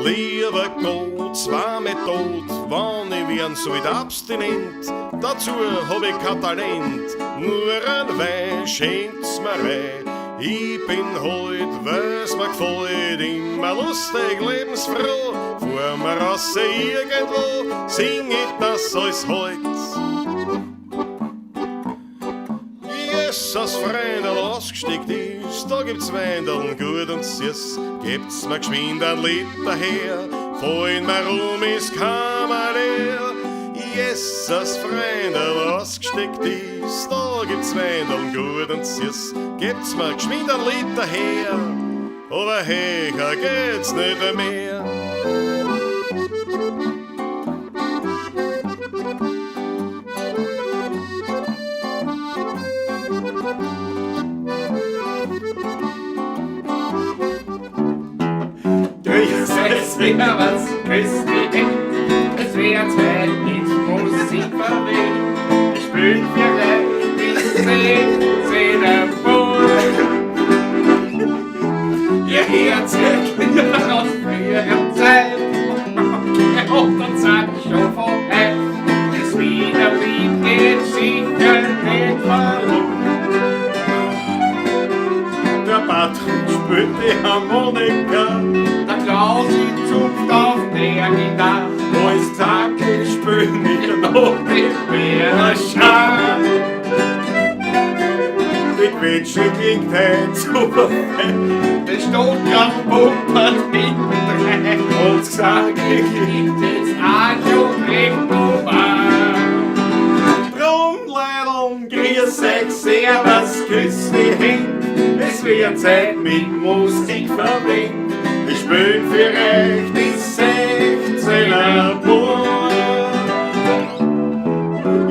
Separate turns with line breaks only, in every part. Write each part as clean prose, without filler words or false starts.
Lieber Gott, zwar mit Tod, wann ich werden sollt abstinent, dazu hab ich kein Talent, nur ein Wein schenkt's mir rein. Ich bin heut, weil's mir gefällt, immer lustig, lebensfroh, fahr mir raus irgendwo, sing ich das alles heut. Jesus, Freundl, ausgesteckt ist, da gibt's Weindeln, gut und süß, gebt's mir geschwind ein Liter her, fallen mir rum, ist Kammer leer. Jesus, Freundl, ausgesteckt ist, da gibt's Weindeln, gut und süß, gebt's mir geschwind ein Liter her, aber höher geht's nicht mehr.
Grüß euch, servus, grüß die Hände. Es wird Zeit mit Musik verweht. Ich spiel für euch die 16er Bund. Ihr hört Lieder aus früherer Zeit. Und dann sagt schon von heute, das Wiener Lied geht sicher nicht verloren.
Der Patrick spielt die Harmonika,
Der Klausi zupft auf der Gitarre.
alles zackig spielen wir noch
Die Bären schauen.
Die Quetsche klingt heut super fein.
Der Stockerl pumpert hinten
Und gesagt,
Gibt jetzt auch schon recht vorbei.
Drum, Leideln, grüß euch, servus, küss die Händ. Es wird Zeit mit Musik verwendet. Ich spiel für euch die 16er Bund.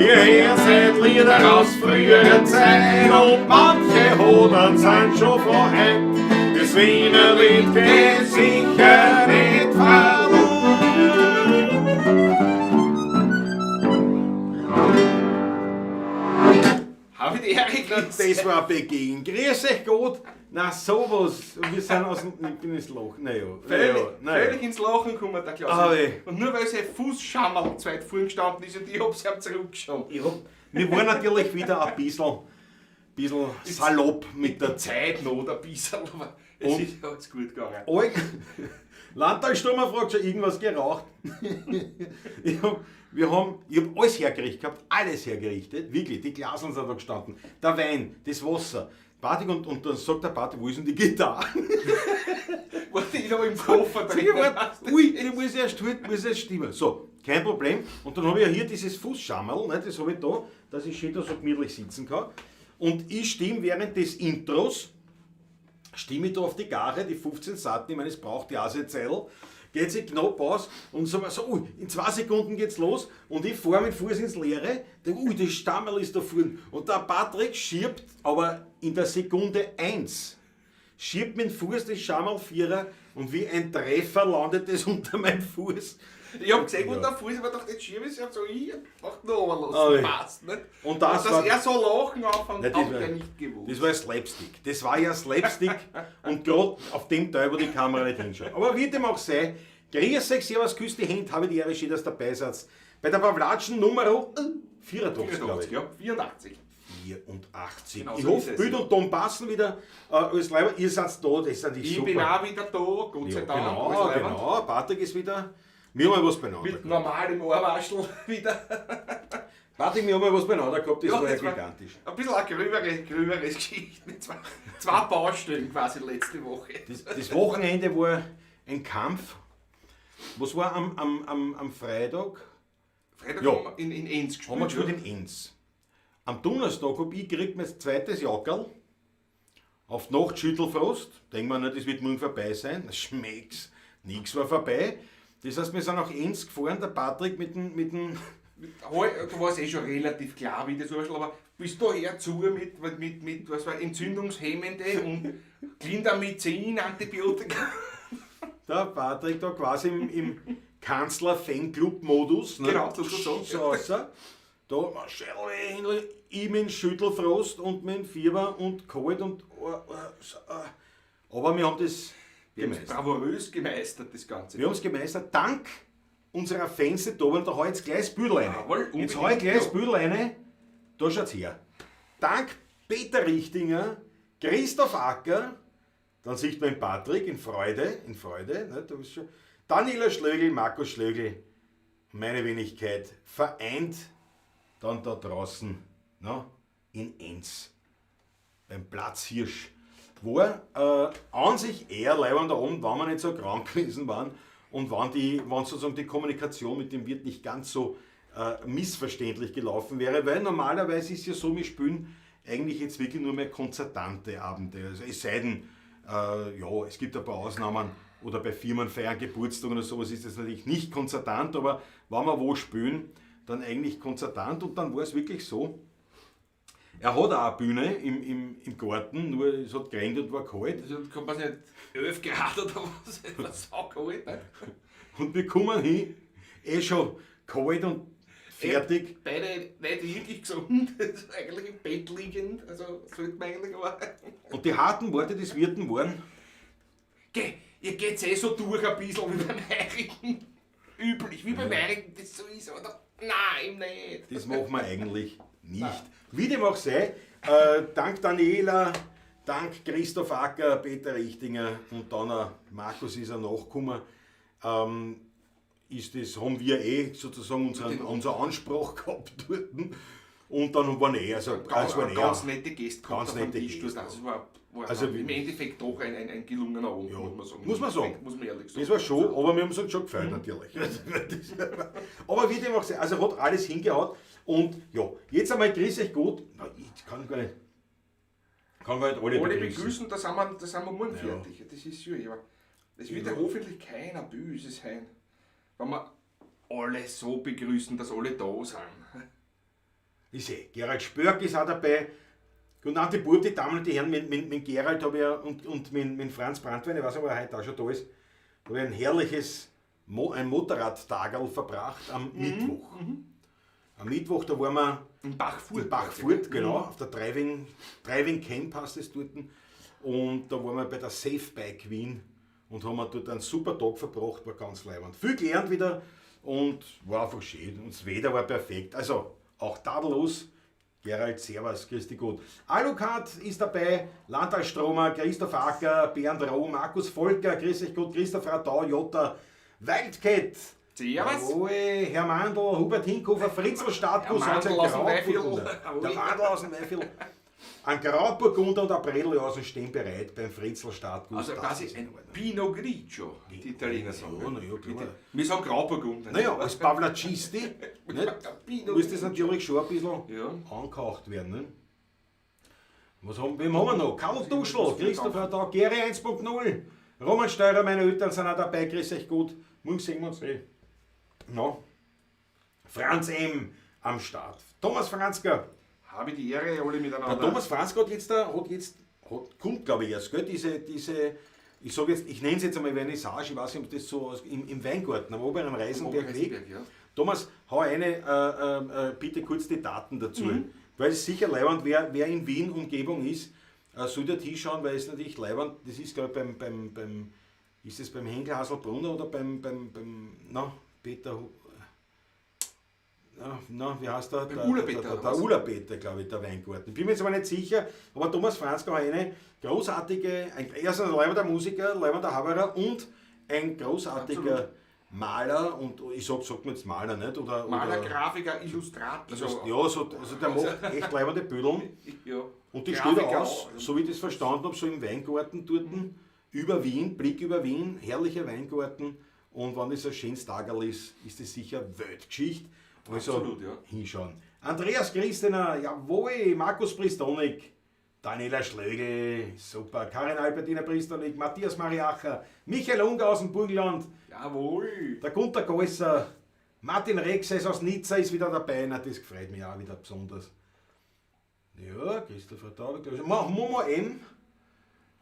Ihr hört seid Lieder aus früherer Zeit und manche Hodern sind schon von heut. Das Wiener Lied geht sicher nicht verloren.
Hab ich die Ehre
Das war Beginn. Grüß euch Gott. Na sowas. Wir sind aus dem ich bin ins Loch. Naja,
Völlig,
naja, naja.
völlig ins Lachen gekommen, der Klaus.
Ah, weh.
Und nur weil sein Fußschammerl zu weit vorn gestanden ist und ich hab's ihm zurückgeschoben.
Wir waren natürlich wieder ein bisschen salopp mit der Zeit.
Zeitnot ein bisschen, aber es
Und?
ist alles gut gegangen.
Alk Landtagsturmer fragt schon, irgendwas geraucht. ich hab, wir haben, ich hab alles hergerichtet gehabt, alles hergerichtet, wirklich, die Glaseln sind da gestanden, der Wein, das Wasser. Patrick, und dann sagt der Patrick, wo ist denn die Gitarre?
Warte, ich noch im Koffer
Sag ich,
drin.
warte, ui, ich muss erst halt, muss erst stimmen. So, kein Problem. Und dann habe ich ja hier dieses Fußschammerl, ne, das habe ich da, dass ich schön da so gemütlich sitzen kann. Und ich stimme während des Intros, stimme ich da auf die Gare, die 15 Saiten, ich meine, es braucht ja auch seine Zeil, geht sich knapp aus und so, so ui, in 2 Sekunden geht's los und ich fahre mit Fuß ins Leere, denk, ui, das Stammerl ist da vorne. Und der Patrick schiebt, aber in der Sekunde 1, schiebt mit dem Fuß das Schammerl Vierer und wie ein Treffer landet es unter meinem Fuß.
Ich hab gesehen, wo
Ja.
der Fuß, aber dachte, jetzt schiebe ich es, so, ich mach noch
Ah,
was,
weh.
passt, nicht?
Und das
dass
war-
er so lachen anfängt,
Nein, das
hab
war-
ich ja nicht gewusst.
Das war ja Slapstick. Das war ja Slapstick und gerade auf dem Teil, wo die Kamera nicht hinschaut. Aber wie dem auch sei, grüß euch, servus, küss die Hände, habe die Ehre, schön, dass ihr dabei seid. Bei der Pawlatschen Nummer 84, glaube ich.
84, ja, 84.
84.
Genau
ich
so
hoffe,
ist es.
Bild und Ton passen wieder. Alles Leiber, ihr seid da, das ist natürlich
Ich
super.
bin auch wieder da, Gott sei
ja,
Dank.
genau,
alles leibend.
genau. Patrick ist wieder. Wir haben ja was beieinander
Mit
gehabt.
normalem Ohrwaschel wieder.
Patrick, wir haben ja was beieinander gehabt, das
Ja,
war ja
das war-
gigantisch.
Ein bisschen eine gröbere Geschichte. Mit zwei Baustellen quasi letzte Woche.
Das Wochenende war ein Kampf. Was war am Freitag?
Freitag
Ja.
haben wir in Enns gespielt.
Haben wir gespielt in Enns. Am Donnerstag hab ich gekriegt mein zweites Jackerl. Auf die Nacht Schüttelfrost. Denken wir, na, das wird morgen vorbei sein. Das schmeckt's. Nix war vorbei. Das heißt, wir sind nach Enns gefahren, der Patrick mit dem, mit dem
Du warst eh schon relativ klar, wie das war, aber bist du her zu mit was war, entzündungshemmende und Clindamycin, Antibiotika.
Der Patrick da quasi im Kanzler-Fanclub-Modus. Ne?
Genau, sozusagen.
So, so. Da, Marcel, ich mit Schüttelfrost und mit Fieber und kalt und. Aber wir haben das.
Wir haben es
Gemeistert.
bravourös gemeistert, das Ganze.
Wir haben es gemeistert, dank unserer Fans, die da waren. Da hau ich jetzt gleich das Büdel rein.
Jawohl,
Jetzt hau ich gleich das
ja.
Büdel rein. Da schaut's her. Dank Peter Richtinger, Christoph Acker, dann sieht man Patrick in Freude, ne, da bist schon. Daniela Schlögl, Markus Schlögl, meine Wenigkeit, vereint dann da draußen, ne, in Enns, beim Platzhirsch. War an sich eher leibender Abend, wenn wir nicht so krank gewesen waren und wenn sozusagen die Kommunikation mit dem Wirt nicht ganz so missverständlich gelaufen wäre, weil normalerweise ist ja so, wir spielen eigentlich jetzt wirklich nur mehr konzertante Abende. Also es sei denn, ja, es gibt ein paar Ausnahmen oder bei Firmenfeiern, Geburtstagen oder sowas ist das natürlich nicht konzertant, aber wenn wir wo spielen, dann eigentlich konzertant und dann war es wirklich so, er hat auch eine Bühne im Garten, nur es hat geregnet und war kalt.
Also, kann man nicht 11 Grad oder was, war saukalt, ne?
Und wir kommen hin, eh schon kalt und fertig.
Beide nicht wirklich gesund, eigentlich im Bett liegend, also sollte man eigentlich aber.
Und die harten Worte des Wirten waren:
Geh, ihr geht's eh so durch ein bisschen wie beim Heirigen. Üblich, wie beim Heirigen das so ist, oder? Nein, eben nicht.
Das machen wir eigentlich nicht. Wie dem auch sei, dank Daniela, dank Christoph Acker, Peter Richtinger und dann auch Markus ist er nachgekommen, ist das, haben wir eh sozusagen unser Anspruch gehabt dort. Und dann waren eh, also
Ganz,
waren eh
ganz nette Gäste gehabt
ganz
auf dem
nette
Tisch
Gäste,
dort. Also war
Also
im Endeffekt doch ein gelungener Abend,
Ja,
muss man sagen.
muss man sagen.
Muss man ehrlich sagen.
Das war schon, aber wir haben es uns schon gefreut, natürlich. Aber wie dem auch sei, also hat alles hingehauen. Und ja, jetzt einmal grüß euch gut. Na, ich kann gar nicht, alle
Alle
begrüßen.
begrüßen, da sind wir morgen
Ja.
fertig. Das ist ja, aber es wird ja hoffentlich keiner böse sein, wenn wir alle so begrüßen, dass alle da sind.
Ich sehe, Gerald Spörk ist auch dabei. Guten Abend, die Bub, die Damen und die Herren, mit Gerald habe ich ja, und mit Franz Brandwein, ich weiß nicht, ob er heute auch schon da ist, habe ich ein herrliches ein Motorradtagerl verbracht am Mittwoch. Am Mittwoch, da waren wir
In Bachfurt.
in Bachfurt, genau, auf der Driving Camp heißt es dort. Und da waren wir bei der Safe Bike Wien und haben wir dort einen super Tag verbracht, war ganz leibend. Viel gelernt wieder und war einfach schön. Und das Wetter war perfekt. Also auch tadellos. Gerald, servus, grüß dich gut. Alucard ist dabei, Landtal Stromer, Christoph Acker, Bernd Roh, Markus Volker, grüß dich gut, Christoph Radau, Jota, Wildcat.
Servus.
Jawohl, Herr Mandl, Hubert Hinkofer, Fritzl Startguss,
Herr Mandl aus dem Weiviertel.
Der Mandl aus dem Weiviertel. Ein Grauburgunder und ein Bredel stehen bereit beim Fritzl Startguss.
Also
Das
quasi
ist
ein Pinot Grigio, die Italiener sagen.
Ja, na ja, klar.
Wir sagen Grauburgunder.
Naja, als Pavlacisti nicht, muss das natürlich schon ein bisschen
Ja.
angehaucht werden. Ne? Was haben, wem haben wir noch? Karl Duschl, Christopher da, Gary 1.0, Roman Steurer, meine Eltern sind auch dabei, grüß euch gut. Morgen sehen wir uns eh. No. Franz M. am Start. Thomas Franzker.
Habe die Ehre, alle miteinander.
Der Thomas Franzker hat jetzt, kommt glaube ich erst, gell? Diese, ich sag jetzt, ich nenne es jetzt einmal Vernissage, ich weiß nicht, ob das so aus, im Weingarten, am oberen Reisenbergweg.
Reisenberg, ja.
Thomas, hau eine, bitte kurz die Daten dazu. Weil es sicher leiwand, wer in Wien Umgebung ist, soll dort hinschauen, weil es natürlich leiwand, das ist glaube ich beim ist es beim Henkel Haselbrunner oder beim na, Peter, na, wie heißt der?
Beim Ula Peter,
Der
oder was?
Ula Peter, glaube ich, der Weingarten. Bin mir jetzt aber nicht sicher, aber Thomas Franzker hat eine großartige, er ist ein leibender Musiker, leibender Haberer und ein großartiger
Absolut.
Maler und ich sag mir jetzt Maler, nicht? Oder,
Maler,
oder,
Grafiker, Illustrator.
also, ja, so, also der macht echt leibende Bödeln.
Ja.
Und die steht
Grafiker
aus,
auch.
so wie ich das verstanden habe, so im Weingarten dort, über Wien, Blick über Wien, herrlicher Weingarten. Und wenn das ein schönes Tagerl ist, ist das sicher Weltgeschichte. Also
Absolut, ja.
hinschauen. Andreas Christener, jawohl, Markus Pristonik, Daniela Schlögl, super, Karin Albertina Pristonik, Matthias Mariacher, Michael Unger aus dem Burgenland,
Jawohl.
der Gunter Geusser, Martin Rexes aus Nizza ist wieder dabei, na, das freut mich auch wieder besonders. Ja, Christopher Taube, glaube ich. Momo M.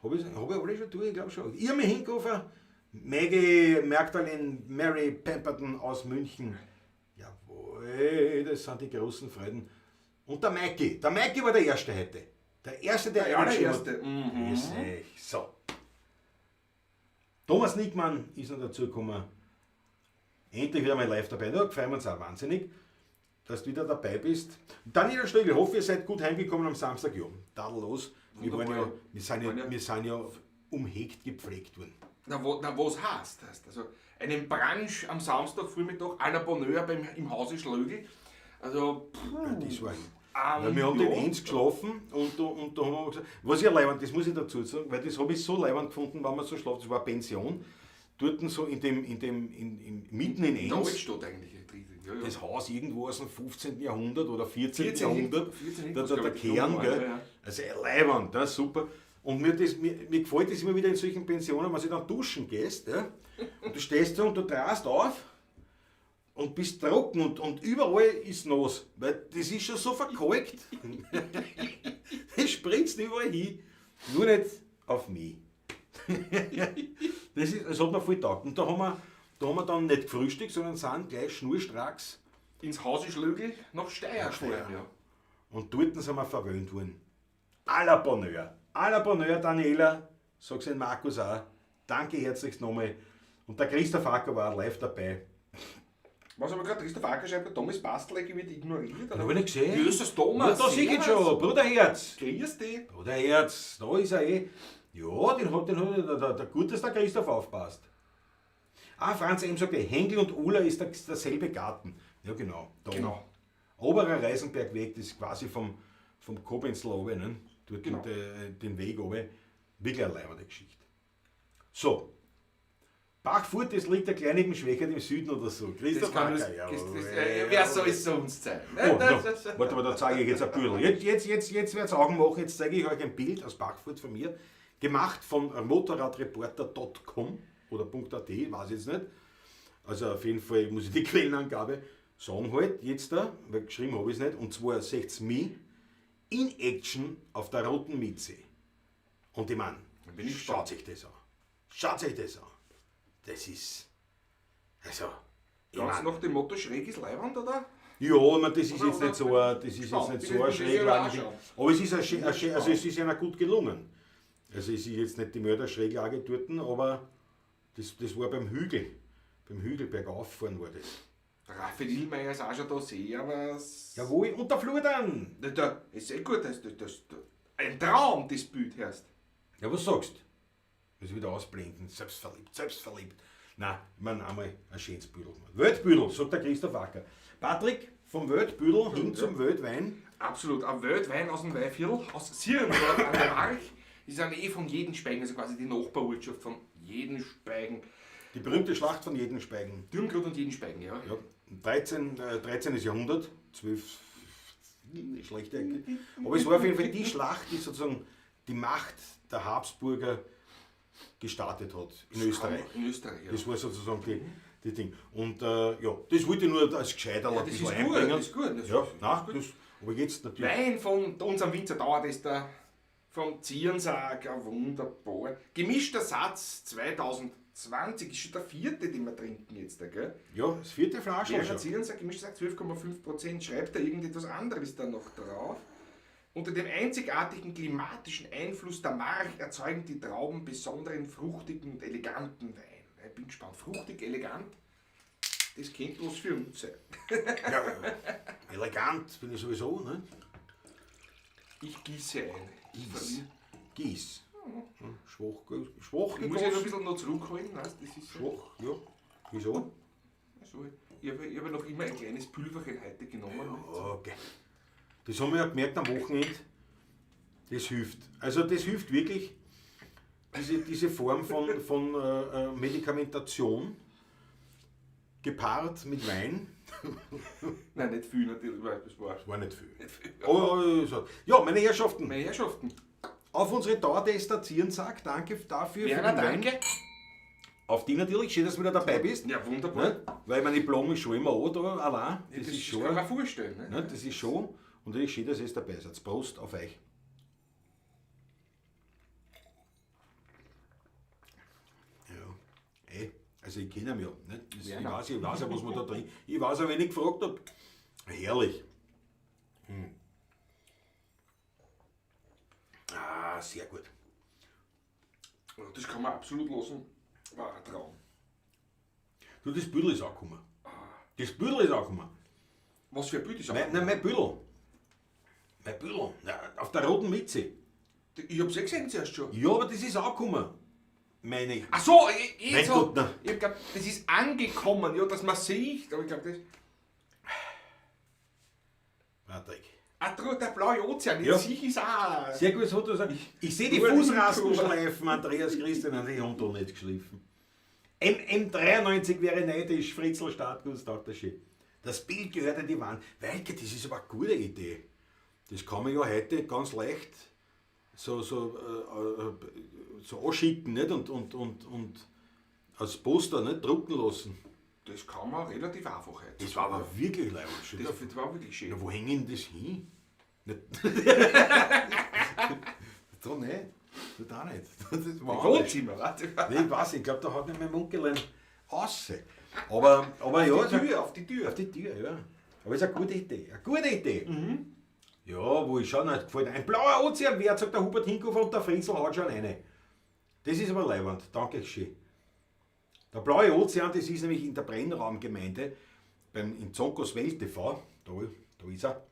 Habe ich alle schon durch? Ich glaube schon. Irmi Hinkofer, Maggie Magdalene Mary Pemberton aus München. Jawohl, das sind die großen Freuden. Und der Maiki. Der Maiki war der Erste heute. Der Erste, der
Der
eingeschrieben hat.
allererste. Mhm.
Grüß euch. So. Thomas Nickmann ist noch dazugekommen. Endlich wieder mal live dabei. Da freuen wir uns auch wahnsinnig, dass du wieder dabei bist. Daniela Stögel, hoffe, ihr seid gut heimgekommen am Samstag. Ja, tadellos. Wir, waren ja, wir sind ja umhegt gepflegt worden.
Na, was heißt das? Also, einen Brunch am Samstagvormittag à la Bonheur im Hause Schlögl. Also,
ja, das war wir haben den Enz geschlafen und da haben wir gesagt, was ich leibend, das muss ich dazu sagen, weil das habe ich so leibend gefunden, wenn man so schlaft, das war eine Pension, dort so mitten in Enns.
Der Altstadt eigentlich. Ja, ja.
Das Haus irgendwo aus dem 15. Jahrhundert oder 14. Jahrhundert, der Kern, gell?
Ja.
Also leibend, das ist super. Und mir gefällt das immer wieder in solchen Pensionen, wenn du dann duschen gehst, ja? Und du stehst da und du drast auf und bist trocken und überall ist nass, weil das ist schon so verkalkt. Das spritzt überall hin, nur nicht auf mich. Das hat mir voll getaugt. Und da haben wir dann nicht gefrühstückt, sondern sind gleich schnurstracks
ins Hause Schlögl nach Steyr gefahren. Ja.
Und dort sind wir verwöhnt worden. À la Bonheur. À la Bonheur, Daniela, sag's den Markus auch. Danke herzlichst nochmal. Und der Christoph Acker war live dabei.
Was aber gerade Christoph Acker schreibt, Thomas Bastlecke wird ignoriert.
Habe ich nicht gesehen.
Jesus Thomas.
Ja, da sehe ich ihn schon. Bruderherz.
Grüß dich.
Bruderherz, da ist er eh. Ja, den hat der gut, dass der Christoph aufpasst. Ah, Franz M. sagt, Henkel und Ulla ist derselbe Garten. Ja, genau. Da
genau.
Oberer Reisenbergweg, das ist quasi vom Kobenzl runter, ne? Dort
genau.
Den Weg runter. Wirklich eine leibende Geschichte. So. Bachfurt, das liegt der kleinen Schwächert im Süden oder so. Christoph Acker, ja.
Wer soll es sonst sein?
Oh, no. Warte mal, da zeige ich jetzt ein Bild. Jetzt werde ich Augen machen. Jetzt zeige ich euch ein Bild aus Bachfurt von mir. Gemacht von motorradreporter.com oder .at, weiß ich jetzt nicht. Also auf jeden Fall muss ich die Quellenangabe sagen halt jetzt da, weil geschrieben habe ich es nicht. Und zwar seht's mich in Action auf der roten Mieze. Und ich meine, schaut sich das an. Schaut sich das an. Das ist, also,
ganz nach dem Motto, schräg ist Leiwand, oder?
Ja, ich meine, das ist jetzt nicht so eine, Schräglage. Aber es ist, also es ist ja gut gelungen. Also es ist jetzt nicht die Mörderschräglage dort, aber das war beim Hügel. Beim Hügel bergauf fahren war das.
Der Raphael Illmeier ist auch schon da, servus.
Jawohl, und der Florian!
Da, ist eh gut, das, ein Traum, das Bild, hörst.
Ja, was sagst du? Muss ich wieder ausblenden. Selbstverliebt, selbstverliebt. Nein, ich meine einmal ein schönes Büdel. Weltbüdel, sagt der Christoph Acker. Patrick, vom Weltbüdel hin zum Weltwein.
Absolut, ein Weltwein aus dem Weinviertel, aus Sierndorf an der March. Ist eine Nähe von Jedenspeigen, also quasi die Nachbarortschaft von Jedenspeigen.
Die berühmte Schlacht von Jedenspeigen.
Dürngrund und Jedenspeigen, ja.
Ja, 13. Jahrhundert, 12, schlechte. Aber es war auf jeden Fall die Schlacht, die sozusagen die Macht der Habsburger gestartet hat in Österreich.
In Österreich, ja.
Das war sozusagen die Ding. Und ja, das wollte ich nur als Gescheiterl
ja,
ein bisschen einbringen.
Das ist gut, das
ja,
ist
nein,
gut.
Das, aber jetzt natürlich.
Wein von unserem Winzer Dauertester vom Zierensack, ja, wunderbar. Gemischter Satz 2020 ist schon der vierte, den wir trinken jetzt, gell?
Ja, das vierte Flasche.
Ja, Zierensack, gemischter Satz 12,5%. Schreibt da irgendetwas anderes da noch drauf? Unter dem einzigartigen klimatischen Einfluss der March erzeugen die Trauben besonderen fruchtigen und eleganten Wein. Ich bin gespannt. Fruchtig, elegant, das könnte was für uns sein.
Ja, elegant bin ich sowieso, ne?
Ich gieße ein.
Gieß. Gieß. Schwach, schwach
Ich muss ja noch ein bisschen noch zurückholen. Weißt, das ist so.
Schwach, ja. Wieso?
Also, ich habe noch immer ein kleines Pülverchen heute genommen.
Okay. Das haben wir ja gemerkt am Wochenende, das hilft. Also das hilft wirklich, diese Form von Medikamentation, gepaart mit Wein.
Nein, nicht viel natürlich, weil das war...
Das war nicht viel.
Nicht viel.
Aber, so. Ja, meine Herrschaften.
Meine Herrschaften.
Auf unsere Dauertester Zierensack, danke dafür.
Werner,
für den Wein.
danke.
Auf die natürlich, schön, dass du wieder dabei bist.
Ja, wunderbar.
Ne? Weil meine Blumen ist schon immer an, da, allein.
Das,
das ist schon,
kann man vorstellen. Ne?
Ne? Das ist schon. Und natürlich schön, dass ihr dabei seid. Prost auf euch. Ja, also ich kenne ihn ja. Ne? Das, ich weiß ja, was man da drin. Ich weiß ja, wenn ich gefragt habe. Herrlich. Hm. Ah, sehr gut.
Das kann man absolut lassen. War ein Traum.
Du, das Büdel ist angekommen. Das Büdel ist angekommen.
Was für ein Bild ist
Nein, nein, mein Büdel. Mein Büdel. Na, auf der roten Mütze.
Ich hab's eh gesehen zuerst schon.
Ja, aber das ist angekommen. Meine ich.
Ach so, ich,
Mein
so,
Gott, na.
ich hab glaub, das ist angekommen, ja, dass man sieht, aber ich glaube, das.
Patrick.
Ah, der blaue Ozean,
Ja.
jetzt sehe ich's auch.
Sehr gutes Foto. Ich sehe die
Nur
Fußrastenschleifen, Andreas Christian, die haben da nicht geschliffen. MM93 wäre neidisch, Fritzl Startguss, Dr. Schön. Das Bild gehört an die Wand. Weike, das ist aber eine gute Idee. Das kann man ja heute ganz leicht so anschicken, nicht? Und als Poster, nicht? Drucken lassen.
Das kann man relativ einfach heute.
Das war aber wirklich leibend.
Das, das war wirklich schön.
Ja, wo hängen das hin? Nicht. Da nicht. Da nicht. Das war
Im
anders.
Wohnzimmer, warte.
Nee, ich weiß, ich glaube, da hat nicht mein Munkellein raus. Aber ja,
Auf die Tür, auf die Tür.
Auf die Tür, ja. Aber ist eine gute Idee. Eine gute Idee. Ja, wo ich schon nicht gefällt. Ein blauer Ozean wert, sagt der Hubert Hinkofer und der Frenzel hat schon eine. Das ist aber leiwand. Danke schön. Der blaue Ozean, das ist nämlich in der Brennraumgemeinde in Zonkos Welt TV. Da ist er.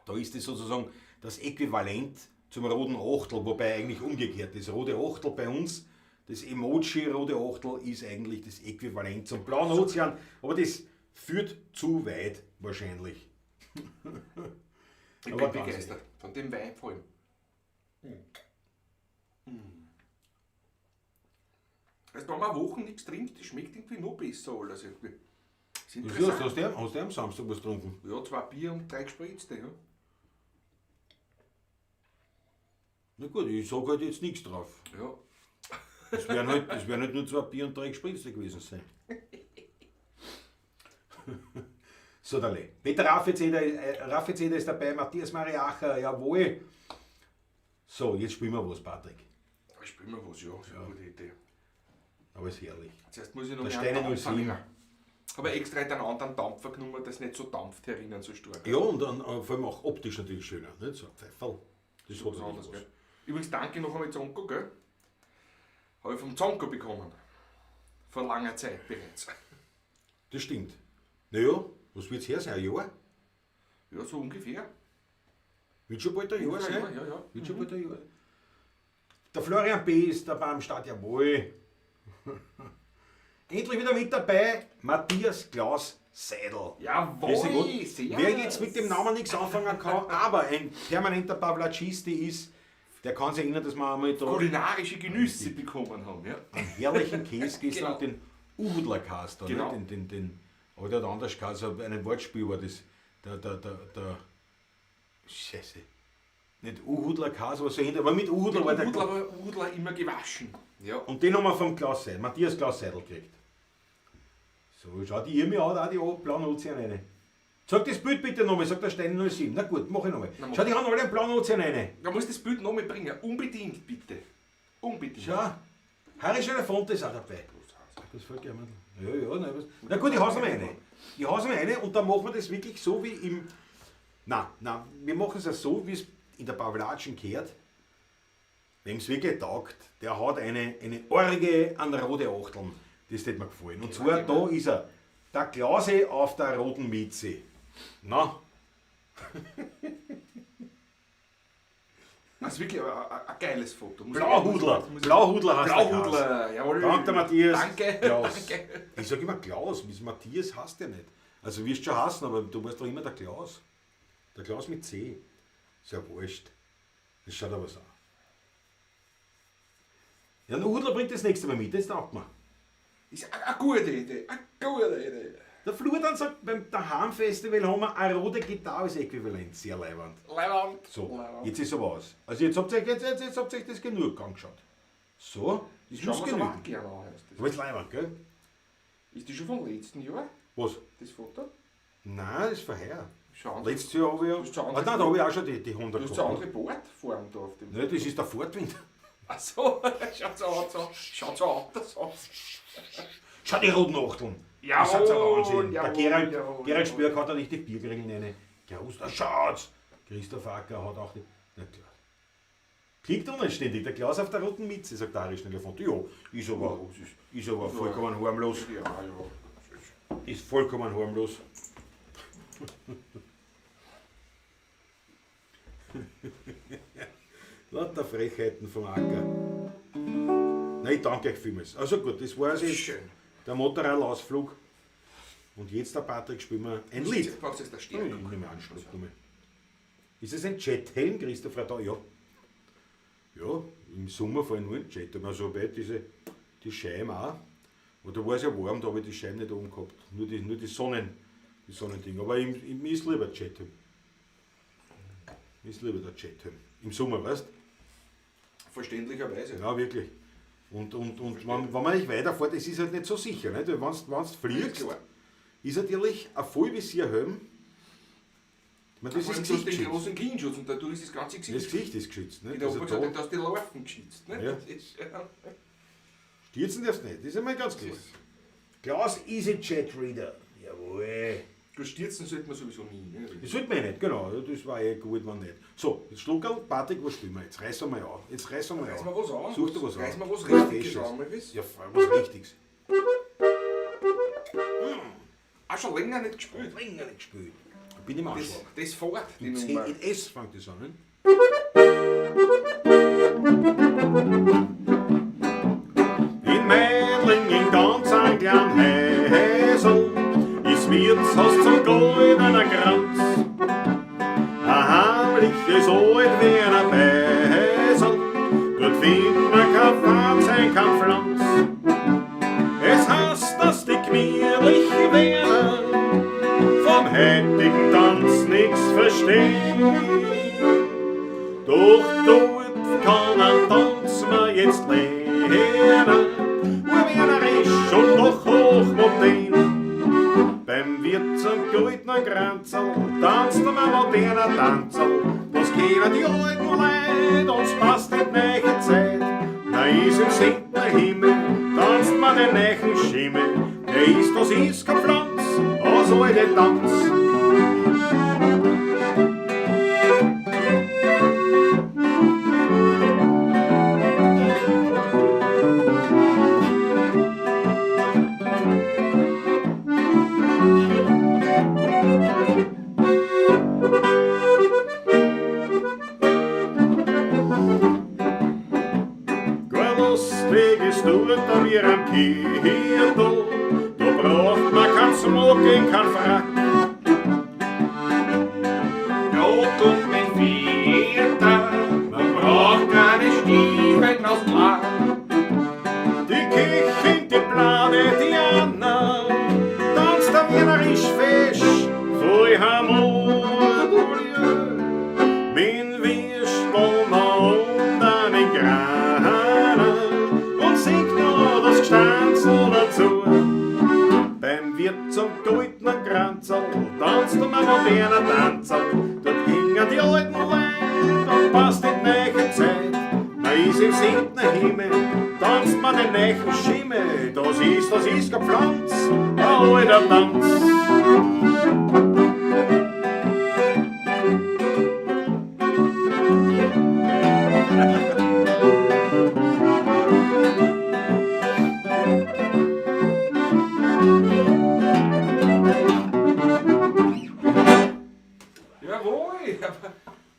Da ist es sozusagen das Äquivalent zum roten Achtel, wobei eigentlich umgekehrt. Das rote Achtel bei uns, das Emoji rote Achtel ist eigentlich das Äquivalent zum blauen Ozean, aber das führt zu weit wahrscheinlich.
Ich
Aber
bin
ganz
begeistert von dem Wein vor allem. Also, wenn man Wochen nichts trinkt, das schmeckt irgendwie noch besser alles. Irgendwie. Das ist
Was
interessant.
hast du am Samstag was getrunken?
Ja, 2 Bier und 3 gespritzte, ja.
Na gut, ich sag halt jetzt nichts drauf.
Ja.
Es werden halt nur 2 Bier und 3 gespritzte gewesen sein. So, der Le. Peter Raffezeder ist dabei, Matthias Mariacher, jawohl. So, jetzt spielen wir was, Patrick.
Spielen wir was, ja. Das ist eine gute Idee.
Aber ist herrlich.
Zuerst muss ich noch
Der
mehr
Steine
einen Dampfer
07.
nehmen. Aber extra einen anderen Dampfer genommen, dass nicht so dampft herinnen so stark.
Ja, und dann, vor allem auch optisch natürlich schöner. Nicht? So ein Pfeiferl. Das hat
Was
natürlich
anderes,
was.
gell? Übrigens, danke noch einmal Zonko, gell? Habe ich vom Zonko bekommen. Vor langer Zeit bereits.
Das stimmt. Naja, was wird's her sein? Ein Jahr?
Ja, so ungefähr.
Wird schon bald ein Jahr sein?
Ja, ja, ja.
Wird schon bald ein Jahr. Der Florian B. ist dabei am Start, jawohl. Endlich wieder mit dabei, Matthias Klaus Seidel.
Jawohl,
sehr. Wer jetzt mit dem Namen nichts anfangen kann, aber ein permanenter Pavlacisti ist, der kann sich erinnern, dass wir einmal da
kulinarische Genüsse bekommen haben. Ja.
einen herrlichen Käse gegessen
Genau.
haben, den Uhudler-Käse da,
Genau.
ne? Den, aber der hat anders geheißen, ein Wortspiel war das, der Scheiße. Nicht Uhudler-Käse, aber so hinter, aber mit Uhudler war der.
Uhudler war Uhudler immer gewaschen. Ja.
Und den haben wir vom Klaus Seidel, Matthias Klaus Seidel gekriegt. So, schau die Irmi hat auch die blauen Ozean rein. Sag das Bild bitte nochmal, sagt der Stein 07. Na gut, mach ich nochmal. Schau, die haben alle einen blauen Ozean rein.
Da musst du das Bild nochmal bringen. Unbedingt, bitte. Unbedingt.
Schau, Harry Schöner-Fonte ist auch dabei. Das fällt mir ein. Ja, ja, nein, was. Na gut, ich hau's mal rein. Ich hau's mal rein und dann machen wir das wirklich so wie im. Nein, nein, wir machen es ja so, wie es in der Pavlatschen kehrt. Wem's wirklich taugt, der hat eine Orgie an rote Achteln. Das hätte mir gefallen. Und zwar, da ist er. Der Klause auf der roten Mieze. Na?
Das ist wirklich ein geiles Foto. Muss
Blauhudler. Blauhudler heißt der
Blauhudler, jawohl.
Danke, Matthias.
Danke.
Klaus.
Danke.
Ich sag immer Klaus, Matthias hasst ja nicht. Also wirst schon hassen, aber du warst doch immer der Klaus. Der Klaus mit C. Ist ja wurscht. Das schaut aber so. Ja, der Hudler bringt das nächste Mal mit, das taugt mir.
Ist eine gute Idee, eine gute Idee.
Der Florian sagt, beim Daheim-Festival haben wir eine rote Gitarre als Äquivalent. Sehr leiwand.
Leiwand.
So,
Leiwand.
jetzt ist aber aus. Also jetzt habt ihr, jetzt habt ihr euch das genug angeschaut. So, das
Schauen
muss
wir's aber
genügen.
auch gerne an, heißt das.
Aber ist leiwand, gell?
Ist die schon vom letzten Jahr,
Was?
das Foto?
Nein, das ist von heuer.
Schauen.
Letztes Jahr habe ich ja...
Du hast schon
Ah,
andere-
nein, da habe ich auch schon die 100
Du hast eine
gehabt.
andere Bordform da auf dem.
Nein, das ist der Fortwind.
Ach so, schaut so, so, schaut so anders aus.
Schau die roten Achteln.
Jawohl,
Das ist ein Wahnsinn.
jawohl,
der Gerald,
jawohl,
Gerald
jawohl.
Spörk hat natürlich die Biergrillen rein. Groß, da schaut's. Christoph Acker hat auch die. Na klar. Klingt unanständig. Der Klaus auf der roten Mütze, sagt der Harry Schnellerfond. Ja, ist aber vollkommen harmlos.
Ja, ja.
Ist vollkommen harmlos. Lauter Frechheiten vom Acker. Nein, ich danke euch vielmals. Also gut, das war es jetzt.
Schön.
Der Motorradausflug. Und jetzt, der Patrick, spielen wir ein Lied.
Brauchst du jetzt eine
Ich
Stärkung?
nehme einen Schluck nochmal. Ist es ein Jethelm, Christoph Radau? Ja. Ja, im Sommer fahre ich nur ein Jet. Aber so weit die Scheiben auch. Aber da war es ja warm, da habe ich die Scheiben nicht oben gehabt. Nur die die Sonnending. Aber mir ist lieber Jethelm. Mir ist lieber der Jethelm. Im Sommer, weißt du?
Verständlicherweise.
Ja, wirklich. Und wenn man nicht weiterfährt, es ist halt nicht so sicher. Nicht? Weil wenn du fliegst,
Klar.
ist natürlich ein Vollvisierhelm. Ich meine, das
Vor
ist
allem, du hast
Gesicht
den
geschützt.
großen Kinnschutz und dadurch ist das ganze Gesicht
Das Gesicht ist geschützt. Nicht?
Wie der
Also
Opa gesagt
da
hat, du hast die Larven geschützt. Ne?
Ja.
Das ist, ja.
Stürzen darfst du nicht, das ist einmal ganz klar. Klaus EasyJet Reader. Jawohl.
Du stürzen sollte man sowieso nie. Ne?
Das sollte man eh nicht, genau. Das war eh gut, wenn nicht. So, jetzt Schluckerl, Patrick, was spielen wir jetzt? Reißen wir mal auf. Jetzt reißen wir mal
Reißen
auf.
wir was an.
Such dir was
Reißen
an.
wir was Richtiges
Fesches.
an, Elvis.
Ja, was Richtiges.
Auch schon länger nicht gespielt.
Länger nicht gespielt. Bin im
Das,
Anschlag.
das fährt, die
In C,
Nummer.
in S fängt das an. Ne? In Meidling, in ganz ein kleinen Häsel, ist Wirtshaus zum goldener Kranz. Ein heimliches alt wie ein Beisel, dort findet man kein Fahrzeug, kein Pflanz. Es heißt, dass die gemütlichen Werner vom heutigen Tanz nix verstehen. Doch dort kann ein Tanz man jetzt lernen, urwienerisch und doch hochmodern. Beim Wirt zum goldenen Kranzl tanzt man moderner Tanzl. Das kennen die alten Leute, uns passt die neue Zeit. Na ist im siebten Himmel, tanzt man den neuen Schimmel. Der ist, das ist kein Pflanz, aus alte Tanz. Gar lustig ist dort da wir am Kirtel, da braucht man kein Smoking, kein Frack.
Brot und mit Vierter, man braucht keine Stiefel aus Lack.
Die Köchin, die Plane, die Anna, tanzt am Wienerisch fesch, voll Harmonie. Min Würstel und einem Grana und singt noch das Gstanzl dazu. Beim Wirt zum goldenen Kranzl tanzt man moderner Tanzl. Dort gingen die alten Leute und passt die neue Zeit. Man ist im siebten Himmel, tanzt man den neuen Schimmel. Das ist kein Pflanz, ein alter Tanz.
Jawohl, aber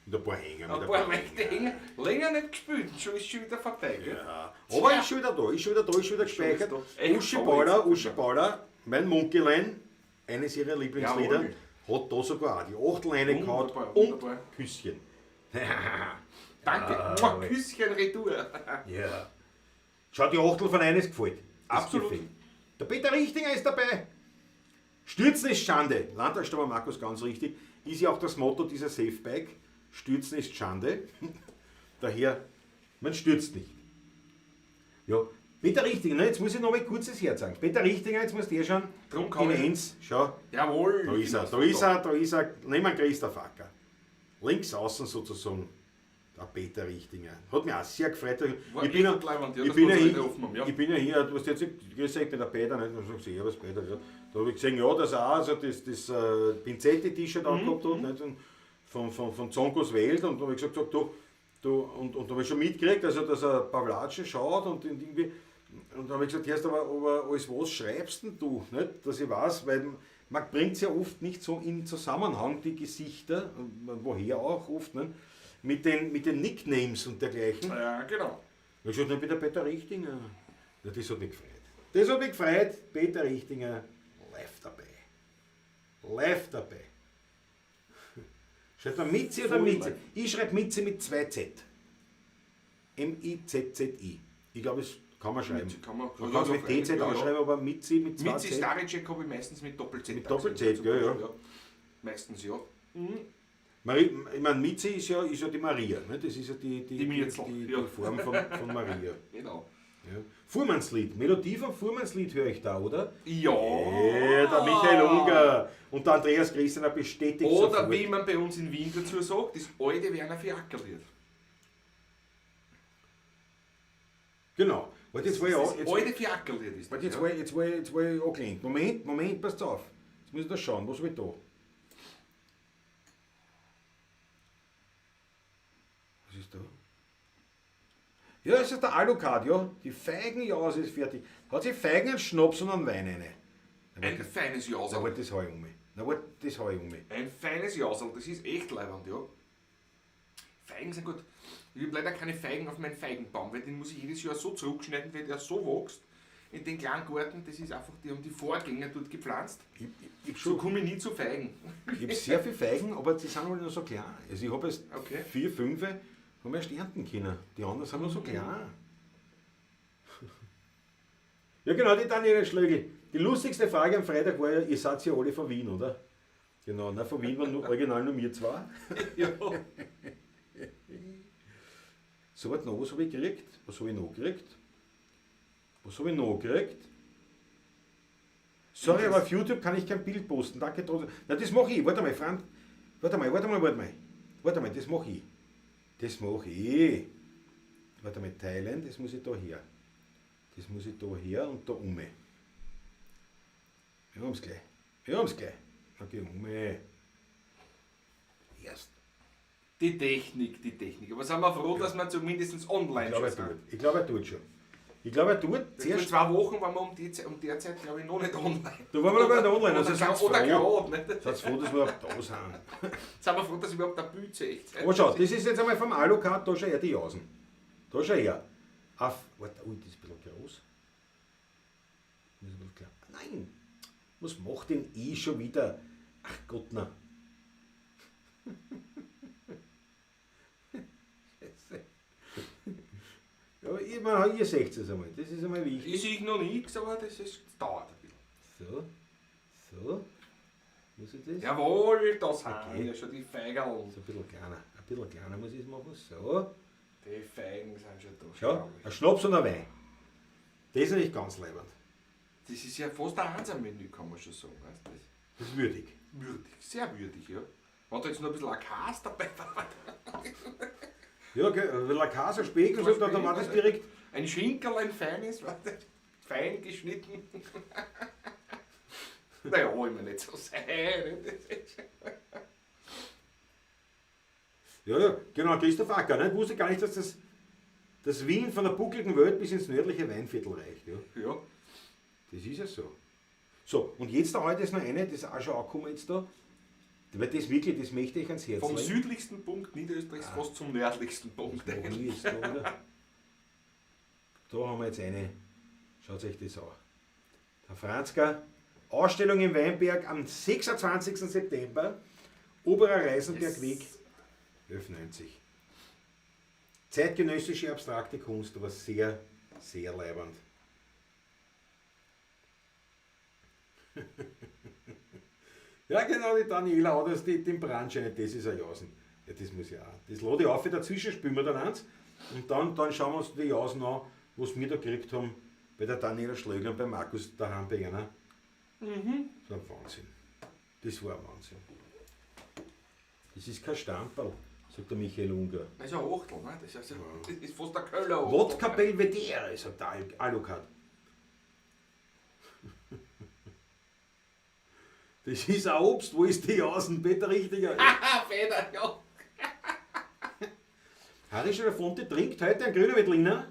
Mit ein paar Hänger.
ein
Mit
paar leichte Hänger. Länger nicht gespielt, schon ist schon wieder vorbei. Gell?
Ja. Aber ist schon wieder da, ist schon wieder da, ist schon wieder
Schon ist
gespeichert.
da. Echt
Uschi
toll
Bauer,
jetzt.
Uschi Bauer, mein Munkelein, eines ihrer Lieblingslieder,
Jawohl.
hat da sogar auch die Achtel reingehauen
Wunderbar,
und
wunderbar.
Küsschen.
Danke.
Ah,
Mua, Küsschen retour.
Ja. Schau, die Achtel von eines gefällt. Das
Absolut.
gefällt. Der Peter Richtinger ist dabei. Stürzen ist Schande. Landtagsstürmer Markus, ganz richtig. Ist ja auch das Motto dieser Safebike. Stürzen ist Schande. Daher, man stürzt nicht. Ja, Peter Richtinger, ne, jetzt muss ich noch mal kurz das Herz sagen. Peter Richtinger, jetzt musst du eh schon
Drum kann
in
ich-
eins, schau,
Jawohl.
da ist er, da ist er, da ist er. Nehmen wir Christoph Acker. Links außen sozusagen, der Peter Richtinger. Hat mich auch sehr gefreut.
War
Ich bin ja,
echt leibend, ja,
ich
dass
bin
wir
ja,
uns
hier,
getroffen haben, ja.
ich bin ja hier, du hast jetzt gesagt, bei der Peter, nicht? Und ich sag, was Peter, ja. Da habe ich gesehen, ja, dass er auch also das Pinzetti-T-Shirt angehabt hat, nicht? Und von Zonkos Welt. Und da habe ich gesagt, sag, du, Du, und da habe ich schon mitgekriegt, also, dass er Pavlatsche schaut und irgendwie. Und dann habe ich gesagt, erst aber als was schreibst denn du? Nicht? Dass ich weiß, weil man bringt es ja oft nicht so in Zusammenhang, die Gesichter, woher auch oft, nicht? Mit den Nicknames und dergleichen.
Ja, genau.
Ich habe gesagt, ich bin der Peter Richtinger. Ja, das hat mich gefreut. Das hat mich gefreut, Peter Richtinger, live dabei. Live dabei. Schreibt man Mitzi oder Mitzi? Ich schreibe Mitzi mit 2 Z. M-I-Z-Z-I. Ich glaube, es kann man schreiben.
Mitzi kann man
kann es mit TZ ausschreiben, aber Mitzi mit 2
Mitzi
Z.
Staricek habe ich meistens mit Doppel-Z.
Mit Doppel-Z, gell, ja.
Meistens, ja.
Mhm. Ich meine, Mitzi ist ja die Maria, ne? Das ist ja die Form von Maria.
Genau.
Ja. Fuhrmannslied, Melodie vom Fuhrmannslied höre ich da, oder?
Ja!
Ja, der Michael Unger und der Andreas Christianer bestätigt
Oder
sofort.
Wie man bei uns in Wien dazu sagt, das alte Werner Fiakerlied.
Genau. Warte, jetzt war ich auch,
das alte Fiakerlied ist das.
Warte, jetzt war ich angelehnt. Moment, passt auf. Jetzt muss ich da schauen, was habe ich da? Was ist da? Ja, es ist der Alucard, ja. Die Feigenjause ist fertig. Hat sich Feigen, einen Schnaps und einen Wein rein.
Ein feines Jausel.
Na, warte, das hau ich um. Na, warte, das hau ich um.
Ein feines Jausel, das ist echt leibend, ja. Feigen sind gut. Ich habe leider keine Feigen auf meinen Feigenbaum, weil den muss ich jedes Jahr so zurückschneiden, weil der so wächst. In den kleinen Garten, das ist einfach, die haben die Vorgänger dort gepflanzt. So komme ich nie zu Feigen.
Ich habe sehr viele Feigen, aber die sind alle noch so klein. Also ich habe erst 4, 5, haben wir erst ernten können. Die anderen sind noch so klein. Ja genau, die Daniela Schlögl. Die lustigste Frage am Freitag war ja, ihr seid ja alle von Wien, oder? Genau, nein, von Wien waren nur, original nur wir zwei.
Ja.
So, warte noch, was habe ich gekriegt? Was habe ich noch gekriegt? Was habe ich noch gekriegt? Sorry, aber auf YouTube kann ich kein Bild posten. Danke trotzdem. Na, das mache ich. Warte mal, Frank. Warte mal. Warte mal, das mache ich. Das mache ich. Warte mal, teilen, das muss ich da her. Das muss ich da her und da um. Wir haben es gleich. Okay, um. Erst.
Die Technik. Aber sind wir froh, dass wir zumindest online
schon sind. Ich glaube, er tut schon. Ich glaube, er tut.
Zuerst 2 Wochen waren wir um der Zeit, glaube ich, noch nicht online.
Da waren wir noch gar nicht online. Also
oder gerade. Nicht?
Seid froh, dass wir überhaupt da sind.
Sind wir froh, dass überhaupt der Bild echt.
Aber schau, das ist jetzt einmal vom Alucard, da schau her die Jausen. Da schau her. Auf, warte, ui, das ist ein bisschen groß. Das ist ein bisschen klein. Nein! Was macht denn ich schon wieder? Ach Gott, na. Scheiße. Aber ihr seht es einmal, das ist einmal wichtig.
Ich sehe noch nichts, aber das dauert ein bisschen.
So, muss ich das?
Jawohl, das okay. Ja schon die Feigerl.
So ein bisschen kleiner, muss ich es machen. So.
Die Feigen sind schon da.
Schau, ein Schnaps und ein Wein. Das ist natürlich ganz leibend.
Das ist ja fast ein Einser-Menü, kann man schon sagen. Weißt du das?
Das ist würdig.
Würdig, sehr würdig, ja. Wenn da jetzt noch ein bisschen ein Käse dabei war.
Ja, okay, weil ein Käse, ein Speck und so, dann war das direkt.
Ein Schinkerl, ein feines, fein geschnitten. Naja, wollen wir nicht so sein.
Ja, genau, Christoph Acker, ne? Ich wusste gar nicht, dass das Wien von der buckligen Welt bis ins nördliche Weinviertel reicht. Ja.
Ja.
Das ist ja so. So, und jetzt da heute ist noch eine, das ist auch schon angekommen jetzt da. Weil das wirklich, das möchte ich ans Herz
Vom
legen.
Südlichsten Punkt Niederösterreichs fast zum nördlichsten Punkt.
Da haben wir jetzt eine. Schaut euch das an. Der Franzka, Ausstellung im Weinberg am 26. September, Oberer Reisenbergweg, 11,90. Zeitgenössische abstrakte Kunst, aber sehr, sehr leibend. Ja, genau, die Daniela hat das, den Brandschein, das ist ein Jausen. Ja, das muss ich auch. Das lade ich auf, dazwischen spülen wir dann eins. Und dann schauen wir uns die Jausen an, was wir da gekriegt haben bei der Daniela Schlögl und bei Markus daheim bei einer.
Mhm.
Das war ein Wahnsinn. Das war ein Wahnsinn. Das ist kein Stamperl, sagt der Michael Unger.
Das ist ein Achtel, ne? Das ist, das ist fast der Köller.
Wodka Belvedere, sagt der Alucard. Das ist ein Obst, wo ist die Jausen? Peter Richtiger.
Haha, Peter, ja.
Harry Belafonte trinkt heute ein Grüner Veltliner,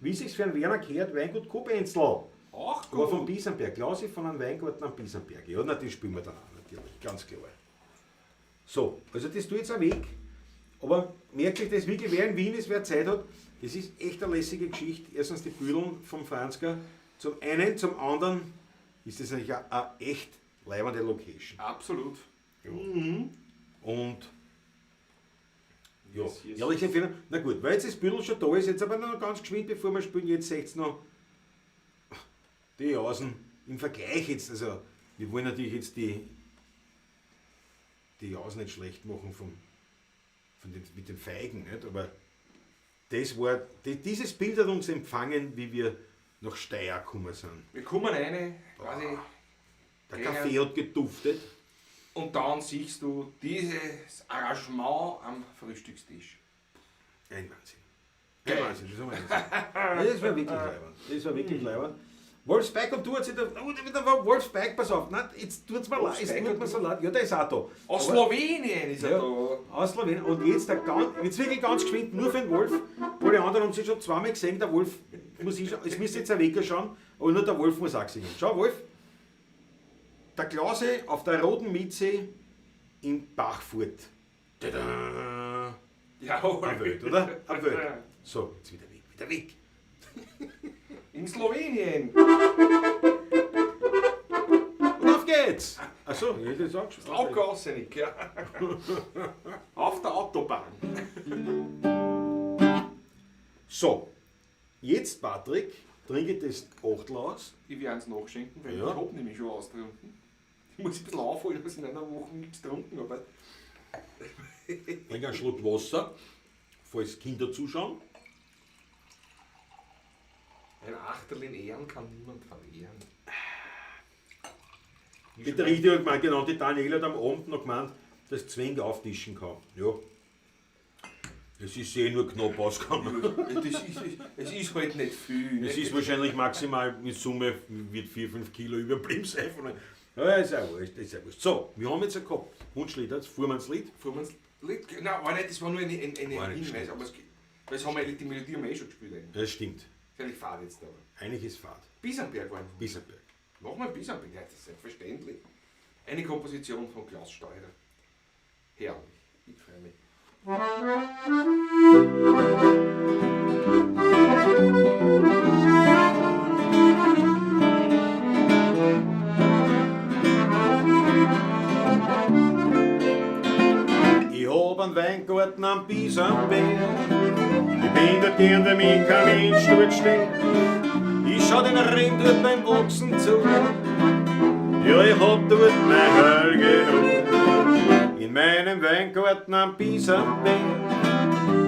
wie sich's für einen Werner gehört, Weingut Kobenzl.
Auch
Aber vom
gut.
Bisamberg, Klausi von einem Weingarten am Bisamberg. Ja, na, das spielen wir dann auch natürlich, ganz klar. So, also das tue ich jetzt auch weg. Aber merkt euch das wirklich, wer in Wien ist, wer Zeit hat, das ist echt eine lässige Geschichte. Erstens die Büdeln vom Franzker, zum einen, zum anderen ist das natürlich eine echt leibende Location.
Absolut.
Ja. Und ja,
Yes, yes.
ehrliche Empfehlung. Na gut, weil jetzt das Büdel schon da ist, jetzt aber noch ganz geschwind, bevor wir spielen, jetzt seht's noch die Jausen im Vergleich jetzt, also wir wollen natürlich jetzt die Jausen nicht schlecht machen mit den Feigen, nicht? Aber das war, dieses Bild hat uns empfangen, wie wir nach Steyr gekommen sind.
Wir kommen rein, quasi.
Der Kaffee hat geduftet.
Und dann siehst du dieses Arrangement am Frühstückstisch.
Ein Wahnsinn. Ein Wahnsinn, das war Wahnsinn. Das war wirklich leibend. Das war wirklich leibend. Wolf Spike und du hat sich da. Oh, der Wolf Spike, pass auf, nein, jetzt tut's mir leid, es tut mir so leid. Ja, der ist auch da.
Aus Slowenien ist er
Ja,
da.
aus Slowenien. Und jetzt, jetzt wirklich ganz geschwind, nur für den Wolf. Alle anderen haben sich schon zweimal gesehen, der Wolf muss ich, es müsste jetzt ein Wecker schauen, aber nur der Wolf muss auch singen. Schau, Wolf, der Klause auf der roten Mieze in Bachfurt. Tada!
Jawohl.
Am Welt, oder? Am Welt. So, jetzt wieder weg, wieder weg.
In Slowenien.
Und auf geht's! Achso, ich hätte jetzt auch gespielt.
Auch auswendig, ja. Auf der Autobahn.
So, jetzt, Patrick, trinke ich das Achtel aus.
Ich werde eins nachschenken, weil
Ja.
ich hab nämlich schon austrunken. Ich muss ein bisschen aufholen, was in einer Woche nichts getrunken habe.
Trink einen Schluck Wasser, falls Kinder zuschauen.
Ein Achtel in Ehren kann niemand verwehren.
Bitte richtig gemeint, genau, die Daniela hat am Abend noch gemeint, dass Zweng auftischen kann. Ja. Es ist eh nur knapp ausgegangen.
Es ist halt nicht viel.
Es ist wahrscheinlich maximal in Summe wird 4-5 Kilo überblieben sein. Ja, ist ja wurscht, ist ja wurscht. So, wir haben jetzt ein gehabt. Hundschlied, jetzt Fuhrmannslied.
Fuhrmannslied? Nein, war nicht, das war nur ein
War nicht
Hinweis,
schlecht.
aber das haben wir eigentlich, die Melodie haben wir eh schon gespielt eigentlich.
Das stimmt.
Ist eigentlich fad jetzt aber.
Eigentlich ist fad.
Bisamberg war ein
Bisamberg.
Machen wir Bisamberg, ja, das ist selbstverständlich. Eine Komposition von Klaus Steurer. Herrlich, ich freue mich.
Ich hab einen Weingarten am Bisamberg. Ich bin dort gern, weil mich kein Mensch dort steht. Ich schau den Reben dort beim Wachsen zu. Ja, ich hab dort mein Heil geruht. In meinem Weingarten am Bisamberg.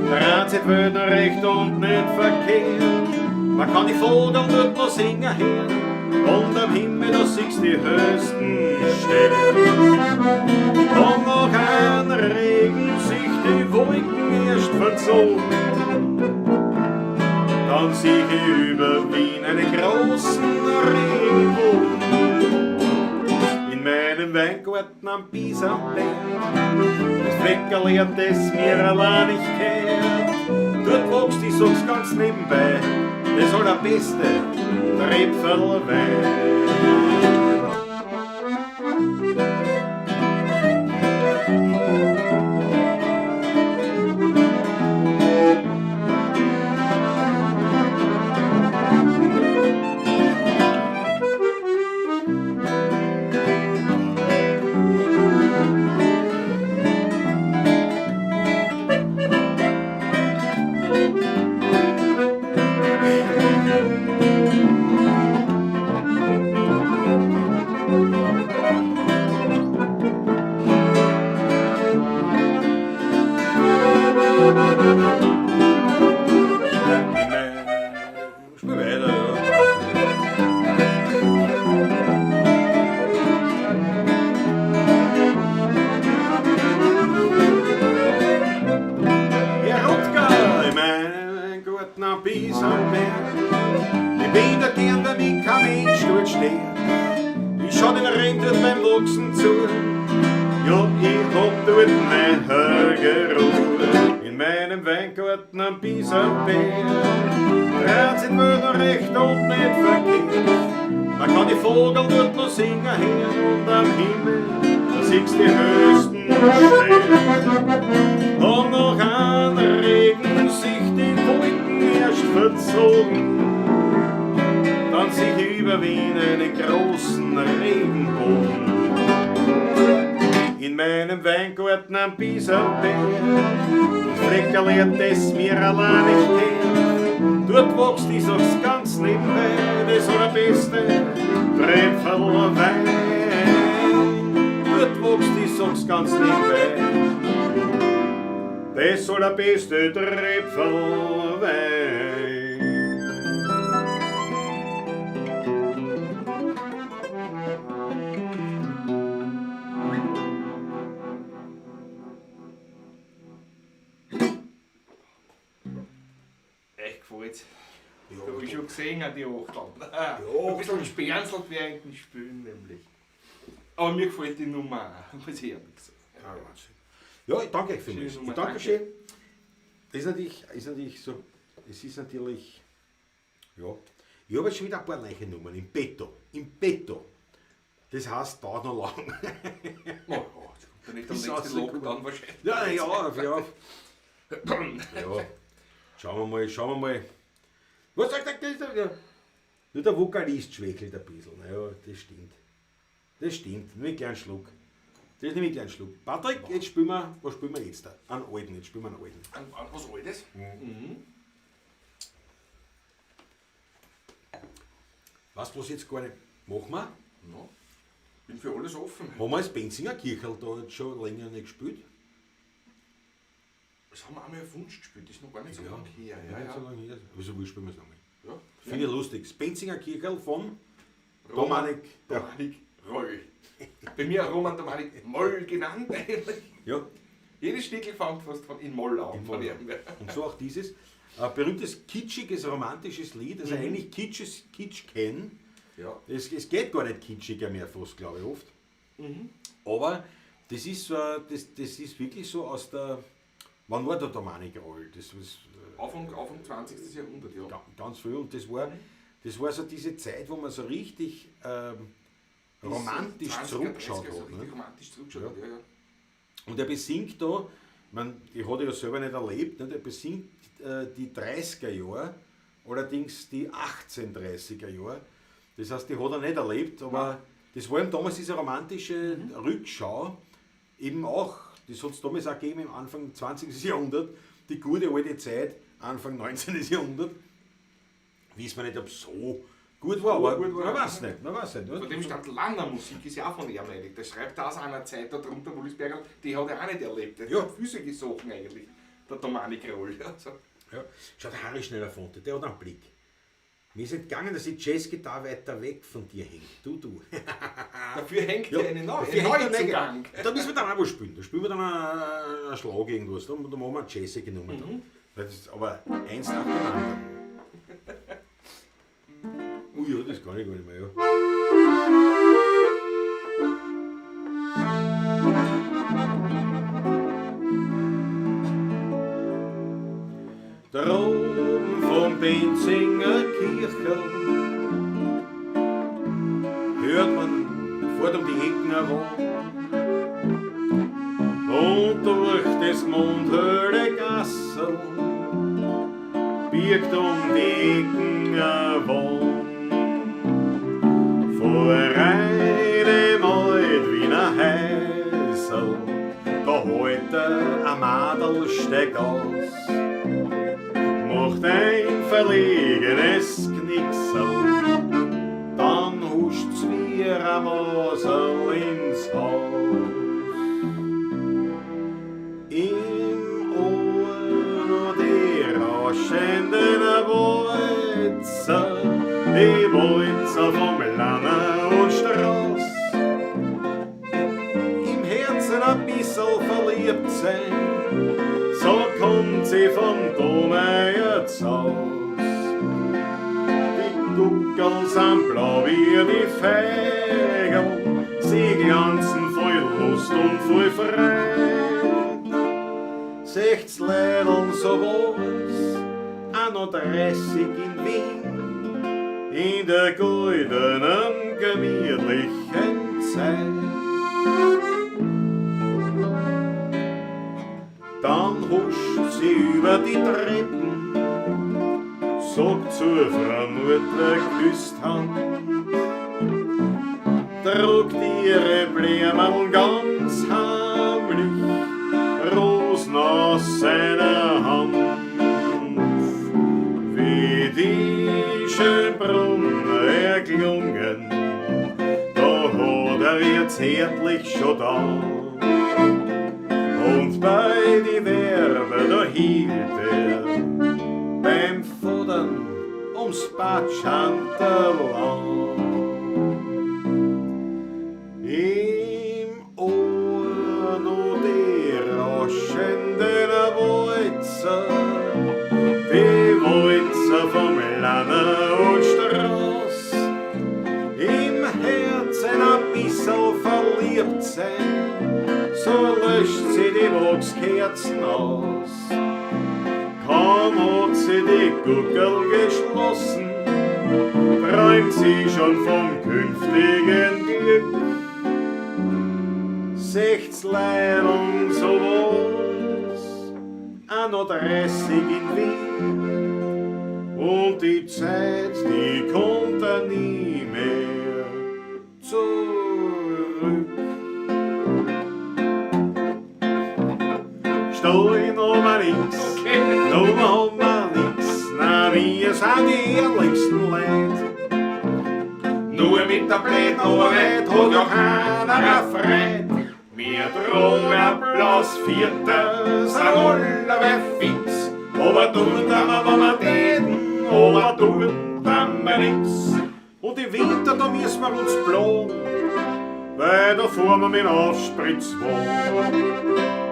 Dreht sich die Welt noch recht und nicht verkehrt. Man kann die Vögel dort noch singen hören. Und am Himmel, da siehst du die höchsten Sterne. Und nach einem Regen sich die Wolken erst verzogen, dann sieh ich über Wien einen großen Regenbogen. In meinem Weingarten am Bisamberg, das Fleckerl hat das mir allein nicht gehört. Dort wächst, ich sag's ganz nebenbei, das allerbeste Tröpfelwein. Spiel weiter, ja. Herr Rutger, in meinem Garten am Bisamberg. Ich bin da gern, weil mich kein Mensch dort steht. Ich schau den Reben dort beim Wachsen zu. Ja, ich hab dort mein Heil geruht. In meinem Weingarten am Biesenberg dreht sich die Welt noch recht und nicht verkehrt. Man kann die Vogel dort noch singen hören und am Himmel, da siehst die höchsten Sterne. Und noch an Regen sich die Wolken erst verzogen, dann sich über Wien einen großen Regenbogen. In meinem Weingarten am Biesenberg, das Fleckerl, das mir allein nicht gehört. Dort wächst ich sag's ganz nebenbei, das allerbeste Tröpferl Wein. Dort wächst ich sag's ganz nebenbei, das allerbeste Tröpferl Wein.
Echt gefällt.
Ja,
Da habe ich schon gesehen, die Achteln. Ja, ein bisschen sperrnzelt während dem Spielen nämlich. Aber mir gefällt die Nummer auch, muss ich ehrlich sagen.
Ja, Wahnsinn. Ja, ich danke euch vielmals.
Schöne Nummer,
Ich danke
danke.
schön. Das ist natürlich so, es ist natürlich, ja, ich habe jetzt schon wieder ein paar neue Nummern im Petto, im Petto. Das heißt, dauert noch lang.
Oh, ja, jetzt kommt ja nicht der
Ist
nächste
rausgekommen.
Lockdown wahrscheinlich.
Ja, ja, ja. Ja, schauen wir mal. Was sagt der? Der? Nur der Vokalist schwächelt ein bisschen. Naja, das stimmt. Das stimmt. Nur einen kleinen Schluck. Das ist nämlich einen kleinen Schluck. Patrick, jetzt spielen wir, was spielen wir jetzt da? Einen alten, jetzt spielen wir einen alten.
An was Altes? Mhm.
Weißt du, was jetzt gar nicht machen wir?
Ja. Bin für alles offen.
Haben wir das Benzinger Kirchel da jetzt schon länger nicht gespielt?
Das haben wir einmal auf Wunsch gespielt, das ist noch gar nicht so lange her. Ja,
nicht
ja.
so lange her. Aber so wurscht spielen wir es nochmal.
Ja.
Finde ich lustig. Das Benzinger Kirchel von
Roman
Domanik. Ja.
Domanik Roll. Bei mir Roman Domanik Moll genannt eigentlich.
Ja.
Jedes Stickel fängt fast von in Moll an.
In
Von
Moll.
ihm.
Und so auch dieses. Ein berühmtes, kitschiges, romantisches Lied, also eigentlich Kitsches, Kitsch kennen.
Ja.
Es geht gar nicht kitschiger mehr fast, glaube ich, oft. Aber das ist, so, das ist wirklich so aus der... Wann war der Domanik Roll? Das war
Anfang 20. Jahrhundert, ja.
ganz früh. Und das war so diese Zeit, wo man so richtig romantisch
20er,
zurückgeschaut
30er, so
hat.
richtig
Ne?
romantisch zurückgeschaut hat, ja, ja.
Und er besingt da, ich mein, die hat er ja selber nicht erlebt, ne? Der besingt die 30er Jahre, allerdings die 1830er Jahre. Das heißt, die hat er nicht erlebt, aber das war ihm damals diese romantische Rückschau, eben auch, das hat es damals auch gegeben im Anfang 20. Jahrhundert, die gute alte Zeit, Anfang 19. Jahrhundert. Wissen wir nicht, ob es so gut war, aber
gut war.
man weiß nicht, man weiß nicht.
Von dem stand Lanner-Musik, ist ja auch von ihm eigentlich. Der schreibt da aus einer Zeit da drunter, Wollisberger, die hat er auch nicht erlebt. Der
Ja.
hat Füße Sachen eigentlich, der Domanik Roll. Also,
Ja. Schau, der Harry Schneller-Fonte, der hat einen Blick. Mir ist entgangen, dass die Jazzgitarre weiter weg von dir hängt. Du.
Dafür hängt ja, eine neue,
dafür
ein
hängt der
Neuzugang.
Da müssen wir dann auch was spielen. Da spielen wir dann einen Schlag irgendwas. Da machen wir eine jazzige Nummer. Dann. Das ist aber eins nach dem anderen. Ui, ja, das kann ich gar nicht mehr. Ja. Droben vom Benzinger Kirchel hört man fort um die Ecken herum und durch des Mondhöhle Gassel birgt um die Ecken herum vor einem alt Wiener Häusl, da holt er ein Madel steigt aus, macht ein verlegenes Knicksel, dann huscht's wie ein Mosel ins Haus. Im Ohr noch die rauschenden Walzer, die Walzer vom Lanner und Strauß. Im Herzen ein bissl verliebt sein, so kommt sie vom Domeier Haus. Die Guckerl sind blau wie die Feigl, sie glanzen voll Lust und voll Freude. Secht's Leidl so war's 31 in Wien, in der goldenen, gemütlichen Zeit. Dann huscht sie über die Treppen, sagt zur Frau Mutter, küsst Hand, trugt ihre Blumen ganz heimlich, Rosen aus seiner Hand. Wie die Schönbrunner erklungen, da hat er ihr zärtlich schon da. Und bei die Werbe, da hielt er beim Fodern ums Batschanterl an. Im Ohr noch die rauschenden Walzer, die Walzer vom Lanner und Strauß. Im Herzen ein bissl verliebt sein, so löscht sie die Wachskerzen aus. Kaum hat sie die Guckerl geschlossen, träumt sie schon vom künftigen Glück. Sechs Leid und so war's, 31 in Wien. Und die Zeit, die kommt dann nie mehr zurück. Stollen haben wir nix, Nummer haben wir nix, na wir sind die ehrlichsten Leute.
Nur mit der blöden Arbeit hat ja keiner Freude. Wir drohen bloß Vierter, sind alle fix. Aber tun wir, wenn wir täten, aber tun wir nix.
Und im Winter, da müssen wir uns plagen, weil da fahren wir mit dem Aufspritzwagen.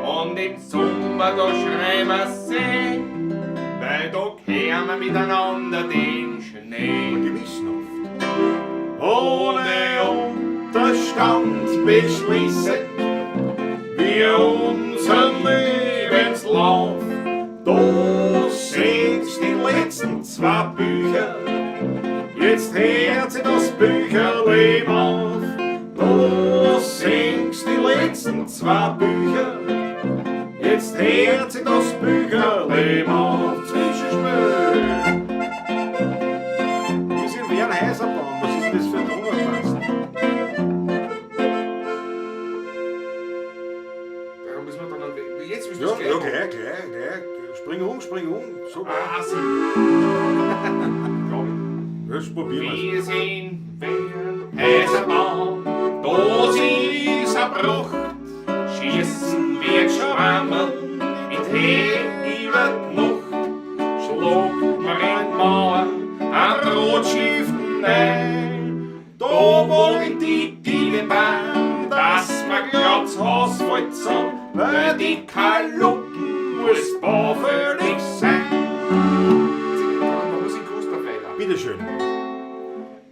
Und im Sommer, da schreien wir See, weil da kehren wir miteinander den Schnee.
Gewissenhaft. Ohne Unterstand beschließen wir unseren Lebenslauf. Da sind die letzten zwei Bücher, jetzt hört sich das Bücherleben auf. Da sind die letzten zwei Bücher, jetzt hört sich das Bücherleben auf. Zwischenspiel. Wir sind wie ein Häuserbaum, was ist denn das für ein Donnerkasten?
Warum müssen wir dann noch, jetzt müssen
Ja,
wir es gleich
ja,
machen.
gleich, gleich, gleich. Spring um, spring um. So geil.
Ah, sieben. Glaub ich.
Jetzt probieren wir's.
Wir sind Häuserbau, da ist ein Bruch. Schießen wir Schwammerl mit Tee über die Nacht. Schlagt man in die Mauer ein Drahtschiften ein. Da wollen die Diebe bauen, dass wir glatt Haus voll sind, weil die Kaluppen muss baufällig sein.
Bitteschön.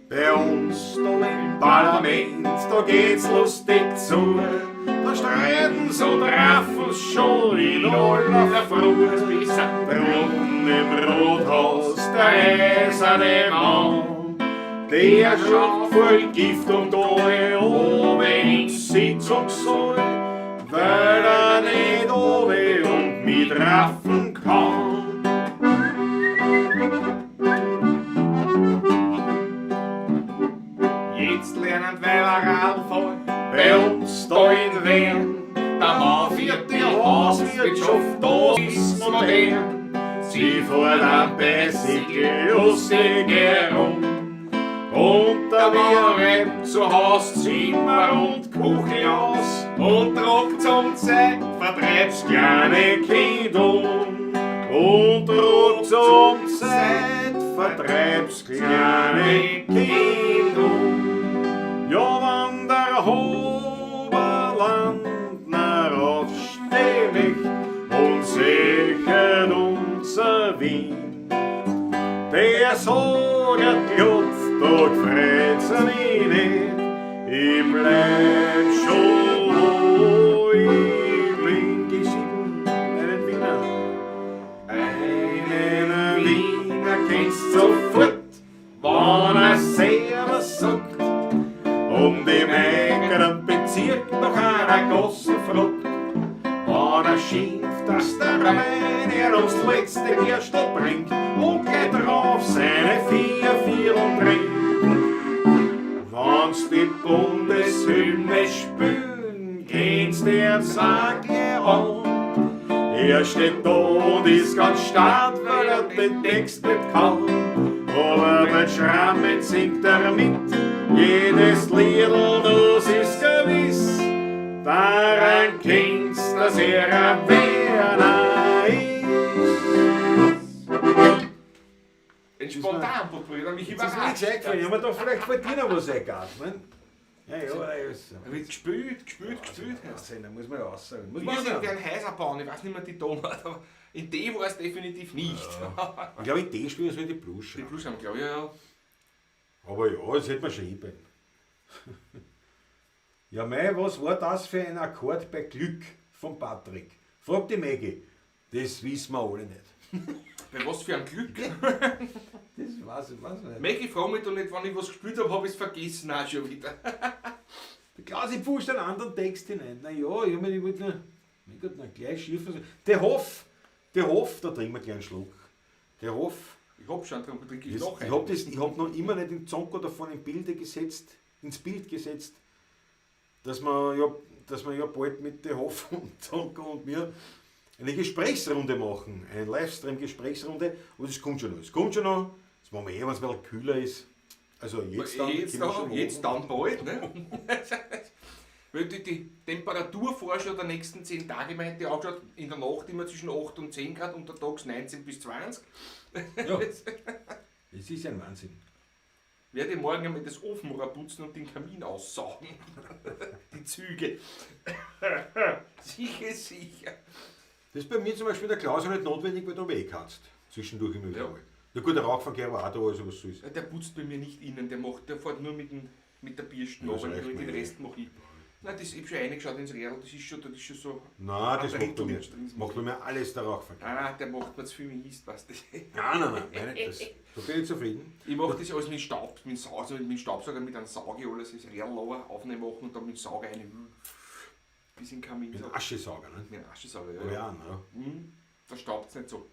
Bei uns da im Parlament, da geht's lustig zu. Da streiten so Draffels schon in aller Früh. Drunten im Rathaus, der eiserne Mann, der schaut voll Gift und alle oben ins Sitzungssaal, weil er nicht oben und mitraffen kann.
Jetzt lernen Weiber voll bei uns da in Wien. Der Mann führt die Hauswirtschaft, das ist modern.
Sie fahren am Bicycle lustig herum. Und
Der
der
Mann räumt zu Haus Zimmer und Küche aus und tragt zum Zeit vertreibt's
kleine Kind um. Und tragt zum Zeit vertreibt's kleine Kind um. Ja, wenn der Oberlandner aufstehen möcht und sichert unser Wien, der sagt glatt, da freut's mich nicht. Ich bleib schon, wo ich bin, geschieden, einen Wiener. der Gossen fragt. Wenn er schimpft, dass der Rhein er uns letzte Gerstl bringt und gleich drauf seine 4 Viertel trinkt. Wenn's die Bundeshymne spülen, gehen's der Sack an. Er steht da und ist ganz stark, weil er den Text nicht kann. Aber beim Schrammen singt er mit, jedes Liedl, das ist gewiss. Daran kennt's, dass er ein Werner ist.
Ein Spontan-Potpourri, mich
Jetzt ist mir
überrascht.
nichts eingefallen, ich hab mir da vielleicht von dir noch was eingefallen. Ne? Ja, ja, ja,
Da wird gespielt, gespielt, gespielt.
Wahnsinn, da muss man ja aussagen. Muss
Wir
man
sind
sagen.
ein Häuser bauen, ich weiß nicht mehr die Tonart, aber in D war es definitiv nicht.
Ja. Ich glaube, in D spielen wir die Blues.
Die Blues haben, glaube ich, ja.
Aber ja, das hätte man schon hinbekommen. Ja, mei, was war das für ein Akkord bei Glück von Patrick? Frag die Maggie. Das wissen wir alle nicht.
Bei was für ein Glück?
Das weiß ich, weiß ich nicht.
Maggie, frag mich doch nicht, wenn ich was gespielt habe, habe ich es vergessen auch schon wieder.
Der Klausi pfuscht einen anderen Text hinein. Na ja, ich hab mir die nur, mein Gott, na, gleich schief. Der Hoff, da trinken wir gleich einen Schluck. Der Hoff.
Ich hab schon, darum trinke ich noch
Ich hab das, ich hab noch immer nicht den Zonko davon in Bilder gesetzt, ins Bild gesetzt, dass wir ja bald mit der Hoff und Zonko und mir eine Gesprächsrunde machen, eine Livestream-Gesprächsrunde, und das kommt schon noch. Es kommt schon noch, das machen wir eh, wenn es ein bisschen kühler ist. Also jetzt dann,
jetzt
können wir schon
dann, jetzt
machen.
dann bald, ne? Weil die Temperaturvorschau der nächsten 10 Tage, man hätte angeschaut, in der Nacht immer zwischen 8 und 10 Grad, untertags 19 bis 20.
Ja. Es ist ein Wahnsinn.
Werde ich morgen einmal das Ofenrohr putzen und den Kamin aussaugen. Die Züge. Sicher, sicher.
Das ist bei mir zum Beispiel der Klaus auch nicht notwendig, weil du weg hast. Zwischendurch immer wieder.
Ja.
Mal. Na gut, der Rauchfangkehrer war auch da, also was soll's.
Ja, der putzt bei mir nicht innen, der fährt nur mit der Bürste
Ja, das
nach,
reicht
den
mir.
Rest mache ich. Nein, das, ich hab schon reingeschaut ins Real, das ist schon so.
Nein, das
Ein
macht bei mir.
Drittel
Macht bei mir alles der Rauchfangkehrer.
Nein, nein, der macht mir zu viel Mist, weißt du.
Nein, nein, nein, nein, das, da bin ich zufrieden.
Ich mache das alles mit Staub, mit Sauger, mit Staubsauger, mit einem Sauge, alles das Real aufnehmen machen und dann mit Sauger rein. Bis in den Kamin.
Mit einem Aschesauger, ne?
Mit einem Aschesauger, ja.
Hab ich auch, ne?
Mhm. Da staubt es nicht so.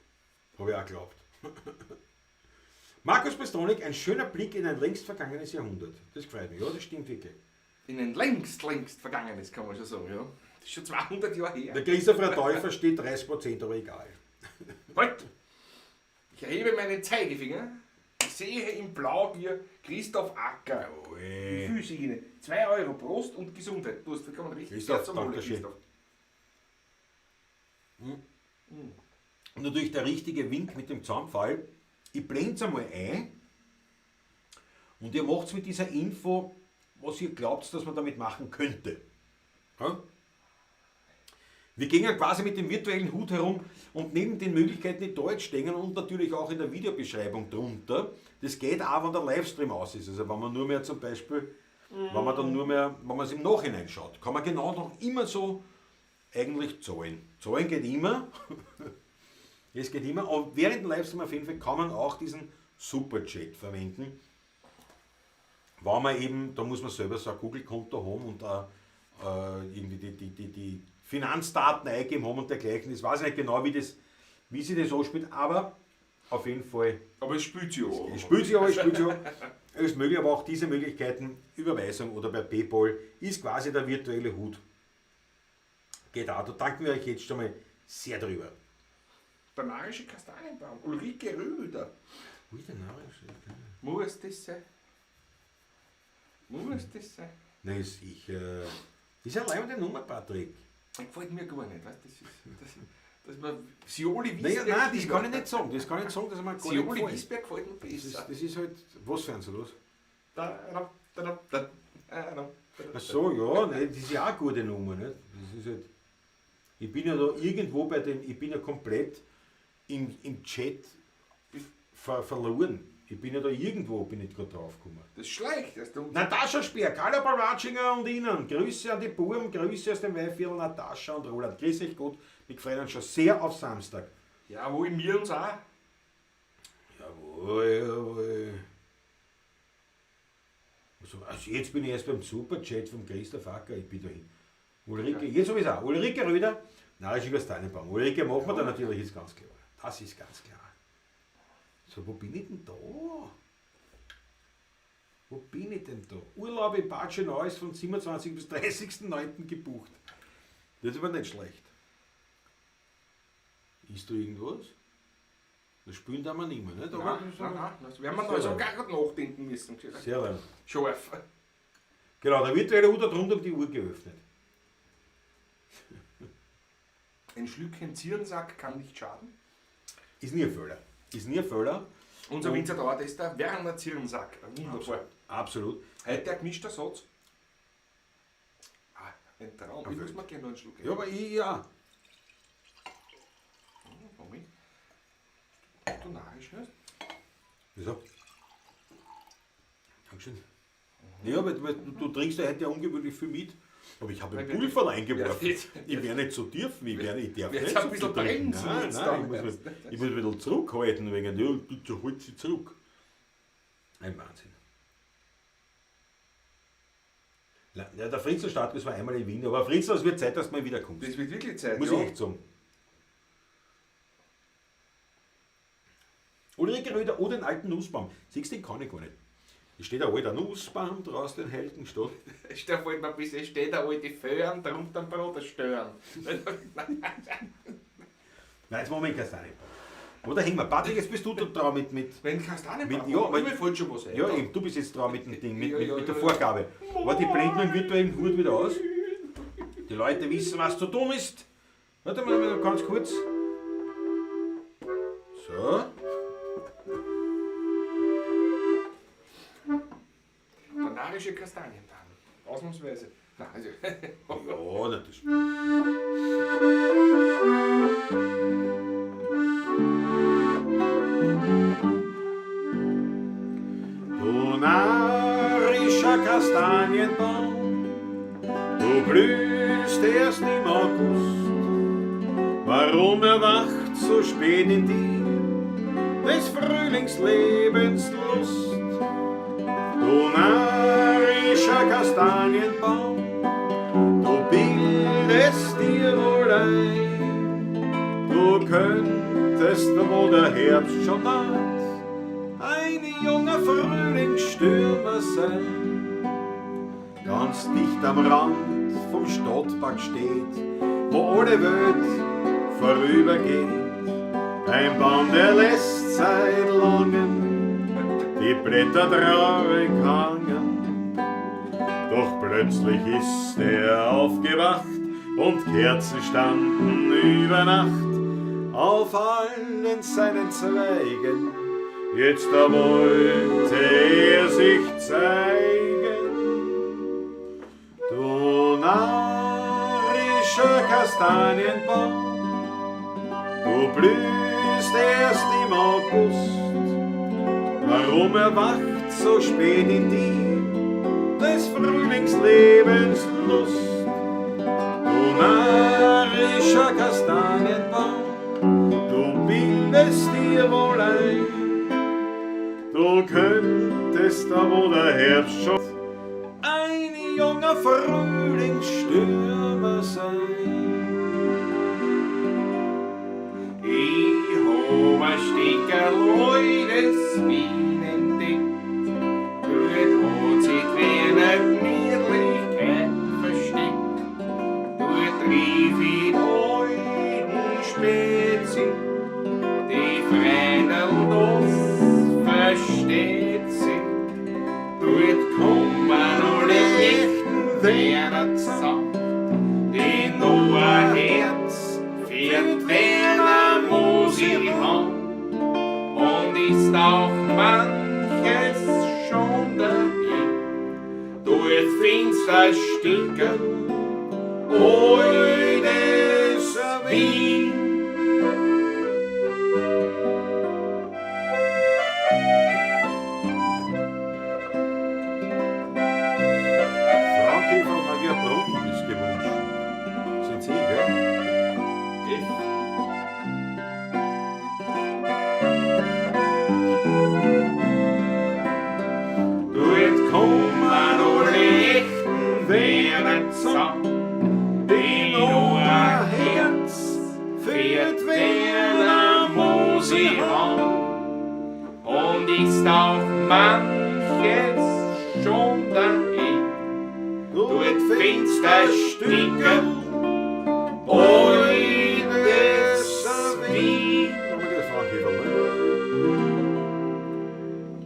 Hab ich auch geglaubt. Markus Pestonik, ein schöner Blick in ein längst vergangenes Jahrhundert. Das freut mich, ja, das stimmt wirklich.
In ein längst vergangenes, kann man schon sagen, ja. Das ist schon 200 Jahre her.
Der Christopher Täufer steht 30%, aber egal.
Halt! Ich erhebe meinen Zeigefinger. Ich sehe im Blau hier Christoph Acker. Wie viel sehe ich Ihnen? 2 Euro Prost und Gesundheit. Du hast vollkommen recht.
Christoph,
Sehr zum Wohle,
danke schön.
Christoph.
Und natürlich der richtige Wink mit dem Zaunpfahl. Ich blende es einmal ein und ihr macht's mit dieser Info, was ihr glaubt, dass man damit machen könnte. Ja? Wir gehen ja quasi mit dem virtuellen Hut herum und neben den Möglichkeiten, die da jetzt stehen und natürlich auch in der Videobeschreibung drunter, das geht auch, wenn der Livestream aus ist. Also wenn man nur mehr zum Beispiel, wenn man dann nur mehr, wenn man es im Nachhinein schaut, kann man genau noch immer so eigentlich zahlen. Zahlen geht immer. Es geht immer. Und während dem Livestream auf jeden Fall kann man auch diesen Superchat verwenden. Wenn man eben, da muss man selber so ein Google-Konto haben und da irgendwie die Finanzdaten eingeben haben und dergleichen. Das weiß ich nicht genau, wie sich das anspielt, aber auf jeden Fall.
Aber es spielt sich auch.
Es spielt sich auch, es spielt sich auch. Es ist möglich, aber auch diese Möglichkeiten, Überweisung oder bei PayPal, ist quasi der virtuelle Hut. Geht auch. Da danken wir euch jetzt schon mal sehr drüber.
Der narische Kastanienbaum, Ulrike Röder.
Ui, der narische.
Muss das sein? Muss das sein?
Nein, ist, ich, ist ja leibende Nummer, Patrick.
Das gefällt mir gar nicht, weißt du? Das ist, das man, Sioli Wiesberg.
Naja, nein, das kann ich nicht sagen. Das kann ich nicht sagen, dass mir gar nicht
Sioli
gefällt.
Wiesberg gefällt mir besser.
Das ist halt, was für ein so los?
Da, da, da, da, da, da.
Ach so, ja, nein, das ist ja auch eine gute Nummer, nicht? Das ist halt, ich bin ja da irgendwo bei dem, ich bin ja komplett im Chat verloren. Ich bin ja da irgendwo, bin ich gerade drauf gekommen.
Das schleicht. Das du
Natascha Speer, Carla Baratschinger und Ihnen. Grüße an die Buben, Grüße aus dem Weinviertel, Natascha und Roland. Grüß euch Gott, wir freuen uns schon sehr auf Samstag.
Jawohl, wir uns auch.
Jawohl, jawohl. Also jetzt bin ich erst beim Superchat vom Christoph Acker, ich bin da hin. Ulrike, jetzt habe ich es auch. Ulrike Röder, narrischer Kastanienbaum. Ulrike machen wir da natürlich, ist ganz klar. Das ist ganz klar. So, wo bin ich denn da? Wo bin ich denn da? Urlaub in Bad Schönau ist von 27. bis 30.09. gebucht. Das ist aber nicht schlecht. Ist da irgendwas? Das spielen da wir nicht mehr, nicht? Aber
Nein, nein, nein, das werden wir noch so gar nicht nachdenken müssen.
Sehr rein.
Scharf.
Genau, der virtuelle Hut hat rund um die Uhr geöffnet.
Ein Schlückchen Zierensack kann nicht schaden.
Ist nie ein Fehler. Ist nie ein Fehler.
Unser Winzer Dauertester Werner Zierensack. Wunderbar.
Absolut.
Heute ein gemischter Satz. Ah, ein Traum. Ich muss mir gerne noch einen Schluck
Ja, aber ich, ja.
Moment. Du narrisch wirst.
Wieso? Dankeschön. Ja, weil du trinkst ja heute ja ungewöhnlich viel mit. Aber ich habe ein Pulver eingeworfen.
Ja,
Ich werde nicht so tief, ich darf
jetzt
nicht
ein
so
bisschen
viel trinken.
bremsen
Nein,
jetzt
nein,
dann
ich muss ein bisschen zurückhalten, wegen, ja, bitte halt sie zurück. Ein Wahnsinn. Ja, der Fritzl Stadtwirt war einmal in Wien, aber Fritzl, es wird Zeit, dass du mal wiederkommst.
Das wird wirklich Zeit,
Muss
ja.
ich echt sagen. Ulrike Röder oder den alten Nussbaum. Siehst du, den kann ich gar nicht. Es steht ein alter Nussbaum draußen in Heldenstadt.
Da fällt mir ein bisschen, steht der alte Föhren, drunter am Brot stören.
Nein, jetzt machen wir einen Kastanienbaum. Oder hängen wir. Patrick, jetzt bist du da dran mit
Wenn Kastanienbaum,
Mit- ja, aber-
mir fällt schon was ein.
Ja, eben, du bist jetzt dran mit dem Ding,
Ja, ja,
mit der
ja,
Vorgabe. Aber die blenden im virtuellen Hut wieder aus. Die Leute wissen, was zu tun ist. Warte mal, ganz kurz. So.
Der narische Kastanienbaum. Ausnahmsweise. Nein, also.
Ja, na, das. Du narischer Kastanienbaum, du blühst erst im August. Warum erwacht so spät in dir des Frühlingslebens Lust? Du narischer Kastanienbaum, du bildest dir wohl ein, du könntest, wo der Herbst schon naht, ein junger Frühlingsstürmer sein. Ganz dicht am Rand vom Stadtpark steht, wo alle Welt vorübergeht, ein Baum, der lässt seit langem die Blätter traurig hangen. Doch plötzlich ist er aufgewacht und Kerzen standen über Nacht auf allen seinen Zweigen. Jetzt da wollte er sich zeigen. Du narischer Kastanienbaum, du blühst erst im August. Warum erwacht so spät in dir des Frühlingslebens Lust? Du narischer Kastanienbaum, du bildest dir wohl ein, du könntest da, wo der Herbst schon ein junger Frühlingsstürmer sein.
Ich hab ein Steckerl altes Wien entdeckt. Dort hat sich die Wiener Gemütlichkeit versteckt. Dort triff ich die alten Spezi, die Freinerl, das versteht sich. Dort kommen alle echten Wiener zusammen, die nur ein Herz für die Wiener Musik haben. Und ist auch manches schon dabei. Dort findest ein Stückerl altes Wien.
Franke von Maria Brunnen ist gewünscht. Sind Sie, gell?
F. Dort kommen alle echten Wiener zusammen,
Die noch ein Herz für die Wiener Musik
haben. Und ist auch manches schon dahin. Dort finster Stücke, altes Wien.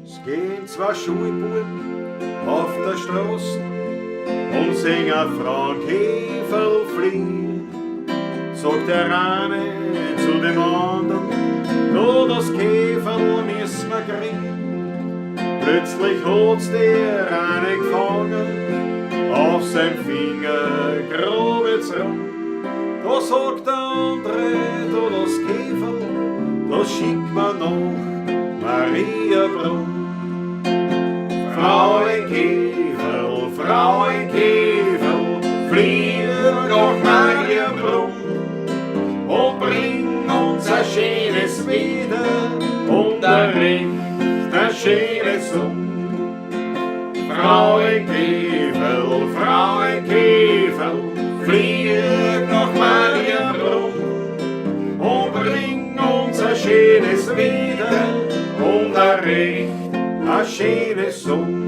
Es gehen zwei Schulbuben auf der Straße und singen Frank Heferl flieh. Sagt der eine zu dem anderen, da das Käferl müssen wir kriegen. Plötzlich hat's der eine gefangen, auf sein Finger grabet's rum. Da sagt der andere, da das Käferl, das schickt man nach Mariabrunn. Frauenkäferl, Frauenkäferl, flieg nach Mariabrunn und bring uns ein schönes Wetter und ein recht ein schönes Sonn. Frauenkäferl, Frauenkäferl, flieg nach Mariabrunn und bring uns ein schönes Wetter und ein recht ein schönes Sonn.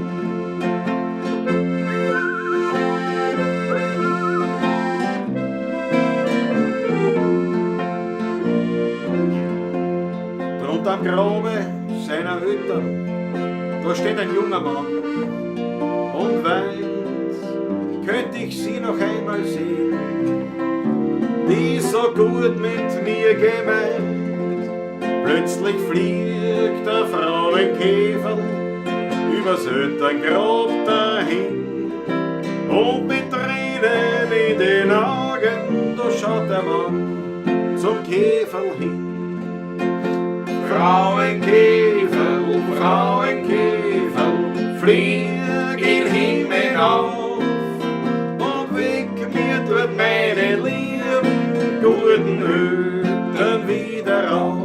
Drunter am Grabe seiner Eltern, da steht ein junger Mann und weint, könnte ich sie noch einmal sehen, die so gut mit mir gemeint. Plötzlich fliegt der Frauenkäfer übers Elterngrab dahin und mit Tränen in den Augen, da schaut der Mann zum Käferl hin. Frauenkäferl, Frauenkäferl, flieg in Himmel auf und weck mir dort meine lieben guten Eltern wieder auf.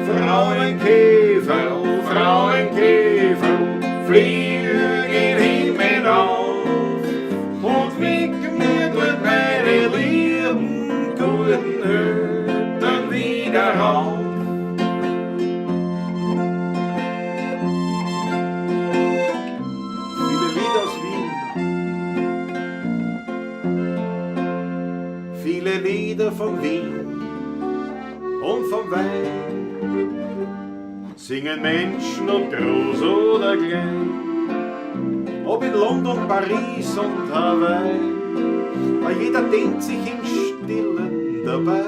Frauenkäferl, Frauenkäferl, flieg in Himmel auf und weck mir dort meine lieben guten Eltern wieder auf. Viele Lieder aus Wien, viele Lieder von Wien und vom Wein singen Menschen ob groß oder klein, ob in London, Paris und Hawaii, weil jeder denkt sich im Stillen dabei,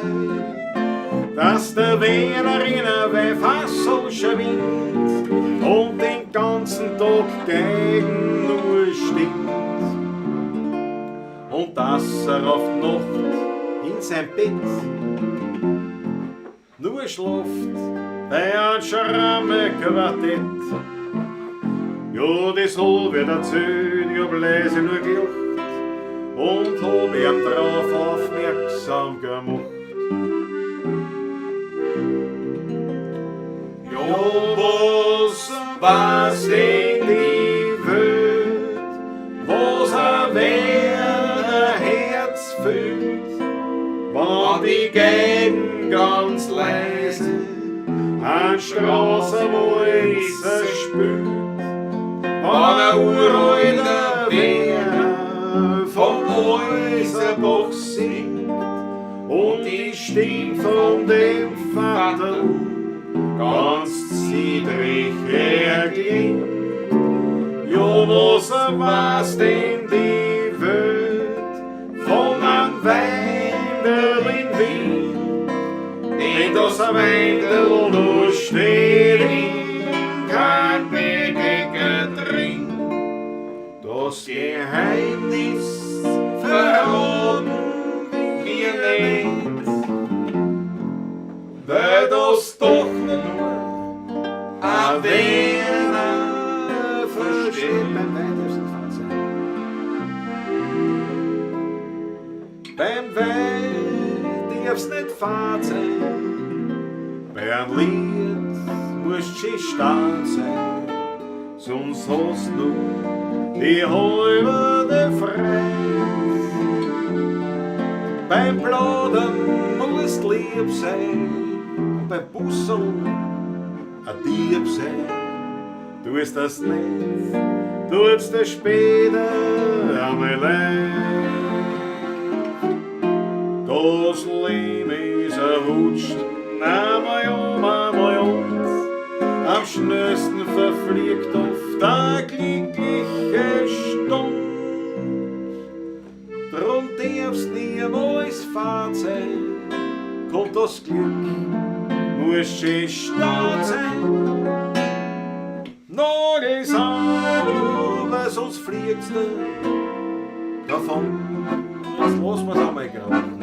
dass der Wiener in ein Weinfassl schwingt und den ganzen Tag gegen nur stinkt und dass er auf die Nacht in sein Bett nur schlaft bei einem Schramme-Quartett. Ja, das hab ich erzählt, ich hab leise nur gelacht und hab ihn drauf aufmerksam gemacht. Ja, was weiß denn die Welt, was ein Wiener Herz fühlt, wenn die Geigen ganz leise ein Straßenwalzer spült, wenn ein uralter Wiener vom Häuserbach singt und die Stimme von dem Vater ganz zittrig erklingt. Ja, was weiß denn die Welt von einem Weindel in Wien? Denn das Weindel nur steht in kein Bedecker drin. Das Geheimnis verraten wir nicht, weil das doch nur ein Wiener versteht. Beim Wein darf's nicht fad sein. Beim Wein darf's nicht fad sein. Bei einem Lied musst schön stark sein, sonst hast du die halbe Fresse. Beim Plaudern musst lieb sein und beim Busserl ein Dieb sein. Du ist das nicht, tut's dir später einmal leid. Das Leben ist ein Rutschen, einmal um, einmal und. Am schnellsten verfliegt oft eine glückliche Stund. Drum darf's niemals fad sein, kommt das Glück, muss schön stark sein. Noch ist aber, sonst fliegt's dir davon. Jetzt lassen wir's einmal krachen.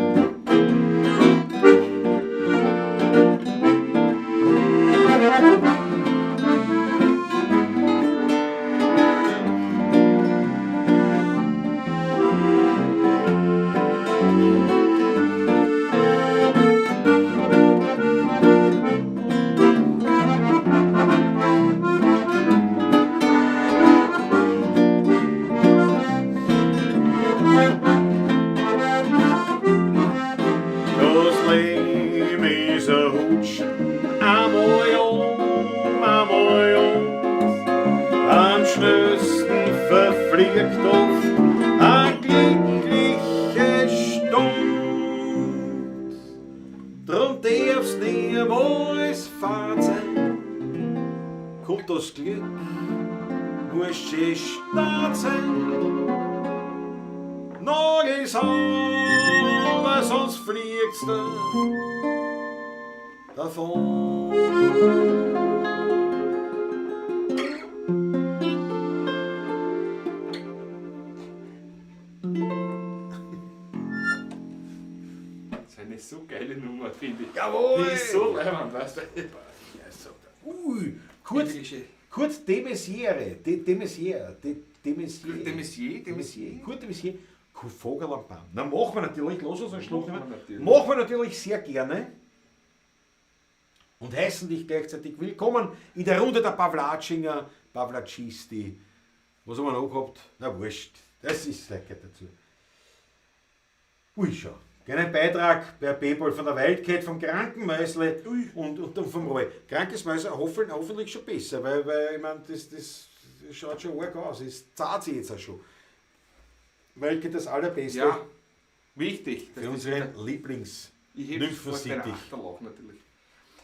Das Leben ist ein Hutschen, einmal um, einmal und. Am schnellsten verfliegt oft eine glückliche Stund. Drum darf's niemals fad sein, kommt das Glück, muss schön stark sein. Noch ist aber, sonst fliegt's dir davon.
Das ist eine so geile Nummer, finde ich.
Jawohl!
Die ist so leibend, weißt du?
Ja, so. Ui, Kurt de Maizière, de Maizière, de Maizière.
De Maizière, de Maizière.
Kurt de Maizière, Vogel am Baum. Na, machen wir natürlich, lass uns einen Schluck
Machen wir
nehmen.
natürlich.
Machen wir natürlich sehr gerne. Und heißen dich gleichzeitig willkommen in der Runde der Pawlatschinger, Pawlatschisti. Was haben wir noch gehabt? Na wurscht, das ist lecker dazu. Ui, schau. Kleinen Beitrag per PayPal von der Wildcat, vom kranken Mäusle und vom Roy. Krankes Mäusle hoffentlich schon besser, weil ich mein, das schaut schon arg aus. Es zahlt sich jetzt auch schon. Wildcat das Allerbeste.
Ja, wichtig.
Für unseren Lieblings-
Ich heb sofort meinen
Lymphocytic.
Achterlauch natürlich.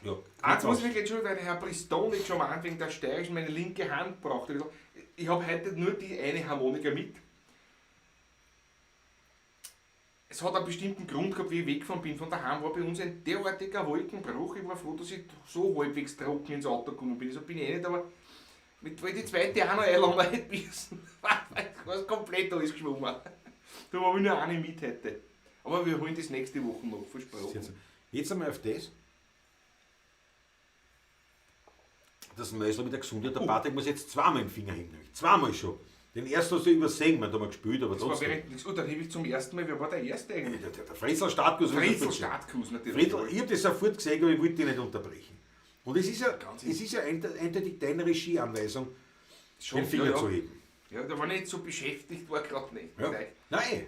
Ja,
Eins muss ich mich entschuldigen, weil der Herr Pristoni schon mal wegen der steirischen meine linke Hand braucht. Ich habe heute nur die eine Harmonika mit. Es hat einen bestimmten Grund gehabt, wie ich weggefahren bin. Von daheim war bei uns ein derartiger Wolkenbruch. Ich war froh, dass ich so halbwegs trocken ins Auto gekommen bin. So bin ich eh nicht, aber mit, weil die zweite auch noch einladen hätte müssen. War komplett alles geschwommen. Da war ich nur eine mit heute. Aber wir holen das nächste Woche noch, versprochen.
Jetzt einmal auf das. Das Mäusel mit der Gesundheit. Der Patrick muss jetzt zweimal den Finger heben. Zweimal schon. Den ersten hast du übersehen, man hat einmal gespielt, aber
Das war
trotzdem.
während nichts. Oh, dann hebe ich zum ersten Mal, wer war der Erste eigentlich?
Der Fritzl Startkuss.
Fritzl Startkuss natürlich.
Fritzl, ich hab das sofort gesehen, aber ich wollte dich nicht unterbrechen. Und es ist ja,
Ganz
es ist ja eindeutig deine Regieanweisung,
Schon,
den Finger
ja, ja.
zu heben.
Ja, da war ich nicht so beschäftigt, war grad nicht.
Ja. Nein,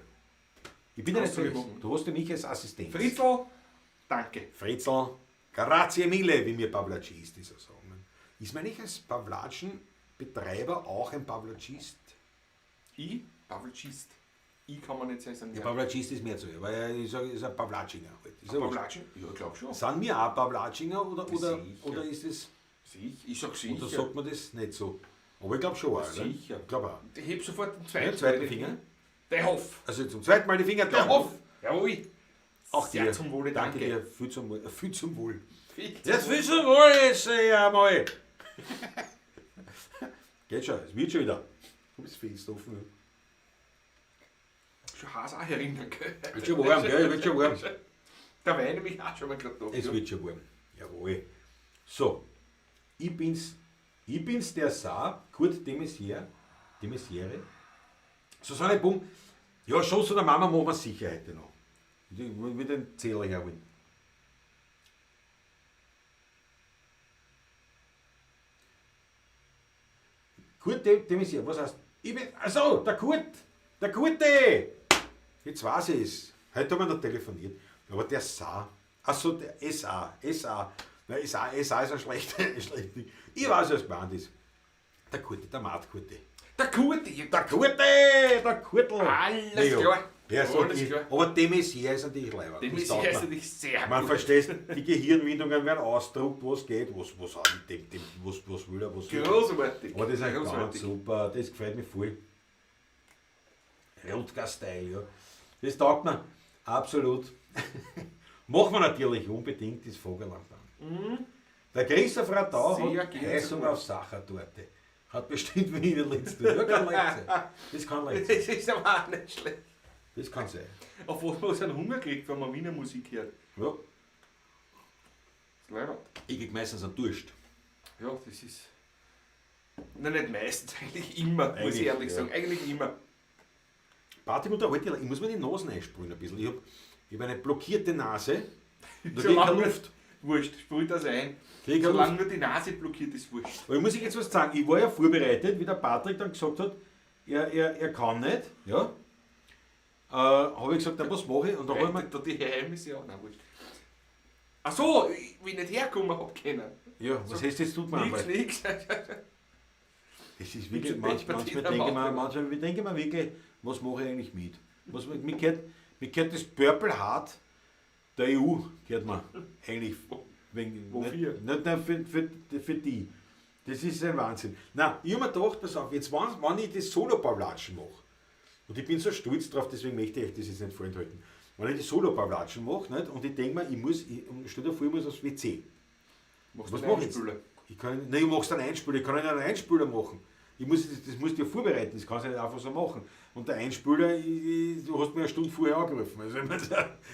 ich bin ja nicht
Kannst du
so.
nicht machen.
Du hast ja mich als Assistent.
Fritzl, danke.
Fritzl, grazie mille, wie mir Pawlatschisti so sagen. Ist man nicht als Pawlatschen-Betreiber auch ein Pawlatschist?
Ich? Pawlatschist. Ich kann man nicht sagen.
Ja, Pawlatschist ist mehr zu, weil er ist ein Pawlatschinger. Halt. Ist ja wurscht.
Pawlatschinger? Ja, ich glaub schon.
Sind wir auch Pawlatschinger
Sicher.
oder ist es.
Sicher, ich sag sicher.
Oder sagt man das nicht so? Aber ich glaub schon auch, oder?
Sicher.
Ich glaub auch.
Ich heb sofort den zweiten,
Ja, zweiten Finger.
Der Hoff.
Also zum zweiten Mal die Finger.
Der Hoff. Jawohl.
Auch
Sehr
dir.
zum Wohle,
danke.
danke.
Dir. Viel zum Wohl. Viel zum Wohl.
Viel zum
Jetzt viel zum Wohl ist ja mal. Geht schon, es wird schon wieder. Du bist fest offen.
Schon heiß auch herinnen, gell?
Wird schon warm, gell? Wird schon warm.
Der Wein nämlich auch schon mal grad da.
Es wird schon warm. Jawohl. So, ich bin's der Saar, Kurt de Maizière, de Maizière. Susanne Bung, ja, Schoss oder Mama machen wir sicher heute noch. Ich will den Zähler herholen. Kurt de Maizière, was heißt? Ich bin, also, der Kurt, der Kurte! Jetzt weiß ich es. Heute haben wir noch telefoniert. Aber der Sa, achso, der SA, SA, nein, SA, SA ist ein schlechter, schlecht Ding. Ich weiß, was gemeint ist. Der Kurti, der Mart Kurti.
Der Kurti!
Der Kurti, der Kurtl.
Alles
Naja,
klar.
Der ist
Alles
natürlich,
klar.
aber dem Messias ist natürlich leider.
Dem
Das
ist
taugt
er
mir.
natürlich sehr
Man
gut.
versteht, die Gehirnwindungen werden ausgedruckt, was geht, was auch mit dem, was will er, was will er.
Großartig.
Aber das ist eigentlich ganz
Großartig.
super, das gefällt mir voll. Rutger-Style, ja. Das taugt mir absolut. Machen wir natürlich unbedingt das Vogelland an. Der Christoph Radau
Mhm. Sehr
hat
gern
Heißung
sogar.
auf Sachertorte. Hat bestimmt Wiener Linz. Ja, kann leicht sein. Das kann leicht sein.
Das ist aber auch nicht schlecht.
Das kann sein.
Auf was man so einen Hunger kriegt, wenn man Wiener Musik hört.
Ja.
Das ist leibend.
Ich krieg meistens einen Durst.
Ja, das ist. Nein, nicht meistens, eigentlich immer, muss
Eigentlich,
ich ehrlich
ja.
sagen. Eigentlich immer.
Party unterhalte ich muss mir die Nase einsprühen ein bisschen. Ich hab eine blockierte Nase. Da
Solange
krieg ich keine Luft.
Wurscht, sprüht das ein.
Krieg ich keine
Solange nur die Nase blockiert ist, wurscht.
Aber ich muss ich jetzt was sagen, ich war ja vorbereitet, wie der Patrick dann gesagt hat, er kann nicht, ja. Habe ich gesagt, na, was mache ich? Und dann habe ich mir,
Da die Geheimnisse auch. Nein, wurscht. Ach so, ich bin nicht hergekommen hab können.
ja, was heißt jetzt tut man
Nix,
einfach?
nix.
Es ist wirklich,
Bin zu
manchmal
deppert,
denke ich mir,
jeder
manchmal denke ich mir wirklich, was mache ich eigentlich mit? Was, mir gehört das Purple Heart der EU, gehört mir eigentlich. Wegen,
Wofür?
Nicht, nicht, nicht für die. Das ist ein Wahnsinn. Na, ich habe mir gedacht, pass auf, jetzt, wenn ich das Solo-Pavlatschen mache, und ich bin so stolz drauf, deswegen möchte ich euch das jetzt nicht vorenthalten. Wenn ich die Solo-Pavlatschen mache, nicht, und ich denke mir, stell dir vor, ich muss aufs WC.
Machst
Was
du einen
mach ich jetzt?
Einspüler?
Ich kann, nein, ich mach's dann Einspüler, ich kann nicht einen Einspüler machen. Ich muss, das musst du ja vorbereiten, das kannst du nicht einfach so machen. Und der Einspüler, du hast mir eine Stunde vorher angerufen. Also, ich meine,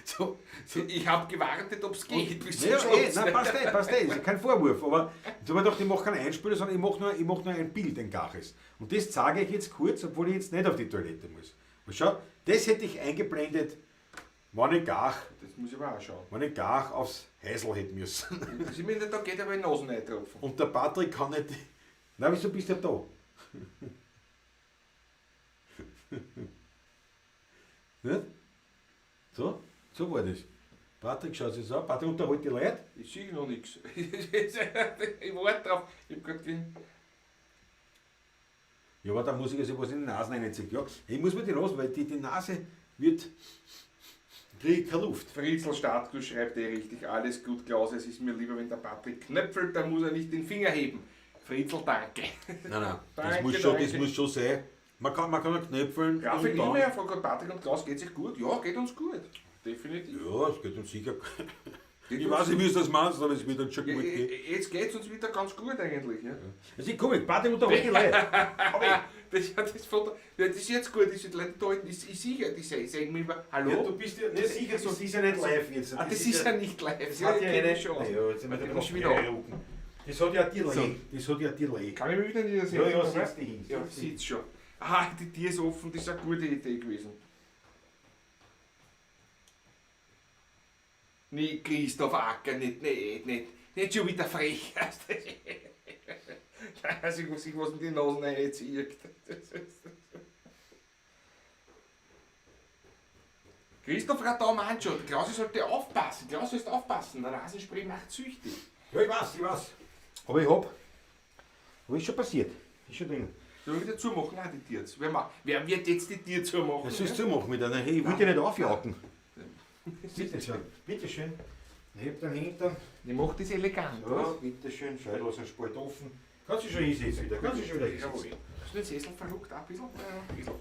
so, so.
Ich habe gewartet, ob es geht. Bis zum
Ja,
Schluss.
nein, passt eh, ist ja kein Vorwurf. Aber jetzt habe ich gedacht, ich mache keinen Einspüler, sondern ich mach nur ein Bild, ein Gaches. Und das zeige ich jetzt kurz, obwohl ich jetzt nicht auf die Toilette muss. Und schau, das hätte ich eingeblendet, wenn ich Gach,
Das muss ich aber auch schauen.
wenn ich Gach aufs Häusl hätte müssen.
Das ist mir nicht, da geht aber in die Nase reintropfen.
Und der Patrick kann nicht. Na, wieso bist du da? Nicht? So, so war das. Patrick schaut sich so an. Patrick unterhält die Leute.
Ich sehe noch nichts. Ich warte drauf. Ich hab grad den.
Ja, aber da muss ich also was in die Nase reinziehen. Ja, ich muss mir die Nase, weil die Nase wird. Kriege ich keine Luft.
Fritzl Startkuss schreibt eh richtig. Alles gut, Klaus. Es ist mir lieber, wenn der Patrick knöpfelt, dann muss er nicht den Finger heben. Fritzl, danke.
Nein, nein. Das
Danke,
muss schon, das
danke.
muss schon sein. Man kann knöpfeln.
Raphael
und dann-
Niemeyer fragt gerade, Patrick und Klaus, geht's euch gut? Ja, geht uns gut. Definitiv.
Ja, es geht uns sicher.
Geht
Ich
uns
weiß nicht, wie es das meinst, aber es wird uns schon
Ja,
gut gehen.
jetzt geht's uns wieder ganz gut eigentlich. Ja.
Das ist komisch, Patrick unterhält die Leute.
Das, ja, das, Foto, ja, das ist jetzt gut, das sind Leute da hinten, ich sicher, die sagen mir immer, hallo.
Ja, du bist ja nicht sicher, das ist ja nicht live jetzt.
Ah, das ist ja nicht live.
Das hat ja
kenn
eine.
ich schon aus.
Ja, jetzt sind wir
Ich
da
bin schon wieder
noch. Das hat ja ein Delay.
So.
Das hat ja ein Delay.
Kann ich mich wieder niedersetzen?
Ja, ja,
oder?
setz dich hin,
Ja,
setz dich hin.
sitzt schon. Ah, die Tür ist offen, das ist eine gute Idee gewesen. Nee, Christoph Acker, nicht, nicht, nicht, nicht schon wieder frech. Also, ich sich was in die Nase reinzieht. Christoph Radau meint schon, Klaus sollte aufpassen, Klaus sollte aufpassen, der Nasenspray macht süchtig.
Ja, ich weiß, ich weiß. Aber ich hab. Aber ist schon passiert. Ist schon drin.
Soll ich wieder zumachen? Nein, die Tür jetzt. Wer wird jetzt die Tür zumachen?
Das sollst du zumachen mit einer. Hey, ich will dich nicht aufjagen. Bitte schön. Bitte schön. Heb den Hintern.
Ich mach das elegant.
Ja, bitte schön. Schau, lass den Spalt offen. Kannst du schon hinsetzen wieder. Kannst du schon wieder
Jawohl.
hinsetzen.
Hast du den Sessel verrückt auch ein bisschen? Ja, ein bisschen.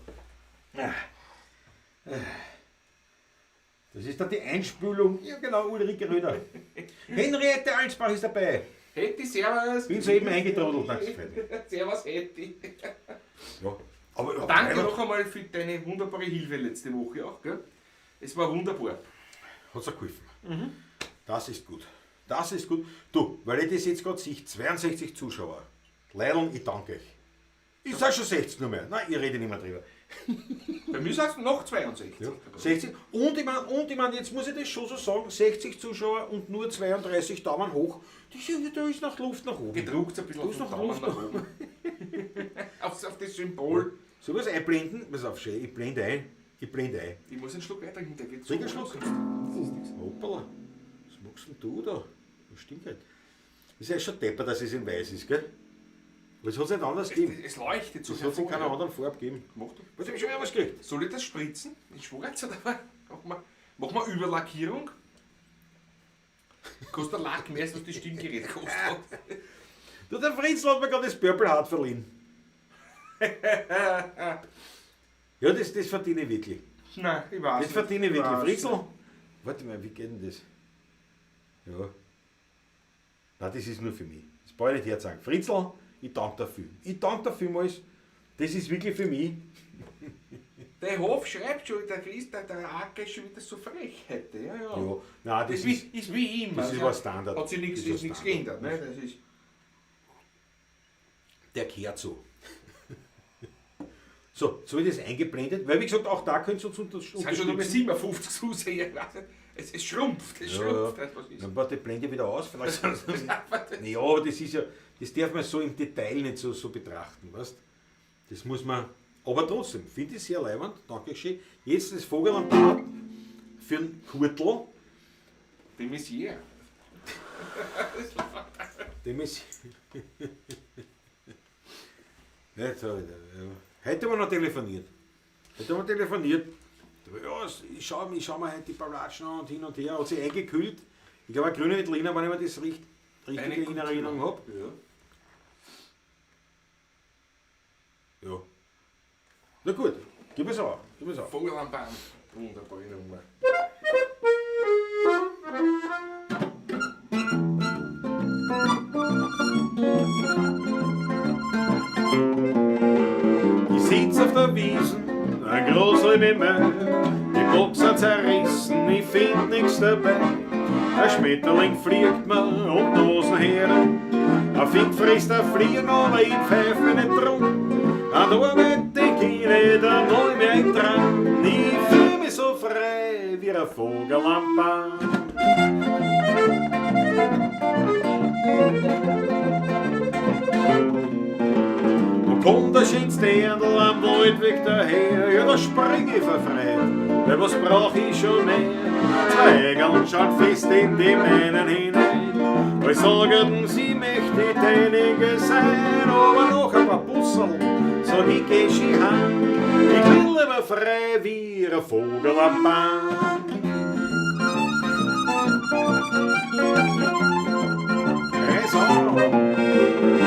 Das ist dann die Einspülung. Ja, genau, Ulrike Röder. Henriette Alsbach ist dabei.
Hetty, servus.
Bin soeben eingetrudelt, danke Freddy.
Servus, Hetty.
Ja. Aber,
Danke
aber
noch einmal für deine wunderbare Hilfe letzte Woche auch, gell? Es war wunderbar.
Hat's auch geholfen. Das ist gut. Das ist gut. Du, weil ich das jetzt gerade sehe, 62 Zuschauer. Leideln, ich danke euch. Ich sag schon 60 nur mehr. Nein, ich rede nicht mehr drüber.
Bei mir sind es noch 62.
Ja. 60. Und ich mein, jetzt muss ich das schon so sagen, 60 Zuschauer und nur 32 Daumen hoch. Das ist, da ist noch Luft nach oben.
Gedruckt ein bisschen
Da ist
auf den
noch
Daumen
Luft
nach oben. Auf das Symbol.
Soll ich was einblenden? Pass auf, schön, ich blende ein. Ich blende ein.
Ich muss einen Schluck weitertrinken, der geht
Trink einen Schluck.
sonst- Das ist nichts.
Hoppala, was machst denn du da? Was stinkt halt? Ist ja schon deppert, dass es in weiß ist, gell? Aber es hat es nicht anders gegeben.
Es leuchtet so
Es hat es in
hervor,
keiner
ja.
anderen Farbe gegeben.
Mach du.
Was hab ich schon wieder was gekriegt?
Soll ich das spritzen? Ich schwöre jetzt, aber machen wir Überlackierung. Kostet der Lack mehr, als was das Stimmgerät kostet hat.
Du, der Fritz hat mir gerade das Purple Heart verliehen. Ja, das verdiene ich wirklich.
Nein, ich weiß
Das verdiene ich wirklich.
weiß
Fritzl,
nicht.
warte mal, wie geht denn das? Ja. Nein, das ist nur für mich. Das brauche ich nicht herzagen. Fritzl, ich danke dafür. Ich danke dir vielmals. Das ist wirklich für mich.
Der Hof schreibt schon, der Chris, der Acker ist schon wieder so frech heute. Ja, ja.
Ja, nein, das
Das
ist,
ist wie immer.
das ist
Also,
aber Standard.
Hat sich nichts
Das ist
ist nichts
Standard.
geändert. Ne? Das ist,
der kehrt so. So, so wird das eingeblendet, weil wie gesagt, auch da könnt ihr uns
es sind schon nur mehr 57 Zuseher. Ich weiß nicht. Es schrumpft, es schrumpft.
Ja,
Das, was ist.
Dann warte, blende ich wieder aus. Vielleicht. Naja, aber das ist ja, das darf man so im Detail nicht so betrachten, weißt? Das muss man, aber trotzdem, finde ich sehr leibend, danke schön. Jetzt das Vogel am Bart für den Kurtl,
Dem ist hier.
dem ist. Ja, jetzt hab ich, ja. Heute haben wir noch telefoniert. Heute haben wir telefoniert. Ja, ich schau mir heute die Baratschen an und hin und her. Hat sich eingekühlt. Ich glaube, grüne Veltliner, wenn ich mir das richtig in Erinnerung hab.
Ja.
Ja. Na gut, gib es auf. Gib es auf.
Vogel am Baum. Wunderbare Nummer.
Ich sitz auf der Wiesen, ein großer im Himmel. Die Boxer zerrissen, ich find nix dabei. Ein Schmetterling fliegt mir um die Hosen her. Ein Fink frisst ein Fliegen, aber ich pfeif mir nicht drum. An der Arbeit denk ich nicht einmal mehr dran. Ich fühl mich so frei wie ein Vogel am Baum. Und kommt der schönste Dirndl am Waldweg daher, ja, da spring ich vor Freude, weil was brauch ich schon mehr? Zwei Eigeln schauen fest in die meinen hinein, alle sagen, sie möchte deinige sein, aber noch ein paar Busserl, sag ich, geh schon heim. Ich will aber frei wie ein Vogel am Baum. Reiß an!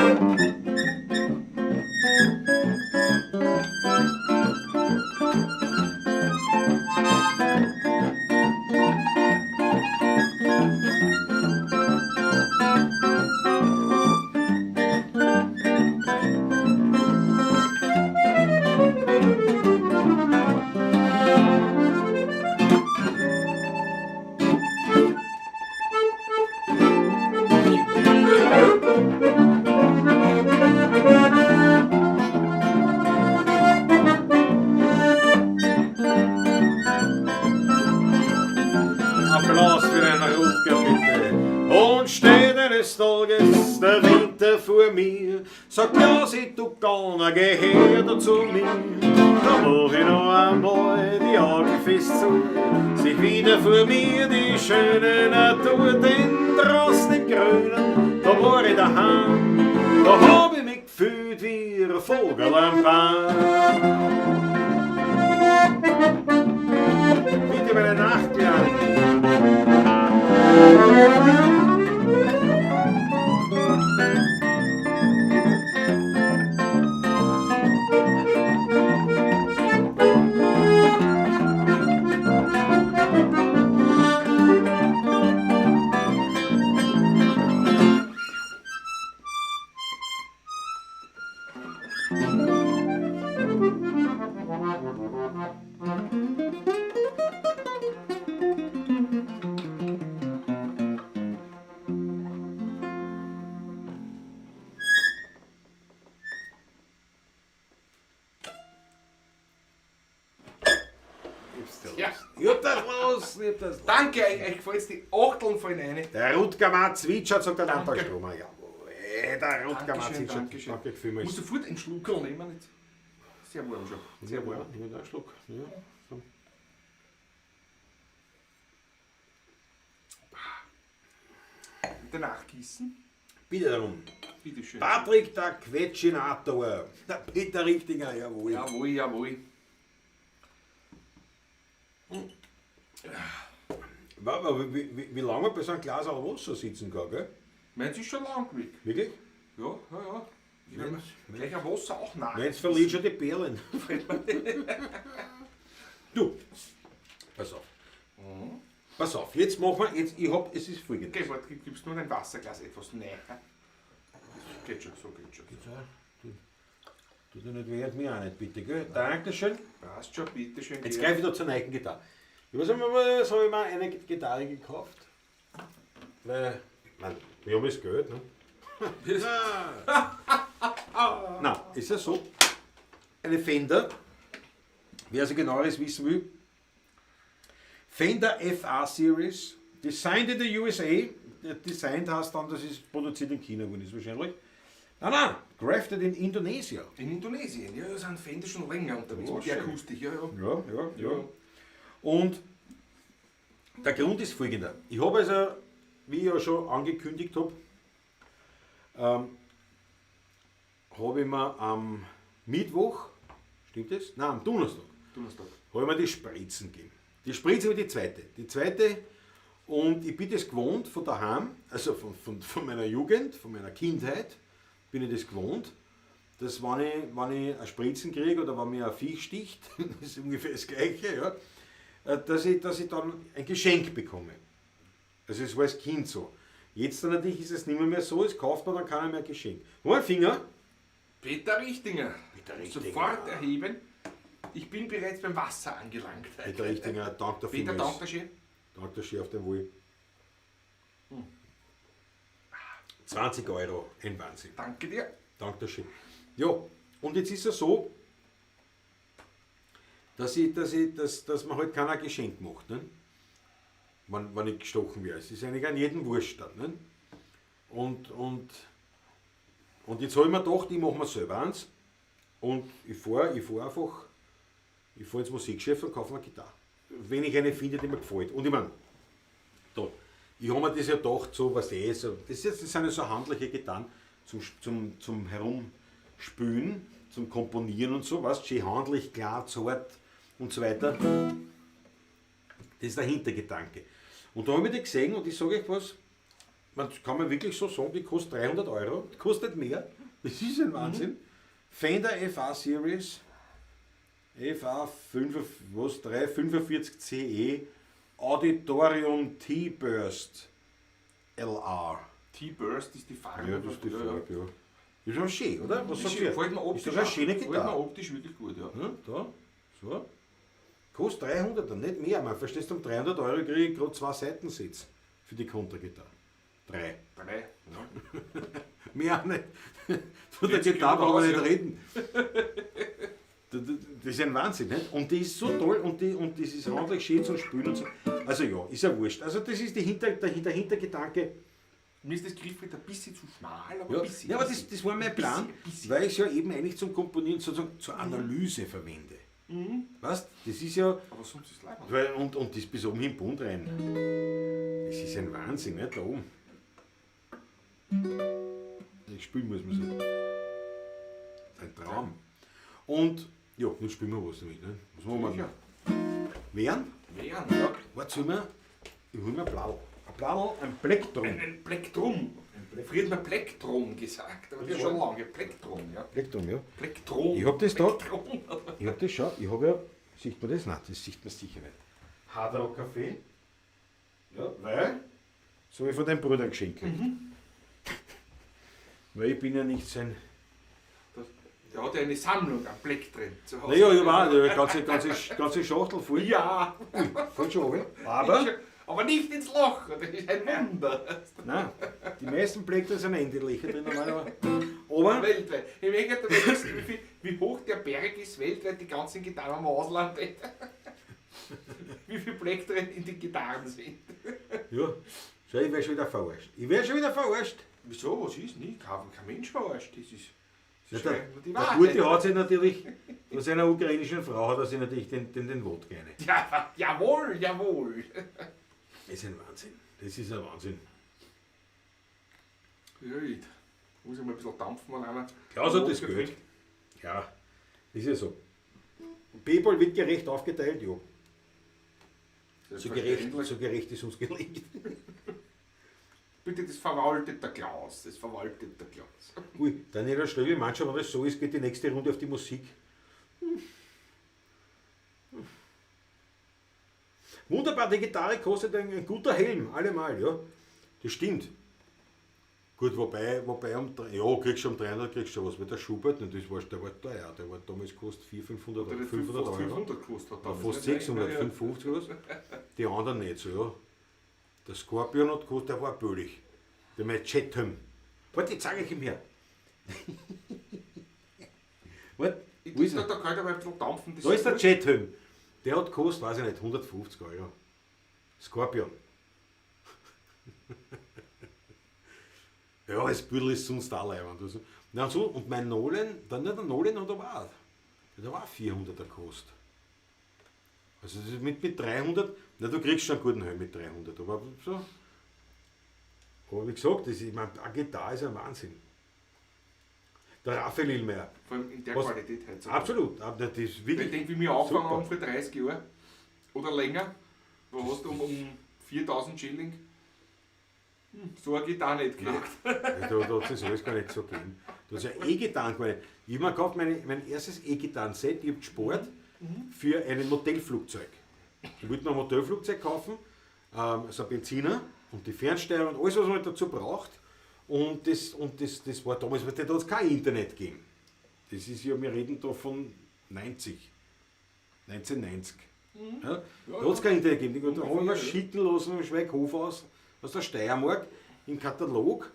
Applaus für den Rutger, bitte. Und steht eines Tages der Winter vor mir, sagt Klausi, du Gauner, geh her da zu mir. Da mach ich noch einmal die Augen fest zu, sich wieder vor mir die schöne Natur, denn draußen im Grünen, da war ich daheim, da hab ich mich gefühlt wie ein Vogel am Baum. Bitte meine Nachtklang.
Ja.
Ich hab das los, ich hab das los.
Danke, euch gefällt's die Achteln fallen rein.
Der Rutger Mann zwitschert, sagt der
Danke.
Anton Stromer. Jawohl, der Rutger Mann
Dankeschön,
zwitschert.
Dankeschön.
Danke vielmals.
Musst sofort einen Schluckerl nehmen. Jetzt. Sehr warm schon. Sehr warm.
Ja, einen Schluck. Ja, so.
zweite nachgießen.
Bitte darum.
Bitte schön.
Patrick, der Quetschinator. Der Peter Richtinger, jawohl.
Jawohl, jawohl.
Wie lange man bei so einem Glas Wasser sitzen kann, gell?
Meins ist schon lang weg.
Wirklich?
Ja, ja, ja. Ich werde mir gleich ein Wasser auch nach.
Meins verliert schon die Perlen. Du, pass auf. Pass auf, jetzt machen wir, jetzt, ich hab, es ist folgendes.
Okay, warte, gibst nur ein Wasserglas etwas näher. Das geht schon, so geht schon.
Tut dir nicht weh, mir auch nicht, bitte, gell? Dankeschön.
Passt schon, bitteschön.
Jetzt gleich wieder zur neuen Gitarre. Ich weiß nicht, was habe ich mir eine Gitarre gekauft? Weil, ich mein, wir haben das Geld, ne? Na, ist ja so. Eine Fender, wer also genaueres wissen will, Fender FA Series, designed in the USA, designed heißt dann, das ist produziert in China geworden ist wahrscheinlich. Nein, nein, crafted in Indonesia.
In Indonesien, ja, da sind Fender schon länger unterwegs
Ja,
mit der
schön.
Akustik, ja, ja.
Ja, ja, ja. Und der Grund ist folgender. Ich habe also, wie ich ja schon angekündigt habe, habe ich mir am Mittwoch, stimmt das? Nein, am Donnerstag,
Donnerstag.
habe ich mir die Spritzen gegeben. Die Spritze war die zweite. Die zweite, und ich bin das gewohnt von daheim, also von meiner Jugend, von meiner Kindheit, bin ich das gewohnt, dass wenn ich eine Spritzen kriege oder wenn mir ein Viech sticht, das ist ungefähr das Gleiche, ja, dass ich dann ein Geschenk bekomme. Also es war als Kind so. Jetzt dann natürlich ist es nicht mehr so, es kauft man dann keiner mehr ein Geschenk. Nur ein Finger.
Peter Richtinger.
Peter Richtinger.
Sofort erheben. Ich bin bereits beim Wasser angelangt.
Peter Richtinger, danke dafür.
Peter, danke schön.
Danke schön auf dem Wohl. 20 Euro, ein Wahnsinn.
Danke dir.
Danke schön. Ja, und jetzt ist es so, dass man halt keiner Geschenk macht, ne? Wenn ich gestochen werde. Es ist eigentlich an jedem wurscht dann. Ne? Und jetzt habe ich mir gedacht, ich mache mir selber eins. Und ich fahre einfach, ich fahre ins Musikgeschäft und kaufe mir eine Gitarre. Wenn ich eine finde, die mir gefällt. Und ich meine, da, ich habe mir das ja gedacht, so was eh, so, das sind ja so handliche Gitarren zum Herumspülen, zum Komponieren und so, weißt, schön handlich, klar, zart und so weiter. Das ist der Hintergedanke. Und da habe ich die gesehen und ich sage euch was, man kann man wirklich so sagen, die kostet 300 Euro, die kostet mehr, das ist ein Wahnsinn. Mhm. Fender FA Series, FA 345 CE, Auditorium T-Burst LR.
T-Burst ist die Farbe.
Ja, das ist die Farbe, ja. Ist schon schön, oder? Was sagst du?
Gefällt mir optisch,
ist das eine schöne
gefällt mir
Gitarre?
optisch wirklich gut, ja.
Ja, da, so. Kostet 300, dann nicht mehr. Man verstehst, um 300 Euro kriege ich gerade 2 Seitensitz für die Kontragitarre. 3.
3.
Ja. Mehr auch nicht. Von der Gitarre brauchen wir nicht reden. Das ist ein Wahnsinn, nicht? Und die ist so toll und das ist handlich schön zum Spülen und so. Also ja, ist ja wurscht. Also das ist der Hintergedanke.
Mir ist das Griffbrett ein bisschen zu schmal, aber
ja.
ein bisschen.
Ja, aber das war mein Plan,
bisschen.
Weil ich es ja eben eigentlich zum Komponieren, sozusagen zur Analyse verwende. Mhm. Weißt, das ist ja...
Aber sonst ist es leibend.
Weil, und das bis oben hin Bund rein. Das ist ein Wahnsinn, nicht? Da oben. Ich spielen muss man so. Ein Traum. Und, ja, nun spielen wir was damit, ne? Was machen wir? Wehren?
Wehren, ja.
Warte, ich hol mir ein Bladel. Ein Bladel, ein Plektrum.
Ein Plektrum. Früher hat man Plektrum gesagt, aber das ist schon lange. Plektrum, ja.
Plektrum, ja.
Plektrum.
Ich hab das da.
Plektrum.
Ich hab das schon. Ich hab ja. Sieht man das? Nein, das sieht man sicher nicht. Hard Rock Café. Ja, weil. So wie von deinem Bruder geschenkt gekriegt.
Mhm.
Weil ich bin ja nicht sein.
Der hat ja eine Sammlung an Plektren zu Hause.
Naja, ich war die ganze Schachtel voll.
Ja.
Voll schon, oder? Aber
nicht ins Loch, das ist ein Wunder.
Nein, die meisten Plektren sind in die Löcher drin. Aber
weltweit. Ich möchte aber wissen, wie hoch der Berg ist weltweit, die ganzen Gitarren am Ausland. Wie viele Plektren in den Gitarren sind.
Ja, schau, ich werde schon wieder verarscht. Ich werde schon wieder verarscht.
Wieso? Was ist? Nie? Kein Mensch verarscht. Das ist.
Ja, der Gute hat sich natürlich, von seiner ukrainischen Frau hat er sich natürlich den Wodka rein.
Ja, jawohl, jawohl.
Das ist ein Wahnsinn. Das ist ein Wahnsinn.
Ja, ich muss ich mal ein bisschen dampfen an einer.
Klaus hat das Geld. Ja, ist ja so. PayPal wird gerecht aufgeteilt, ja. So gerecht ist uns gelingt.
Bitte, das verwaltet der Klaus. Das verwaltet der Klaus.
Ui, Daniela Schlögl, manchmal, wenn das so ist, geht die nächste Runde auf die Musik. Wunderbar, die Gitarre kostet ein guter Helm, allemal, ja. Das stimmt. Gut, wobei um, ja, kriegst du um 300 kriegst du schon was, weil der Schubert, ne, das war, der war teuer, der war damals kostet 400, 500,
Der hat
500
fast
Euro.
500 gekostet hat
Ja,
damals,
fast
ne?
600,
Ja, ja.
550 oder was. Die anderen nicht so, ja. Der Scorpion hat gekostet, der war billig. Der mit Chatham. Warte, jetzt zeige ich ihm her. Warte,
Ich
wo ist
da,
er?
da kann ich aber ein bisschen dampfen. Das
Da ist der
gut.
Chatham. Der hat gekostet, weiß ich nicht, 150 Euro. Scorpion. Ja, das Büdel ist sonst auch leibend. Also. Na und so, und mein Nolan, dann nicht der Nolan hat aber auch, der hat auch 400er gekostet. Also das ist mit 300, na du kriegst schon einen guten Helm mit 300, aber so. Aber wie gesagt, das ist, ich meine, eine Gitarre ist ein Wahnsinn. Der Raphael Illmayer.
Vor allem in der
Was-
Qualität heutzutage.
Absolut, aber das ist
Ich
wirklich.
denke, wie wir angefangen
Super.
haben vor 30 Jahren oder länger, wo hast du um 4000 Schilling so eine Gitarre nicht gekriegt.
Ja, da hat es alles gar nicht so gegeben. Da hat es ja E-Gitarren gar nicht. Ich habe mir gekauft, mein erstes E-Gitarren-Set, ich habe gespart für ein Modellflugzeug. Ich wollte mir ein Modellflugzeug kaufen, so ein Benziner und die Fernsteuerung und alles, was man dazu braucht. Und das war damals, weil da hat es kein Internet gegeben. Das ist ja, wir reden da von 90. 1990. Ja, da hat es kein Internet gegeben. Da habe ich mir schicken lassen im Schweighof aus der Steiermark, im Katalog.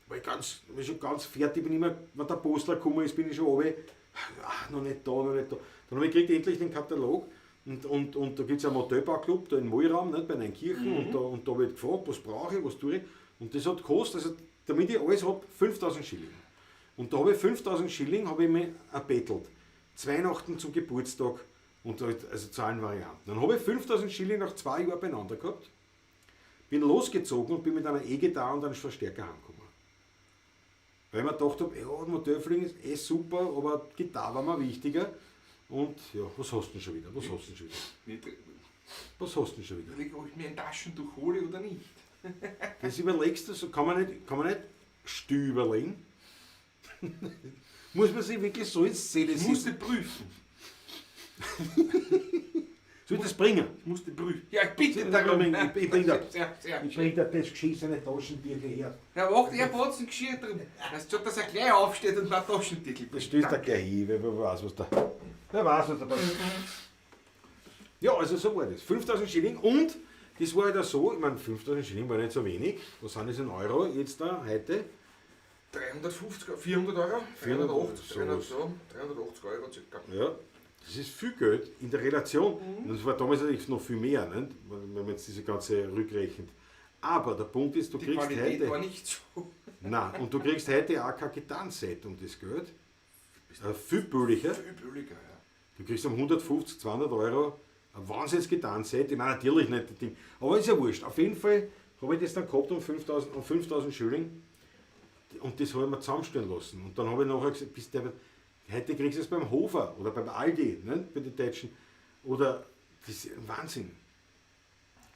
War ich ganz, war schon ganz fertig, bin immer, wenn der Postler gekommen ist, bin ich schon runter. Ach, noch nicht da, noch nicht da. Dann habe ich gekriegt endlich den Katalog. Und da gibt es einen Modellbauclub da in Mollraum, nicht, bei Neunkirchen. Und da habe ich gefragt, was brauche ich, was tue ich. Und das hat gekostet, also damit ich alles habe, 5000 Schilling. Und da habe ich 5000 Schilling habe ich mir erbettelt. Zu Weihnachten zum Geburtstag und halt, also zu allen Varianten. Dann habe ich 5000 Schilling nach 2 Jahren beieinander gehabt, bin losgezogen und bin mit einer E-Gitarre und einem Verstärker heimgekommen. Weil ich mir gedacht habe, ja, Modellfliegen ist eh super, aber Gitarre war mir wichtiger. Und ja, was hast du denn schon wieder? Was hast du denn schon wieder?
Nicht,
Was hast du denn schon wieder?
überlege, ob ich mir ein Taschentuch hole oder nicht.
Das überlegst du, so kann man nicht still überlegen. Muss man sich wirklich so ins Seele
Ich
setzen?
musste prüfen.
Soll ich das bringen?
Ich musste prüfen. Ja, ich bitte
Ich
darum.
bring da-
Sehr, sehr.
Ich bring dir das geschissene Taschentücher her.
Er macht er hat ein Geschirr drin. Weißt du, dass er gleich aufsteht und ein Taschentücher
Das stößt da gleich hin, wer weiß, was da. Wer weiß, was da passiert. Ja, also so war das. 5000 Schilling und das war halt auch so, ich meine, 5000 Schilling war nicht so wenig. Was sind das in Euro jetzt da heute?
350, 400 Euro?
480,
380, 300, so, 380 Euro circa.
Ja, das ist viel Geld in der Relation. Und das war damals natürlich noch viel mehr, nicht? Wenn man jetzt diese ganze rückrechnet. Aber der Punkt ist, du
Die
kriegst
Qualität
heute.
war nicht so.
Nein, und du kriegst heute auch kein Gitarrenset um das Geld. Viel billiger.
Viel billiger, ja.
Du kriegst um 150, 200 Euro ein wahnsinniges Gitarrenset. Ich meine, natürlich nicht das Ding. Aber ist ja wurscht. Auf jeden Fall habe ich das dann gehabt um 5000 Schilling. Und das habe ich mir zusammenstellen lassen. Und dann habe ich nachher gesagt, bist du, heute kriegst du es beim Hofer oder beim Aldi, ne, bei den Deutschen. Oder, das ist ein Wahnsinn.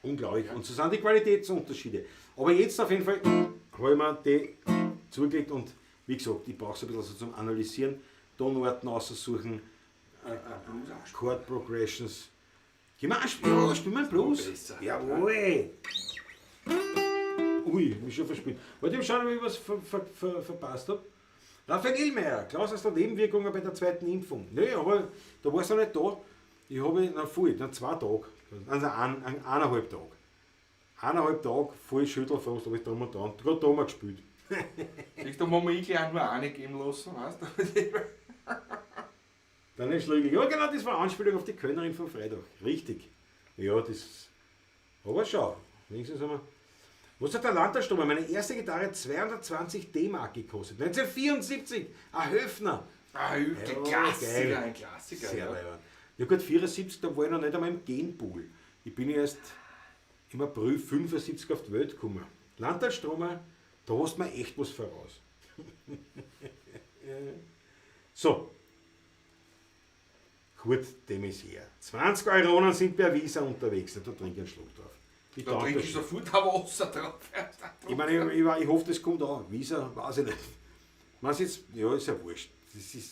Unglaublich. Und so sind die Qualitätsunterschiede. Aber jetzt auf jeden Fall habe ich mir die zugelegt und wie gesagt, ich brauche es ein bisschen so zum Analysieren, Tonarten aussuchen, Chord Progressions. Geh mal, ja, spiel mal Blues.
Besser.
Jawohl. Ui, mich schon verspielt. Wollte ich schauen, ob ich was verpasst hab. Raphael Illmayer, Klaus aus der Nebenwirkungen bei der zweiten Impfung. Nee, aber da war es noch nicht da. Ich habe na voll, na 2 Tage, also eineinhalb Tage. Eineinhalb Tage, voll Schüttelfrost, habe ich drum und dran. Gerade da haben wir gespielt.
Siehst du, da haben wir gleich auch nur eine geben lassen, weißt du?
Dann ist Schlügel. Ja, genau, das war Anspielung auf die Könnerin von Freitag. Richtig. Ja, das. Aber schau, wenigstens haben wir. Was hat der Landtagsstrom? Meine erste Gitarre 220 D-Mark gekostet. 1974, ein Höfner.
Ah,
Ja,
Klassiker,
geil.
ein Klassiker.
Sehr
ja.
leibend. Ja gut, 74, da war ich noch nicht einmal im Genpool. Ich bin ja erst im April 75 auf die Welt gekommen. Landtagstromer, Da hast du mir echt was voraus. So. Kurt de Maizière. 20 Euronen sind per Visa unterwegs. Da trink ich einen Schluck drauf. Ich
Da
danke
trinke ich
dir.
sofort ein Wasser drauf.
Ich meine, ich hoffe, das kommt auch. Visa, weiß ich nicht. Was jetzt, ja, ist ja wurscht. Das ist,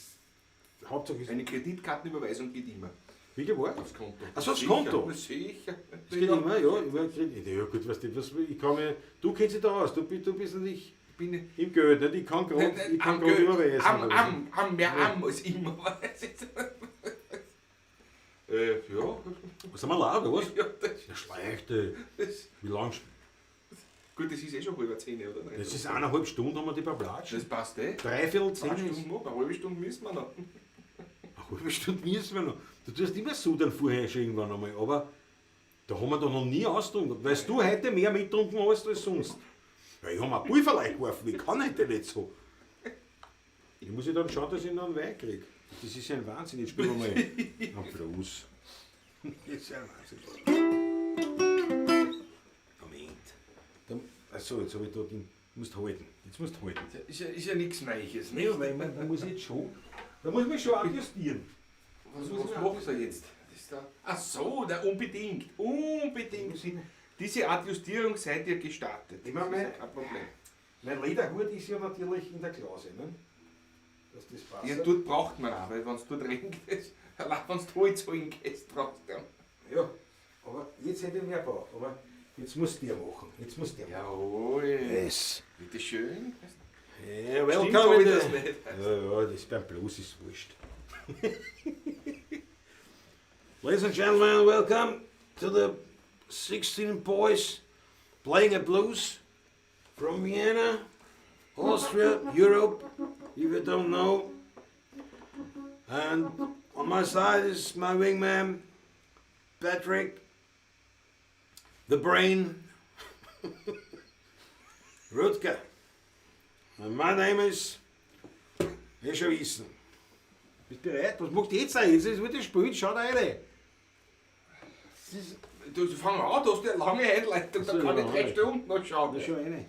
Hauptsache ist,
Eine Kreditkartenüberweisung geht immer.
wie viel war?
Aufs Konto.
Ach so, aufs
Sicher,
Konto.
na Sicher.
Das geht immer, ja. Über Kredit. Ja, gut, weißt du, was, ich kann mir, du kennst dich da aus, du bist natürlich
Bin ich
im Geld, nicht? Ich kann
Nein,
gerade
nein,
ich kann
am
grad
Geld.
überweisen.
Am,
oder
am, am, mehr am als immer. Ja.
Was sind wir laut, oder was?
Ja, das,
Ja, schleichte.
das,
Wie lang?
gut, das ist eh schon 9:30, oder? Nein,
Das ist 1,5 Stunden, haben wir die Bablatsch.
Das passt eh.
9:45
Eine
ist.
Stunde noch, eine halbe Stunde müssen wir noch.
Eine halbe Stunde müssen wir noch. Du tust immer so dann vorher schon irgendwann einmal, aber da haben wir doch noch nie ausgetrunken. Weil du heute mehr mitgetrunken hast als sonst. Ja, ich habe mir ein Pulver geworfen, ich kann heute nicht so. Ich muss ja dann schauen, dass ich noch einen Wein kriege. Das ist ja ein Wahnsinn, jetzt spielen wir mal am Blues. Das ist ja ein Wahnsinn. Moment. Da, achso, jetzt habe ich da den. Musst halten. Jetzt musst du halten.
Ist ja nichts Neues, ne?
Ja, weil man, da muss ich jetzt schon. Da muss ich mich schon adjustieren.
Was machst du jetzt? Das ist da, ach so, na, unbedingt. Unbedingt. Diese Adjustierung seid ihr gestartet.
Ich meine,
Das ist ja kein Problem.
Mein Lederhut ist ja natürlich in der Klause, ne? Dass das passt.
Ja, dort braucht man auch, weil wenn es dort regnet, allein wenn du Holz holen gehst, brauchst du den.
Ja, aber jetzt hätte ich mehr gebraucht. Aber jetzt muss der machen. Jetzt muss der machen.
Jawohl.
Yes.
Bitte schön.
Ja,
Stimmt,
welcome
hab ich
in
das
the-
nicht.
Ja, ja, das beim Blues ist wurscht. Ladies and gentlemen, welcome to the 16 Boys playing a blues from Vienna, Austria, Europe, if you don't know. And on my side is my wingman, Patrick, the brain, Rutger. And my name is Eh schon wissen. Bist bereit? Was macht jetzt auch? Jetzt ist wieder spielen, schau da rein.
Du fang an, du hast eine lange Einleitung, da
So,
kann ich
ja,
3 Stunden noch schauen.
Da schau rein.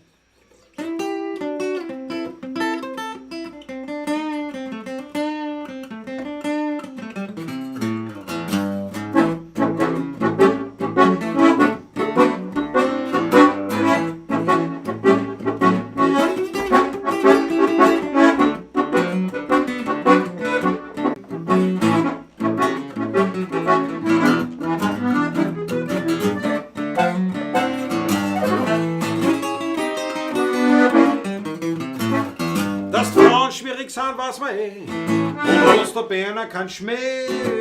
Dass die Frauen schwierig sind, weiß man eh. Und hast der Berner keinen Schmäh,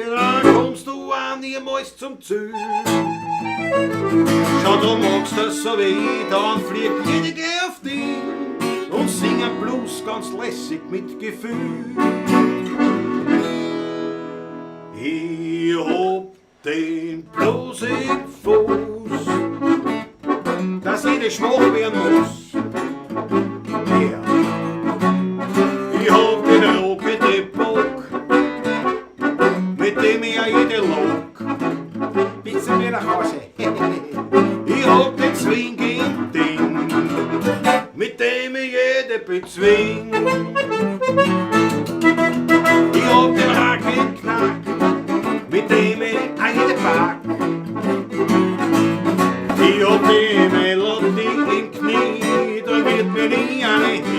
dann kommst du auch niemals zum Ziel. Schau, du magst das so weh, dann fliegt jede gleich auf dich und singen Blues ganz lässig mit Gefühl. Ich hab den Blues im Fuß, dass jede schwach werden muss. Yeah. Ich hab den Rocket-Bock, mit dem ich auch jede Lok. Bis zu mir nach Hause. Ich hab den Swing im Ding, mit dem ich jede bezwing. Ich hab den Racket-Knack, mit dem ich auch jede pack. Ich hab die Melodie im Knie, da wird mir nie eine hin.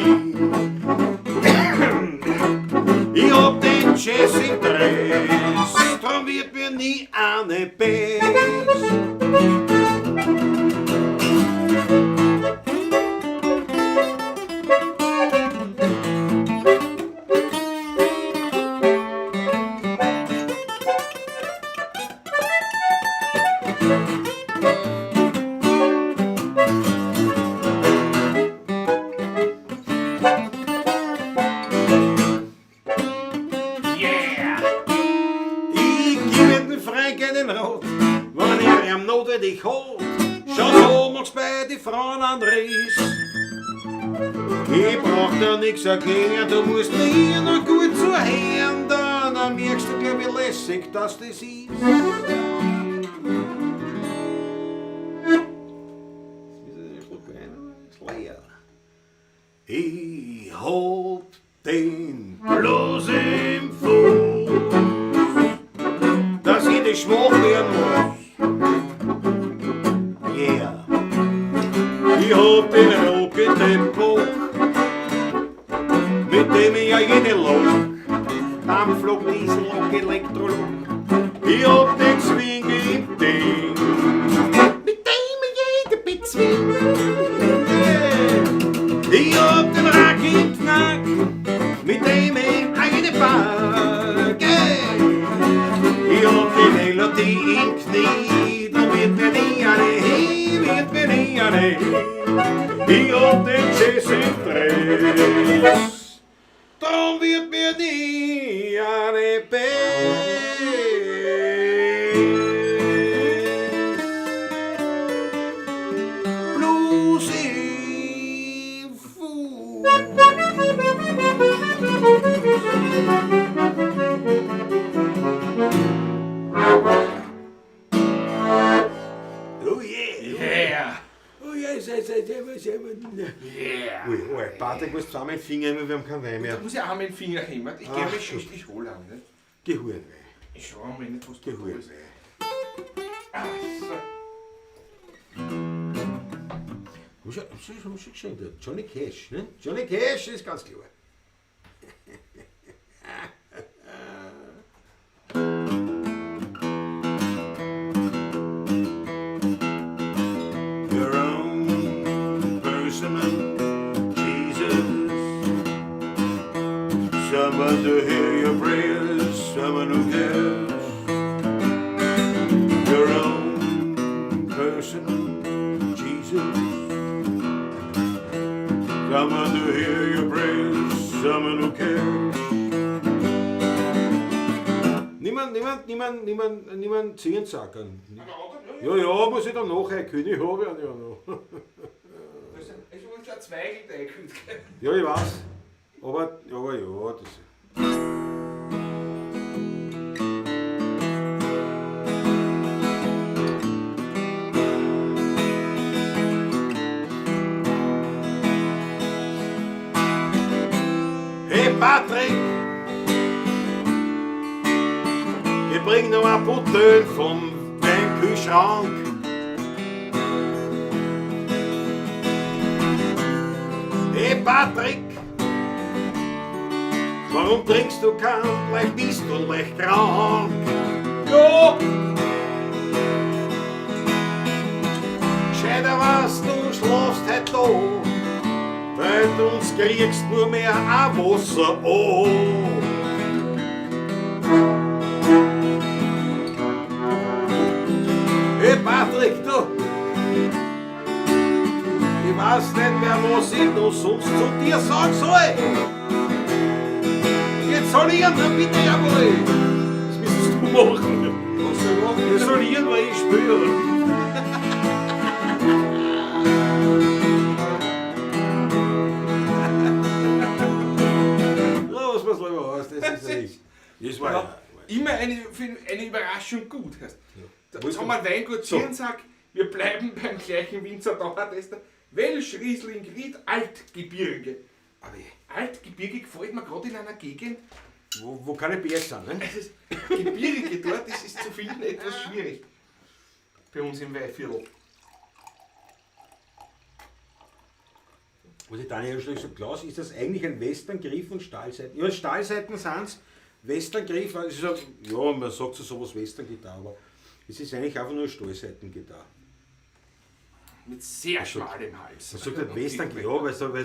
Ich hab den Jazz im Dress, drum wird mir nie eine Bass.
Yeah!
Ich geb den Frank einen Rat, wenn er ihm notwendig hat. Schau, so machst bei die Frauen einen Riss. Ich brauch dir nix erklären, du musst mir nur gut zuhören, dann merkst du, glaub ich, lässig, dass das ist. Jetzt ist der Schluck Wein, aber ist leer. Ich hab den Blues im Fuß, dass ich nicht schwach werden muss. Yeah. Ich hab den Rock in dem Bock, mit dem ich ja jede Lok, Dampflok, Diesellok, Elektrolok. Ich hab den Swing im Ding, mit dem ich jede bezwing. Ich hab den Rack im Knack, mit dem ich eine Pack. Ich hab die Melodie im Knie, da wird mir nie eine hin, wird mir nie eine hin. Ich hab den Jazz im Dress, drum wird mir nie eine Bess. Blues im Fuß. Oh yeah!
Yeah!
Oh yeah, sei, sei, sei, sei,
Yeah!
Ui, ui, Patrick muss zusammen Finger, wir haben keinen Wein mehr.
Da muss ich auch meinen Finger heben. Ich geh
Ach,
mir schon, ich hol einen, ne?
Geh hol einen Wein.
Ich schau mal nicht, was
Geh
da
hol einen
ist.
Wein.
Ah, so.
Hab schon gesehen, der Johnny Cash, ne? Johnny Cash ist ganz klar. Your own personal Jesus. Someone to hear your prayers, someone who cares. Your own personal Jesus. Someone to hear your prayers, someone who cares. Niemand, niemand, niemand, niemand, niemand Zehensackern. Ja, ja, muss ich dann nachher können, ich habe ja noch.
Das ist ein Zweigel, gell?
Ja, ich weiß. Aber ja, das. Hey Patrick! Ich bring noch ein Buddel vom Weinkühlschrank. Hey Patrick! Warum trinkst du kein, vielleicht bist du leicht krank?
Ja!
Gescheiter was, du schlafst heut da, weil du uns kriegst nur mehr ein Wasser an. Hey Patrick, du! Ich weiß nicht mehr, was ich noch sonst zu dir sagen soll. Jetzt solieren, na bitte, jawohl! Das müsstest du machen.
Was soll ich machen?
Wir solieren, weil ich spüre. Los, was lieber aus, das ist ja nicht. Das war
Ja,
ja.
immer eine Überraschung gut. Heißt.
Ja.
Jetzt haben wir Weingut
So.
Zirnsack, wir bleiben beim gleichen Winzer Dauertester. Welsch Riesling Ried Altgebirge.
Aber
Altgebirge gefällt mir gerade in einer Gegend.
wo keine Berge sind, ne?
Es ist Gebirge dort, das ist zu finden etwas schwierig. Bei uns im Weinviertel.
Was ich Daniel schon gesagt, Klaus, ist das eigentlich ein Westerngriff und Stahlseiten? Ja, Stahlseiten sind's. Westerngriff, also ist ja, man sagt so sowas Western-Gitarre, aber es ist eigentlich einfach nur eine Stahlseitengitarre.
Mit sehr schmalem Hals.
Man sagt halt Western, ja, weil es halt.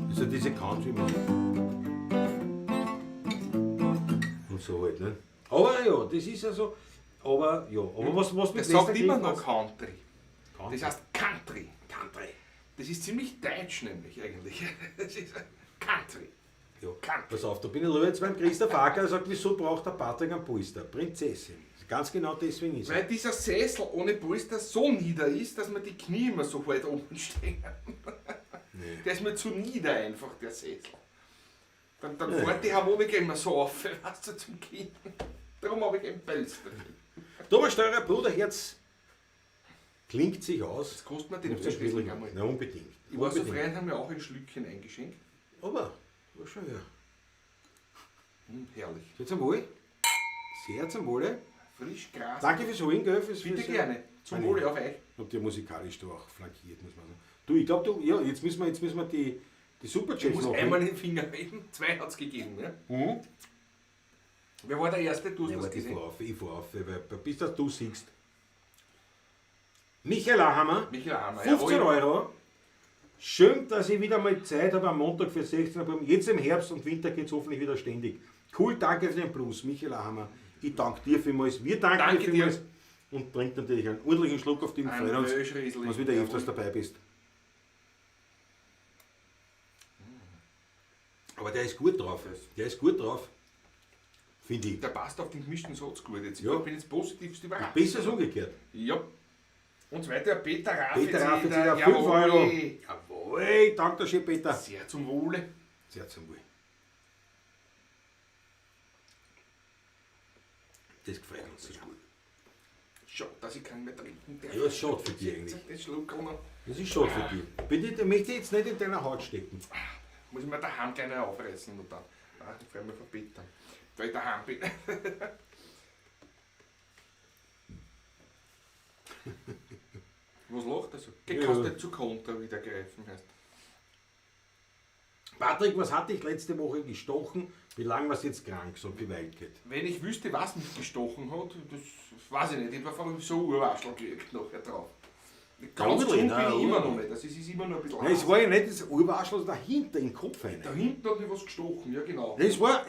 Das ist halt diese Country-Musik. Und so halt, ne? Aber ja, das ist also. Aber ja, aber was mit
Das sagt immer noch
Country?
Country. Das heißt Country.
Country.
Das ist ziemlich deutsch nämlich eigentlich. Das ist Country.
Ja,
Country.
pass auf, da bin ich jetzt beim Christoph Acker, er sagt, wieso braucht der Patrick einen Polster? Prinzessin. Ganz genau deswegen ist er.
Weil dieser Sessel ohne Polster so nieder ist, dass mir die Knie immer so weit oben stehen.
Nee.
Der ist mir zu nieder einfach, der Sessel. Dann fährt die Harmonika immer so auf, weißt du, zum Kinn. Darum habe ich ein Polster.
Thomas Steurer, Bruderherz, Klingt sich aus.
Das kostet mir den
Macht's euch
Welschriesling
gemütlich.
einmal.
Na, unbedingt.
Ich war so
Unbedingt.
frei und habe mir auch ein Schlückchen eingeschenkt.
Aber, war schon ja.
Herrlich.
Sehr zum Wohl. Sehr zum Wohle.
Frisch Gras.
Danke fürs Holen, gell?
Bitte
Fürs,
gerne. Zum
Meine-
Wohle auf euch.
Habt ihr musikalisch da auch flankiert, muss man sagen. Du, ich glaube, du, ja, jetzt müssen wir die
Ich
Superchats
muss
machen.
einmal den Finger heben. Zwei hat es gegeben. Ja?
Mhm.
Wer war der Erste? Du hast
Ja,
das
warte, ich
gesehen.
fahr auf, ich fahr auf, weil, bis das du siehst. Michael Ahammer,
Michael Hammer.
15
jawohl.
Euro. Schön, dass ich wieder mal Zeit habe am Montag für 16 Uhr. Jetzt im Herbst und Winter geht es hoffentlich wieder ständig. Cool, danke für den Blues, Michael Ahammer. Ich danke dir vielmals. Wir danken
Danke
dir vielmals. Und trink natürlich einen ordentlichen Schluck auf den
Ein
freuen uns,
Welschriesling.
dass du wieder
Jawohl.
öfters dabei bist. Aber der ist gut drauf. Der ist gut drauf. Finde ich.
Der passt auf den gemischten Satz gut jetzt.
Ja.
Ich bin jetzt positivst überrascht.
Besser als umgekehrt.
Ja. Und zweiter Peter Rafizeder.
Peter Rafizeder, 5
Jawohl.
Euro. Jawohl, danke schön, Peter.
Sehr zum Wohle.
Sehr zum Wohl. Das gefällt uns sehr.
Gut. Schade, dass ich keinen mehr trinken darf.
Ja, ist schade für dich eigentlich.
Das Schluck noch.
Das ist schade für dich. Bitte, ich möchte jetzt nicht in deiner Haut stecken.
Muss ich mir daheim gleich noch aufreißen und dann. Nein, ich freue mich von Peter. Weil ich daheim bin. Was lacht er so? Geh,
Ja.
kannst nicht zu Konter wieder greifen. Heißt.
Patrick, was hat dich letzte Woche gestochen? Wie lange warst du jetzt krank, so die Wildcat?
Wenn ich wüsste, was mich gestochen hat, das weiß ich nicht. Ich habe einfach so Urwaschel gekriegt nachher drauf. Ganz
Ja,
gesund bin
nein,
ich immer
urli.
noch nicht. Das ist immer noch ein bisschen
Nein, es
heiß.
war ja nicht das Urwaschel dahinter im Kopf rein.
Da hinten hat mich was gestochen, ja genau.
Nein, es war,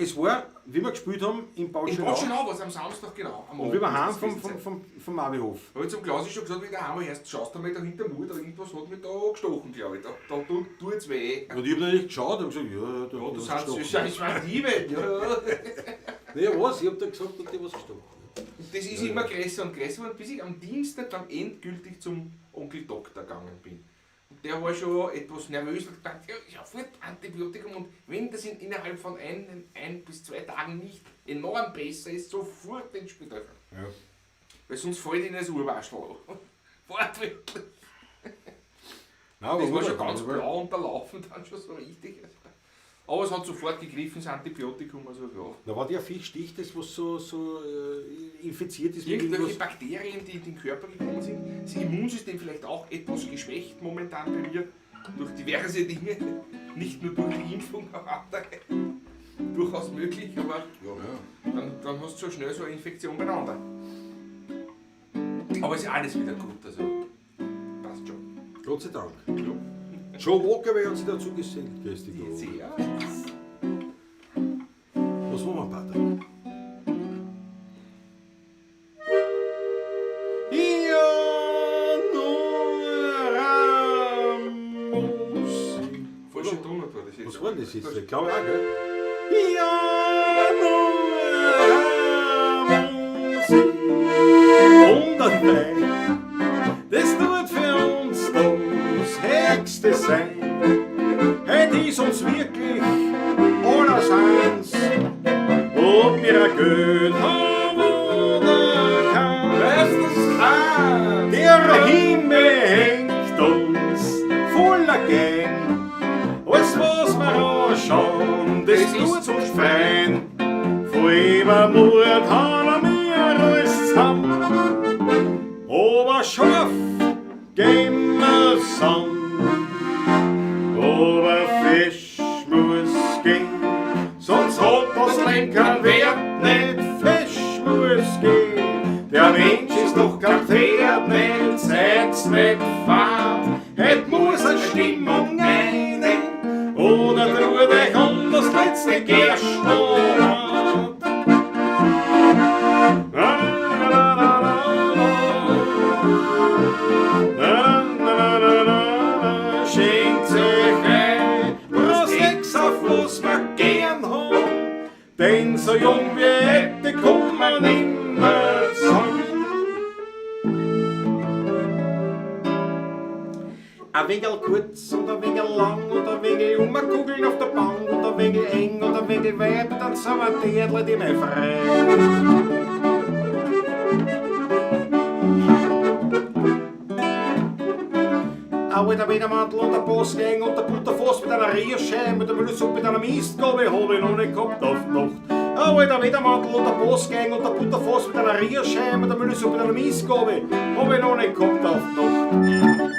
wie wir gespielt haben, im
In
Bauschenau.
Botschenau war es am Samstag, genau. Am
Und wie wir
Abend
heim
muss das
vom,
gewesen
vom,
sein.
vom, vom Avihof.
Habe ich zum Klaus schon gesagt, wie ich daheim war, erst schaust du mal da hinter mir, da irgendwas hat mich da gestochen, glaube ich. Da tut's weh.
Und ich habe natürlich geschaut und gesagt, ja, da
Ja,
hat
du
was
sagst,
gestochen.
das ist die Welt. Ja.
Ja, was? Ich habe da gesagt, da hat dir was gestochen.
Und das ist immer größer und größer geworden, bis ich am Dienstag dann endgültig zum Onkel Doktor gegangen bin. Und der war schon etwas nervös und hat gedacht, ja, ich habe Antibiotikum und wenn das innerhalb von 1 bis 2 Tagen nicht enorm besser ist, sofort ins Spital fahren.
Ja.
Weil sonst fällt ihnen das Urwaschel an. Wortwörtlich.
Nein, aber
Das war
gut,
schon ganz
aber-
blau unterlaufen dann schon so richtig. Aber es hat sofort gegriffen, das Antibiotikum, also ja.
Da war der Fisch sticht, das was so infiziert ist mit
Irgendwelche
irgendwas.
Bakterien, die in den Körper gekommen sind, das Immunsystem vielleicht auch etwas geschwächt momentan bei mir durch diverse Dinge, nicht nur durch die Impfung, auch andere. Durchaus möglich, aber
Ja.
dann hast du so schnell so eine Infektion beieinander. Aber es ist alles wieder gut, also passt schon.
Gott sei Dank.
Ja.
Joe Walker hat sich dazu gesellt, grüß dich. Gott.
Sehr.
Was wollen wir, Patrick? Ja, nur Ramos.
Falsche Tonart war das jetzt.
Was war denn das jetzt? Ich glaube auch, gell? Ja, nur Ramos. Und ein Wein, das tut für uns das Höchste sein. Heut ist uns wirklich alles eins, ob wir ein Geld haben oder kein.
Meistens
Der Himmel hängt uns voller Gang. Alles, was wir anschauen, das
Das ist
tut uns fein. Von Übermut haben wir alles zusammen. Aber scharf gehen wir's an. Aber Fisch muss gehen, sonst hat das Leben keinen Wert. Nicht Fisch muss gehen, der Mensch ist doch kein Pferd, nicht seid's nicht fad. Het muss eine Stimmung rein, oder tut euch um das letzte Gerstenrad. Na, na, na, na, na, na. Na, na, na, na, na, na, schenkt euch ein, was nix auf was wir gern haben, denn so jung wie hätte kommen wir nimmer zusammen. Ein wenig kurz und ein wenig lang und ein wenig um eine Kugel auf der Bank und ein wenig eng und ein wenig weit, dann sind wir die, die mir frei. der Wedermantel und der Bossgang und der Butterfass mit einer Rierscheibe, mit der Müllsuppe mit einer Mistgabel hab ich noch nicht gehabt auf die Nacht. Aber der Wedermantel und der Bossgang und der Butterfass mit einer Rierscheibe, mit der Müllsuppe mit einer Mistgabel hab ich noch nicht gehabt auf die Nacht.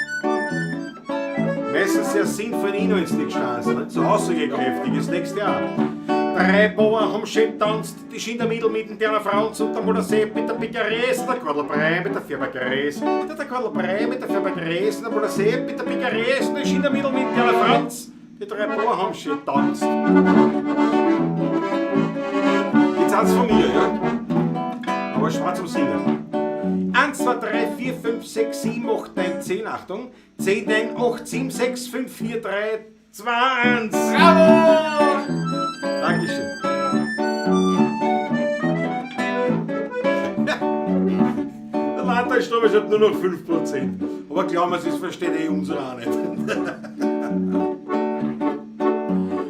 Meistens sehr sinnvoll inhaltlich gestanden, nicht? So aussagekräftig, das nächste Jahr. Drei Bauern haben schön getanzt, die Schindermiedl mit der Franz und der Mutter Sepp mit der Picares, der Quadelbrei mit der Firma Gräs, der Quadelbrei mit der Firma Gräs, der Mutter Sepp mit der Picares, die Schindermiedl mit der Franz. Die drei Bauern haben schön getanzt. Jetzt eins von mir, ja? Aber schwarz zum Singen. 1, 2, 3, 4, 5, 6, 7, 8, 9, 10, Achtung. 10, 9, 8, 7, 6, 5, 4, 3, 2, 1.
Bravo!
Dankeschön. Ja. Der Landtagsstrom ist halt nur noch 5%. Aber glauben Sie, es versteht eh unsere auch nicht.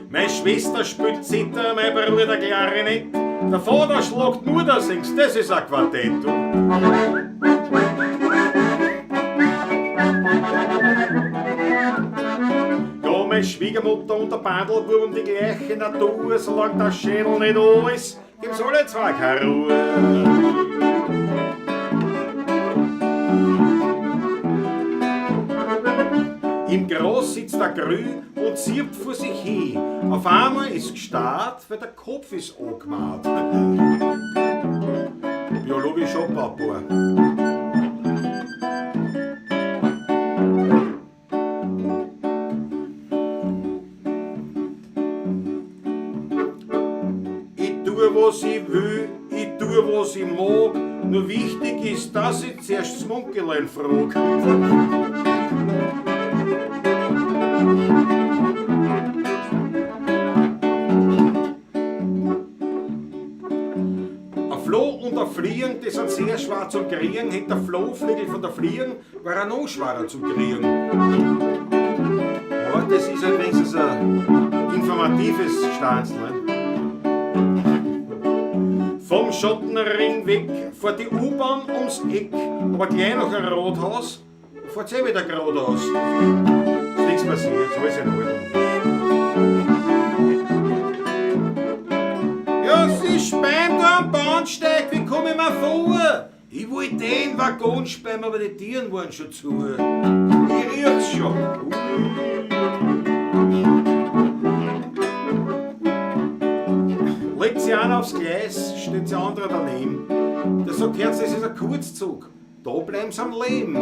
Meine Schwester spielt Zither, mein Bruder Klarinett. Der Vater schlagt nur das singst, das ist ein Quartett. Du. Ja, meine Schwiegermutter und der Bandelbub um die gleiche Natur, solange der Schädel nicht da ist, gibt's alle zwei keine Ruhe. Im Gras sitzt der Grü und zirpt vor sich hin. Auf einmal ist gestarrt, weil der Kopf ist angemacht. Biologisch abbaubar. Ich tue, was ich will, ich tue, was ich mag. Nur wichtig ist, dass ich zuerst das Munkelein frag. Ein Floh und ein Fliegen, die sind sehr schwer zum Kriegen. Hätte der Flohflügel von der Fliegen, war er noch schwerer zum Kriegen. Aber das ist halt wenigstens ein informatives Stanzl. Ne? Vom Schottenring weg fährt die U-Bahn ums Eck, aber gleich nach dem Rathaus fährt sie eh wieder geradeaus. Ist nichts passiert, so ist in Ordnung. Ja, sie speimt am Bahnsteig, wie komm ich mir vor? Ich wollte den Waggon speimen, aber die Tieren waren schon zu. Ich riech's schon. Legt sie einer aufs Gleis, steht sie andere daneben. Der sagt, Herz, das ist ein Kurzzug. Da bleiben sie am Leben.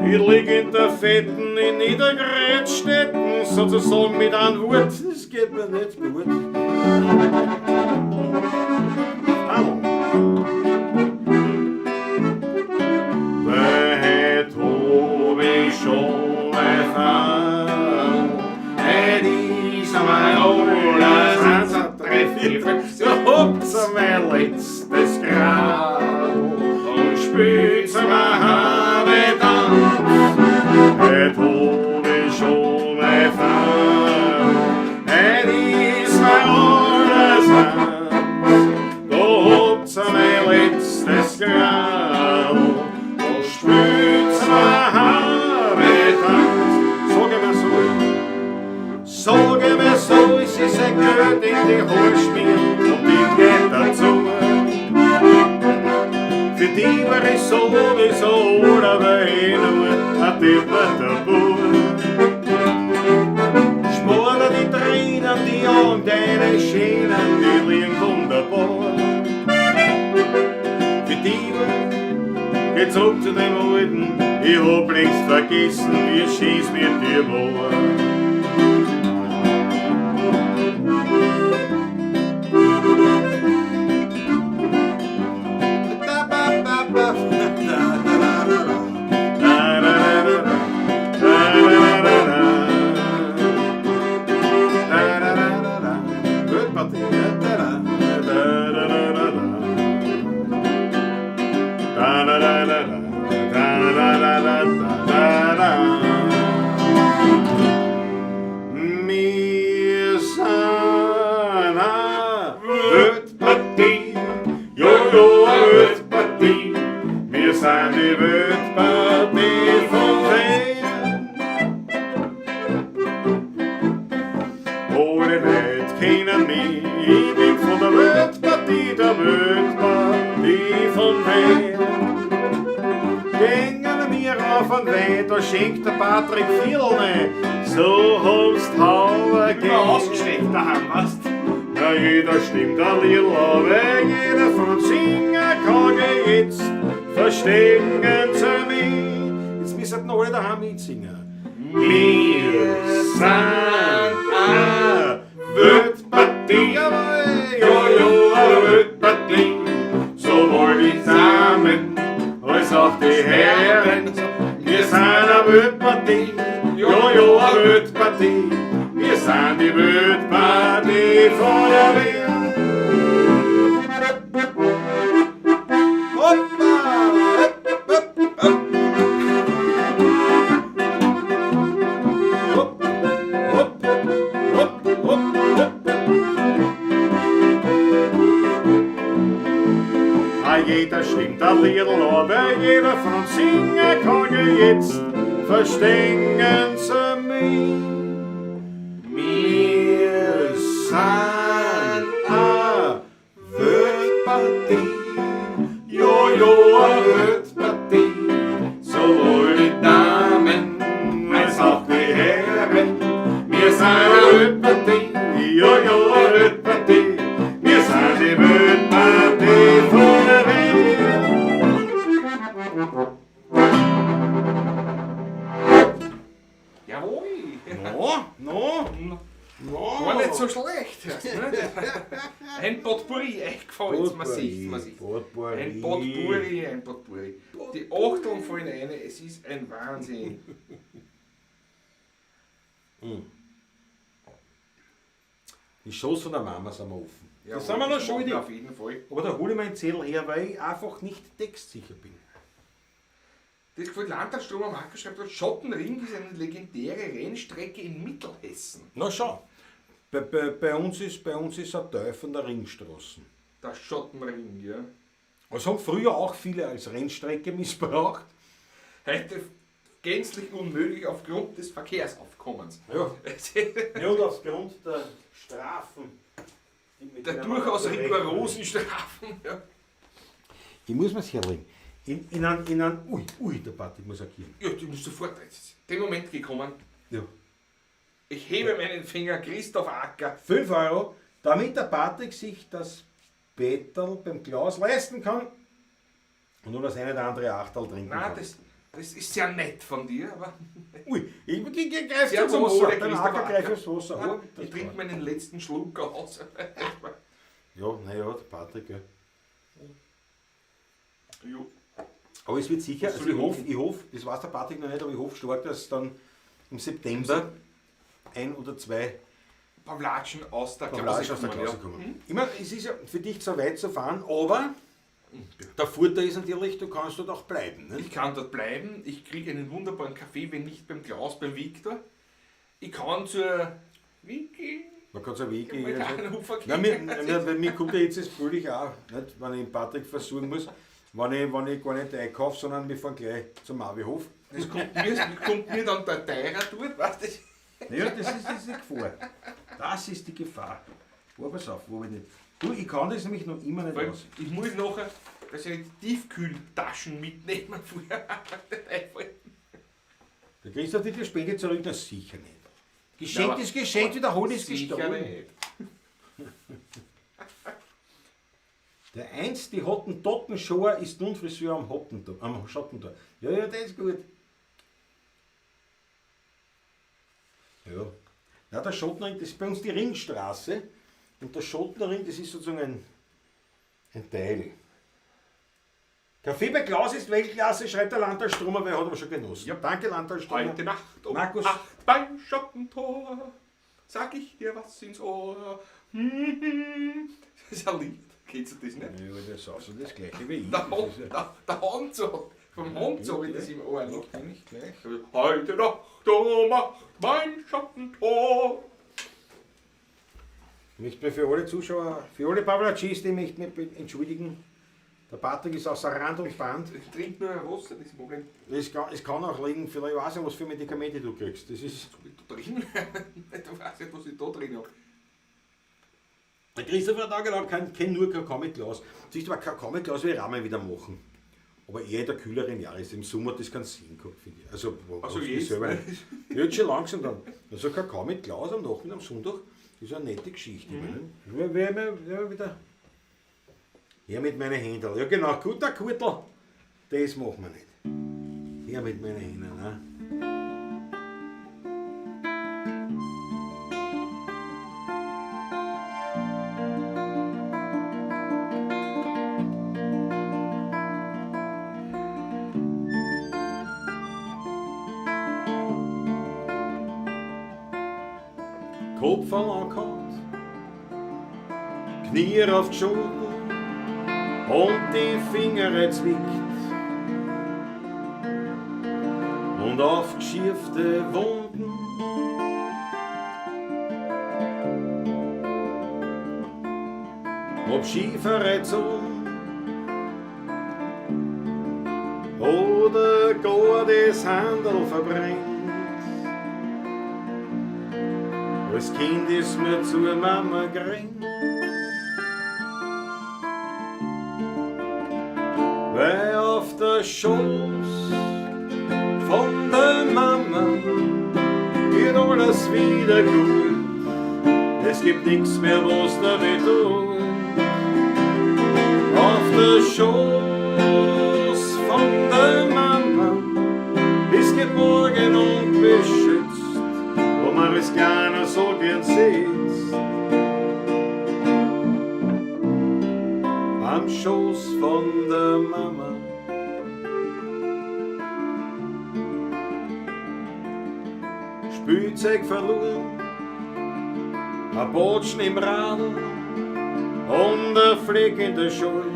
Ich lieg in der Fetten in Niedergrätstetten, sozusagen mit einem Wort, das geht mir nicht gut. Hallo. Weil heut hab ich schon mein Frau, heut ist mein alles, 1, 2, 3, 4, 5, 6, habt's mein letztes Grau und spült's mir habe dann. Heut hab ich schon mein Frau, heut ist mein alles eins, da habt's mein letztes Grau und spült's mir habe dann. Sag ich mir so, sag ich mir so, es ist ein Geld in die Hose schmieren und ich geh dazu. Für die war ich sowieso oder eh nur ein depperter Bub. Spar dir die Tränen, die Augen, deine Schänen, die liegen wunderbar. Für die war, geh zurück zu dem Alten, ich hab längst vergessen, wie schieß mit dir war. Alle Leute kennen mich, ich bin von der Weltpartie, der Weltpartie von Wien. Gängen mir auf den Wein, da schenkt der Patrick viel rein. So haben's Hauer
Immer
gehen.
ausgesteckt daheim, weißt
Ja, jeder stimmt ein Liedl, aber jeder von singen kann ich jetzt verstehen zu mir. Jetzt müssen noch alle daheim mitsingen. Wir sind eine Weltpartie, jawohl, ja, ja, eine Weltpartie. Sowohl die Damen als auch die Herren. Wir sind eine Weltpartie, ja, ja, eine Weltpartie. Wir sind die Weltpartie von der Welt. Hoppa! Hopp, hopp, hopp. Hopp, hopp, hopp, hopp, hopp. Ah, jeder stimmt ein Liedl, aber jeder von uns singen kann ich jetzt verstehen Sie mich. Wir sind eine Weltpartie, jo, jo, eine Weltpartie. Sowohl die Damen als auch die Herren. Wir sind eine Weltpartie, jo, jo, eine Weltpartie. Wir sind die Weltpartie von der Welt.
Jawohl!
No, no, no.
War nicht so schlecht. Hörst du, nicht? Ein Potpourri, echt gefällt man sieht, man sieht.
Potpourri.
Ein Potpourri, ein Potpourri. Die Achteln fallen rein, es ist ein Wahnsinn.
Die Schoß von der Mama sind wir offen.
Jawohl,
das sind wir noch
das
schuldig.
Auf jeden Fall.
Aber da hole ich meinen Zettel her, weil ich einfach nicht textsicher bin.
Das gefällt Landtagsstrom am Acker schreibt, Schottenring ist eine legendäre Rennstrecke in Mittelhessen.
Na schau, bei uns ist ein Teil von der Ringstraße.
Der Schottenring, ja.
Das haben früher auch viele als Rennstrecke missbraucht.
Heute gänzlich unmöglich aufgrund des Verkehrsaufkommens.
Ja. Ja, und aufgrund der Strafen. die mit
Der
denen man
durchaus
zurecht-
rigorosen Strafen. Ja.
Ich muss mir's herlegen. In ein, ui, ui, der Patrick muss agieren.
Ja, du musst sofort. Jetzt ist der Moment gekommen.
Ja.
Ich hebe meinen Finger, Christoph Acker.
5 Euro, damit der Patrick sich das Bettel beim Klaus leisten kann und nur das eine oder andere Achterl trinken
Nein,
kann.
das ist sehr nett von dir, aber
Ui, ich greife
sehr
zum
zum
Wasser.
Wohle,
Beim
Christoph
Acker greife
Acker.
aufs Wasser.
Nein,
Oh, das
ich trinke
war-
meinen letzten Schluck aus.
Ja, naja, der Patrick, ja.
Jo.
Aber es wird sicher,
Was
also
soll
ich
ich
hoffe,
hoffen?
ich hoffe, das weiß der Patrick noch nicht, aber ich hoffe stark, dass dann im September ein oder zwei
Pavlatschen aus der
Pavlatsch
Klause
aus der
kommen,
Klause
ja.
kommen. Ich meine, es ist ja für dich zwar weit zu fahren, aber der Vorteil ist natürlich, du kannst dort auch bleiben. Ne?
Ich kann dort bleiben, ich kriege einen wunderbaren Kaffee, wenn nicht beim Klaus, beim Viktor. Ich kann zur Wiki.
Man kann es ja Weg gehen.
Mit Hannover
Nein, mir kommt ja jetzt das völlig auch, nicht, wenn ich den Patrick versuchen muss, wenn ich gar nicht einkaufe, sondern wir fahren gleich zum Avihof.
Das kommt mir dann der teurer dort, weißt du?
Ja, das ist die Gefahr. Das ist die Gefahr. Wo, pass auf, wo ich nicht. Du, ich kann das nämlich noch immer nicht
Weil
aus.
ich muss nachher, dass ich die Tiefkühltaschen mitnehmen vorher.
Der Christoph die Spende zurück, das sicher nicht. Geschenkt
Na, aber-
ist geschenkt, wiederholt ist
Sicher
gestohlen.
nicht.
Der einst die Hottentotten-Shower ist nun Friseur am Hottentor, am Schottentor. Ja, ja, der ist gut. Ja. Na, der Schottenring, das ist bei uns die Ringstraße. Und der Schottenring, das ist sozusagen ein Teil. Kaffee bei Klaus ist Weltklasse, schreibt der Landtag Stromer, weil er hat aber schon genossen.
Ja.
Danke, Landtag Stromer.
Heute Nacht um
Markus.
8 beim Schottentor sag ich dir was ins Ohr. Das ist ein Lied. Kennst du das nicht?
Ja, das ist auch so das Gleiche wie ich.
Der
Das
Hund,
ist ja-
der Hund so, vom Hund so, wie das im Ohr noch.
Kenn ich gleich.
Heute Nacht um 8 beim Schottentor.
Ich möchte mich für alle Zuschauer, für alle Pavlatschis, die möchte mich entschuldigen, Der Patrick ist außer Rand und Band.
Ich trinke nur ein Wasser, das ist ein Problem.
Es kann auch liegen, vielleicht weiß ich, was für Medikamente du kriegst. Das ist.
Was hab ich da drin? Du weißt nicht, was ich da drin habe.
Der Christopher hat auch genau kein nur Kakao mit Glas. Siehst du, aber Kakao mit Glas will ich auch mal wieder machen. Aber eher in der kühleren Jahreszeit. Im Sommer hat das keinen Sinn gehabt, finde ich. Also,
Also
was
jetzt,
selber
ne?
nicht. Jetzt schon langsam dann. Also Kakao mit Glas am Nachmittag, am Sonntag, ist eine nette Geschichte. Mhm. Wer wieder. Her mit meinen Händen. Ja genau, guter Kurtel. Das machen wir nicht. Her mit meinen Händen. Ne? Kopf angehauen, Knie auf die Schultern und die Finger zwickt und aufgeschiefte Wunden. Ob schiefere Zunge oder gar das Handel verbrennt. Als Kind ist mir zur Mama gerannt. Weil auf der Schoß von der Mama wird alles wieder gut. Es gibt nichts mehr, was da weh tut. Auf der Schoß von der Mama bist geborgen und beschützt, wo man es gerne so gern sitzt. Am Schoß von der Mama. Spielzeug verloren, ein Botschen im Radl und ein Fleck in der Schule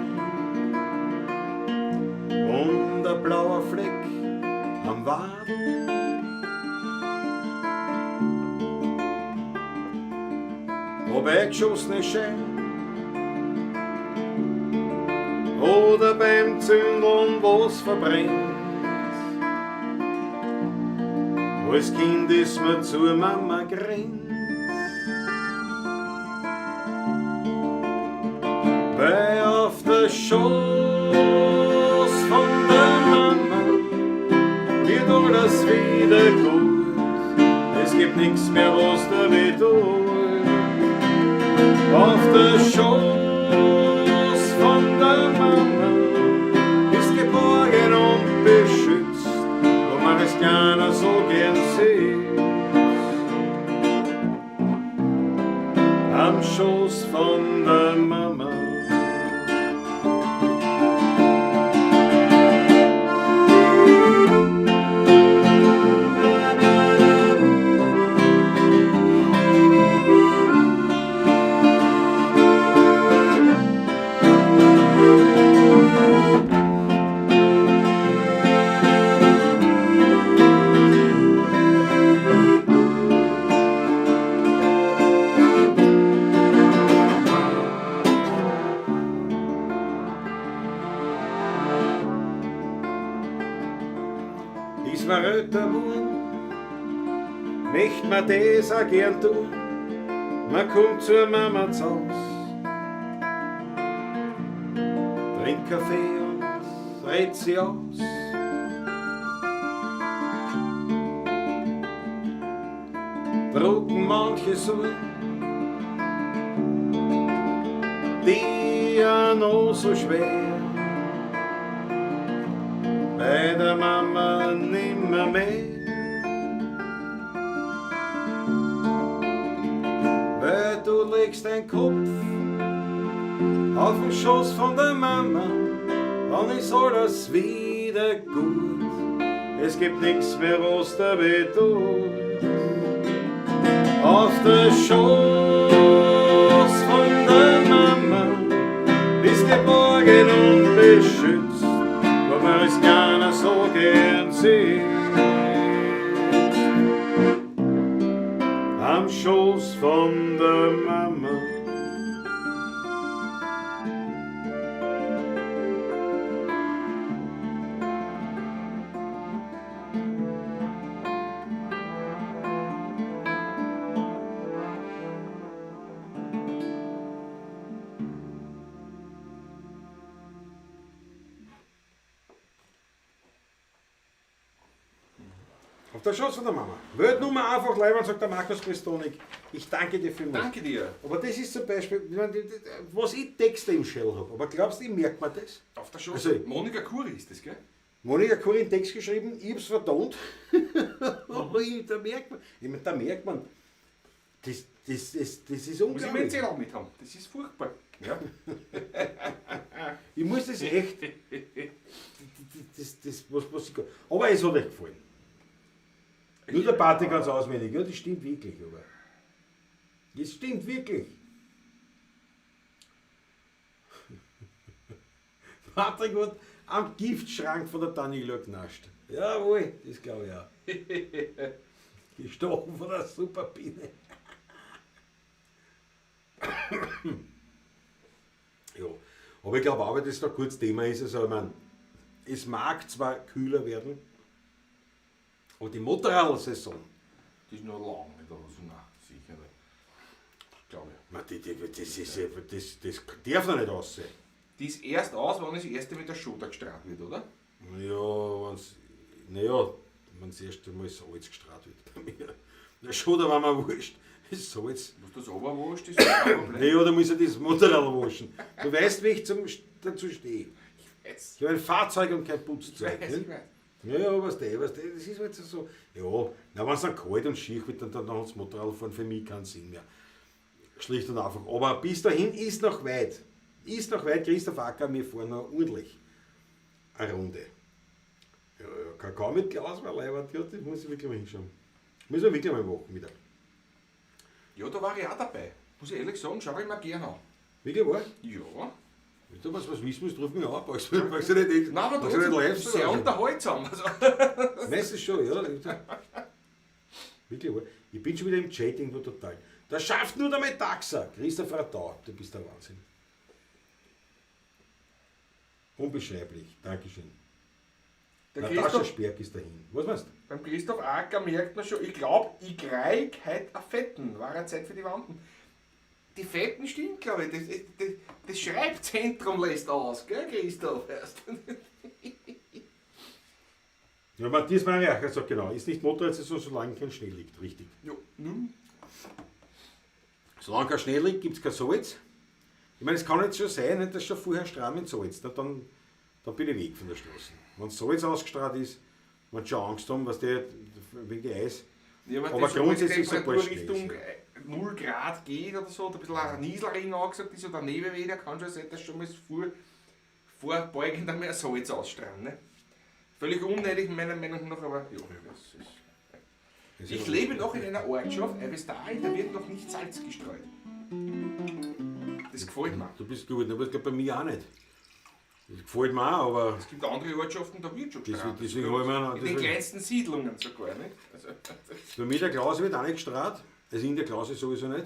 und ein blauer Fleck am Wadl. Ob eingeschossene Schein oder beim Zündeln was verbrennt. Als Kind ist man zur Mama gerannt. Weil auf der Schoß von der Mama wird alles wieder gut. Es gibt nichts mehr, was da weh tut. Auf der Schoß von der Mama ist geborgen und beschützt, wo man es gerne so gern sieht. Am Schoß von der Mama. Ist man älter geworden, möcht man das auch gern tun. Man kommt zur Mama zu Haus, trinkt Kaffee und redet sie aus. Drucken manche Sorgen, die ja noch so schwer, bei der Mama nimmer mehr. Weil du legst dein Kopf auf den Schoß von der Mama, dann ist alles wieder gut. Es gibt nichts mehr, was da weh tut. Auf der Schoß von der Mama bist geborgen und beschützt, wo man es gerne so gern sieht. Am Schoß von der Mama. Auf der Schoß von der Mama. Weltnummer einfach leibend, sagt der Markus Christonik. Ich danke dir vielmals.
Danke dir.
Aber das ist zum Beispiel, ich meine, was ich Texte im Shell habe. Aber glaubst du, ich merke mir das?
Auf der Schoß.
Also-
Monika Kuri ist das, gell?
Monika Kuri einen Text geschrieben, ich hab's vertont. Aber da merkt man, ich meine, da merkt man, das ist
Muss ich meinen
unglaublich.
Zettel mit haben. Das ist furchtbar. Ja.
Ich muss das echt. Das, was ich, aber es hat euch gefallen. Nur der Party ganz auswendig, ja, das stimmt wirklich, aber. Das stimmt wirklich. Patrick hat am Giftschrank von der Daniela genascht. Jawohl, das glaube ich auch. Gestochen von der Superbiene. Ja, aber ich glaube auch, weil das da kurz Thema ist, also ich meine, es mag zwar kühler werden, aber die Motorradsaison,
Die ist noch lang nicht aus. Nein, sicher nicht. Glaube ich.
man, die, die, das, ist, ja- das darf noch nicht aussehen.
Die ist erst aus, wenn das erste mit der Schotter gestrahlt wird, oder?
Ja, wenn's, naja, wenn's erst einmal Salz gestrahlt wird bei mir. Der Schotter war mir wurscht. Das Salz.
Was das oberwurscht ist, ist kein Problem.
Naja, da muss ich das Motorrad waschen. Du weißt, wie ich dazu stehe.
Ich weiß.
Ich habe ein Fahrzeug und kein Putzzeug.
Ich weiß,
nicht?
ich weiß.
Ja, ja, weißt du, das ist halt so. Ja, na, wenn es dann kalt und schier wird, dann hat das Motorradfahren für mich keinen Sinn mehr. Schlicht und einfach. Aber bis dahin ist noch weit. Ist noch weit, Christoph Acker, wir fahren noch ordentlich eine Runde. Ja, ja, Kakao mit Glas war leibend, ja, das muss ich wirklich mal hinschauen. Müssen wir wirklich mal machen wieder.
Ja, da war ich auch dabei. Muss ich ehrlich sagen, schau ich mir gerne an.
Wirklich wahr?
Ja.
Wenn du was wissen musst, ruf mich an. Brauchst du nicht,
Nein, aber
brauchst du nicht live
trotzdem,
sein.
sehr unterhaltsam. Also.
Meistens schon, ja. Wirklich wahr. Ich bin schon wieder im Chat irgendwo total. Das schafft nur der Metaxa. Christopher Tau, du bist der Wahnsinn. Unbeschreiblich. Dankeschön.
Der
Natascha
Christoph,
Sperk ist dahin. Was meinst du?
beim Christoph Acker merkt man schon, ich glaube, ich krieg heute einen Fetten. War ja Zeit für die Wanden. Die Fetten stimmt, glaube ich. Das Schreibzentrum lässt aus, gell, Christoph? Erst.
Ja, Matthias Mariacher sagt genau, ist nicht Motorradsaison, solange kein Schnee liegt. Richtig.
Ja, nun.
Solange kein Schnee liegt, gibt es kein Salz. Ich meine, es kann jetzt schon sein, nicht, dass schon vorher stramm mit Salz. Na, dann bin ich weg von der Straße. Wenn Salz ausgestrahlt ist, wenn sie schon Angst haben, was der wegen der Eis.
Ja,
Aber
das,
grundsätzlich
sobald
sobald
die
Schnee
Temperatur
ist,
Richtung 0 Grad geht oder so, oder ein bisschen ein Nieselring angesagt ist oder Nebelwetter, kann schon sein, dass schon mal vorbeugend einmal Salz ausstrahlen. Ne? Völlig unnötig, meiner Meinung nach, aber ja, das ist.
Das ist
Ich lebe noch in einer Ortschaft, Eibestal, da wird noch nicht Salz gestreut. Das gefällt mir.
Du bist gut, aber das geht bei mir auch nicht. Das gefällt mir auch, aber
Es gibt andere Ortschaften, da wird schon gestreut.
Deswegen hab ich mir noch-
In den
deswegen-
kleinsten Siedlungen sogar, nicht? Also,
bei mir der Klaus wird auch nicht gestrahlt. Also in der Klaus ist sowieso nicht.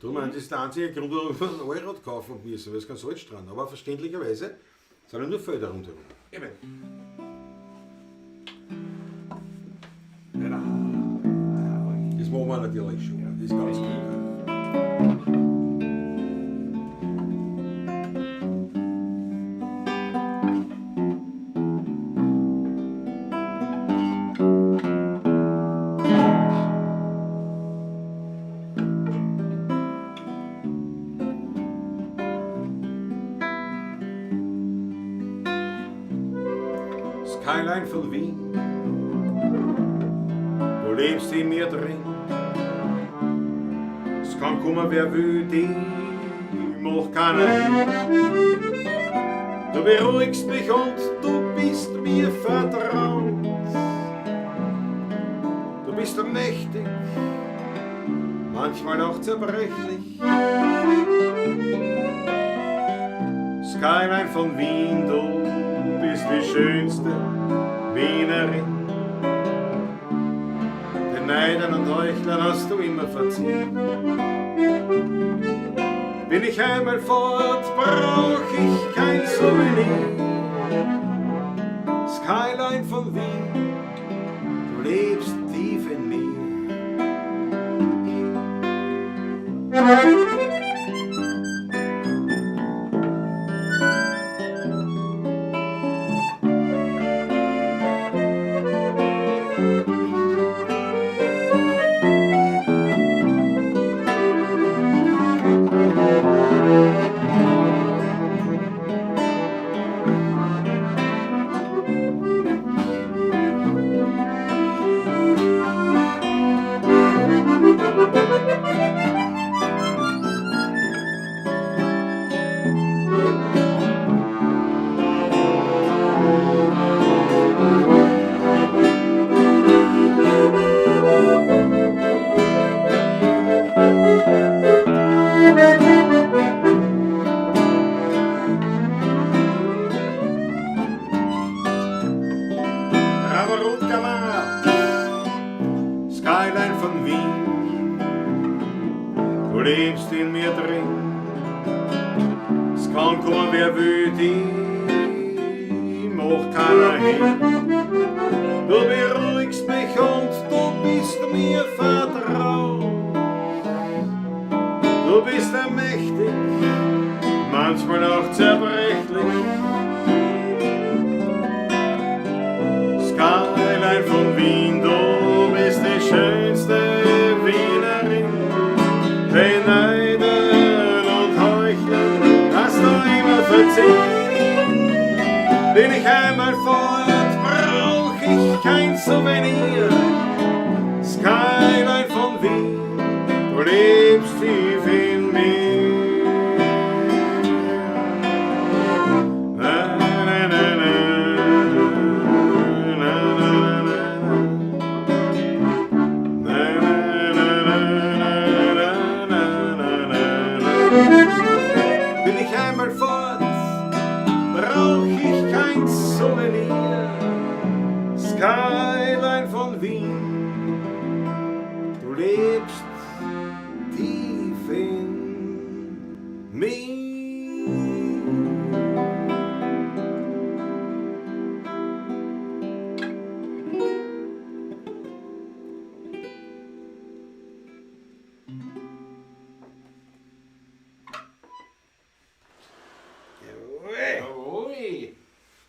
Darum, das ist der einzige Grund, warum wir einen Allrad kaufen müssen, weil es kein Salz dran. Aber verständlicherweise sind ja nur Felder rundherum.
eben.
Das machen wir natürlich schon. Das ist ganz klar. Skyline von Wien, du lebst in mir drin. Es kann kommen, wer will, die macht keiner hin. Du beruhigst mich und du bist mir vertraut. Du bist mächtig, manchmal auch zerbrechlich. Skyline von Wien, du bist die schönste Wienerin. Den Neidern und Heuchlern hast du immer verziehen. Bin ich einmal fort, brauch ich kein Souvenir. Skyline von Wien, du lebst tief in mir. Du lebst in mir drin. Es kann kommen, wer will, die macht keiner hin. Du beruhigst mich und du bist mir vertraut. Du bist ermächtig, manchmal auch zerbrechlich. Skyline von Wien, du bist die schönste Wienerin. Beneiden und heucheln hast du immer verziehen. Bin ich einmal fort, brauch ich kein Souvenir. Skyline von Wien, du lebst tief in mir. Na, na, na, na, na, na, na, na. Na, na, na, na, na, na, na, na. Bin ich einmal fort, brauch ich kein Souvenir. Skyline von Wien, du lebst tief in mir. Jawohl.
Jawohl.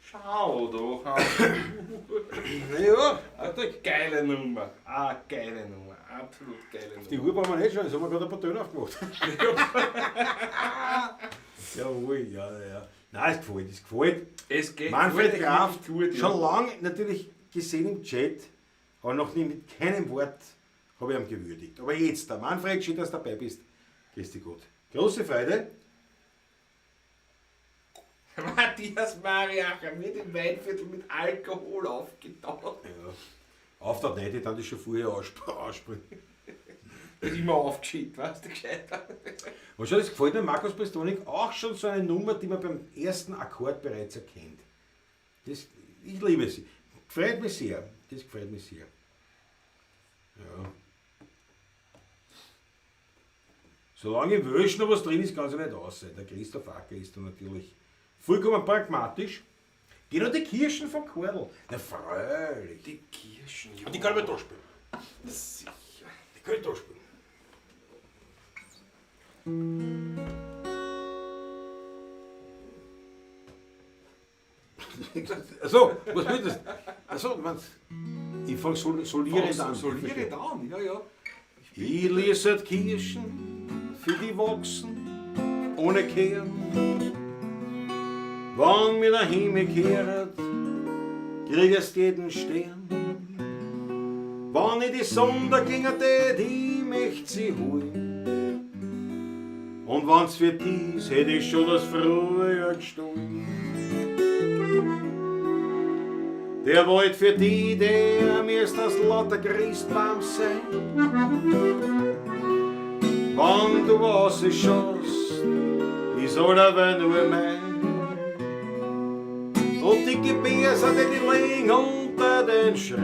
Schau doch an.
Ja,
Eine geile Nummer. Eine geile Nummer. Absolut geile Nummer.
Die Uhr brauchen wir nicht schon, jetzt haben wir gerade ein paar Töne aufgemacht. Jawohl, ja, ja. Nein, es gefällt, es gefällt.
Es geht
Manfred
gut,
Kraft,
gut, ja.
schon lange natürlich gesehen im Chat, aber noch nie mit keinem Wort habe ich ihn gewürdigt. Aber jetzt, der Manfred, schön, dass du dabei bist. Grüß dich Gott. Große Freude.
Matthias Mariacher wird im Weinviertel mit Alkohol aufgetaut.
Ja. Auf der nicht, ich kann das schon vorher ausspringen.
Das ist immer aufgeschickt, weißt du, gescheiter.
Und schon, das gefällt mir Markus Prestonik auch schon so eine Nummer, die man beim ersten Akkord bereits erkennt. Das, ich liebe sie. Gefällt mir sehr. Das gefällt mir sehr. Ja. Solange im Wölsch noch was drin ist, kann es ja nicht aus sein. Der Christoph Acker ist da natürlich vollkommen pragmatisch. Geh noch die Kirschen von Kordel. Na freilich.
Die Kirschen, ja.
Und die kann ich mir da spielen.
Sicher.
Die kann ich da spielen. Achso, was will das? Achso, ich fang solierend an.
Solierend an, ja, ja.
Ich lese Kirschen für die wachsen ohne Kehren. Wann mir der Himmel kehret, kriegest jeden Stern. Wann ich die Sonne ginge, die möcht sie holen. Und wann's für dies, hätt ich schon das Frühjahr gestohlen. Der Wald für die, der mir ist das lauter Christbaum sein. Wann du was schaust, ist allerweil nur mein. Und die Gebärse, die liegen unter den Schritt.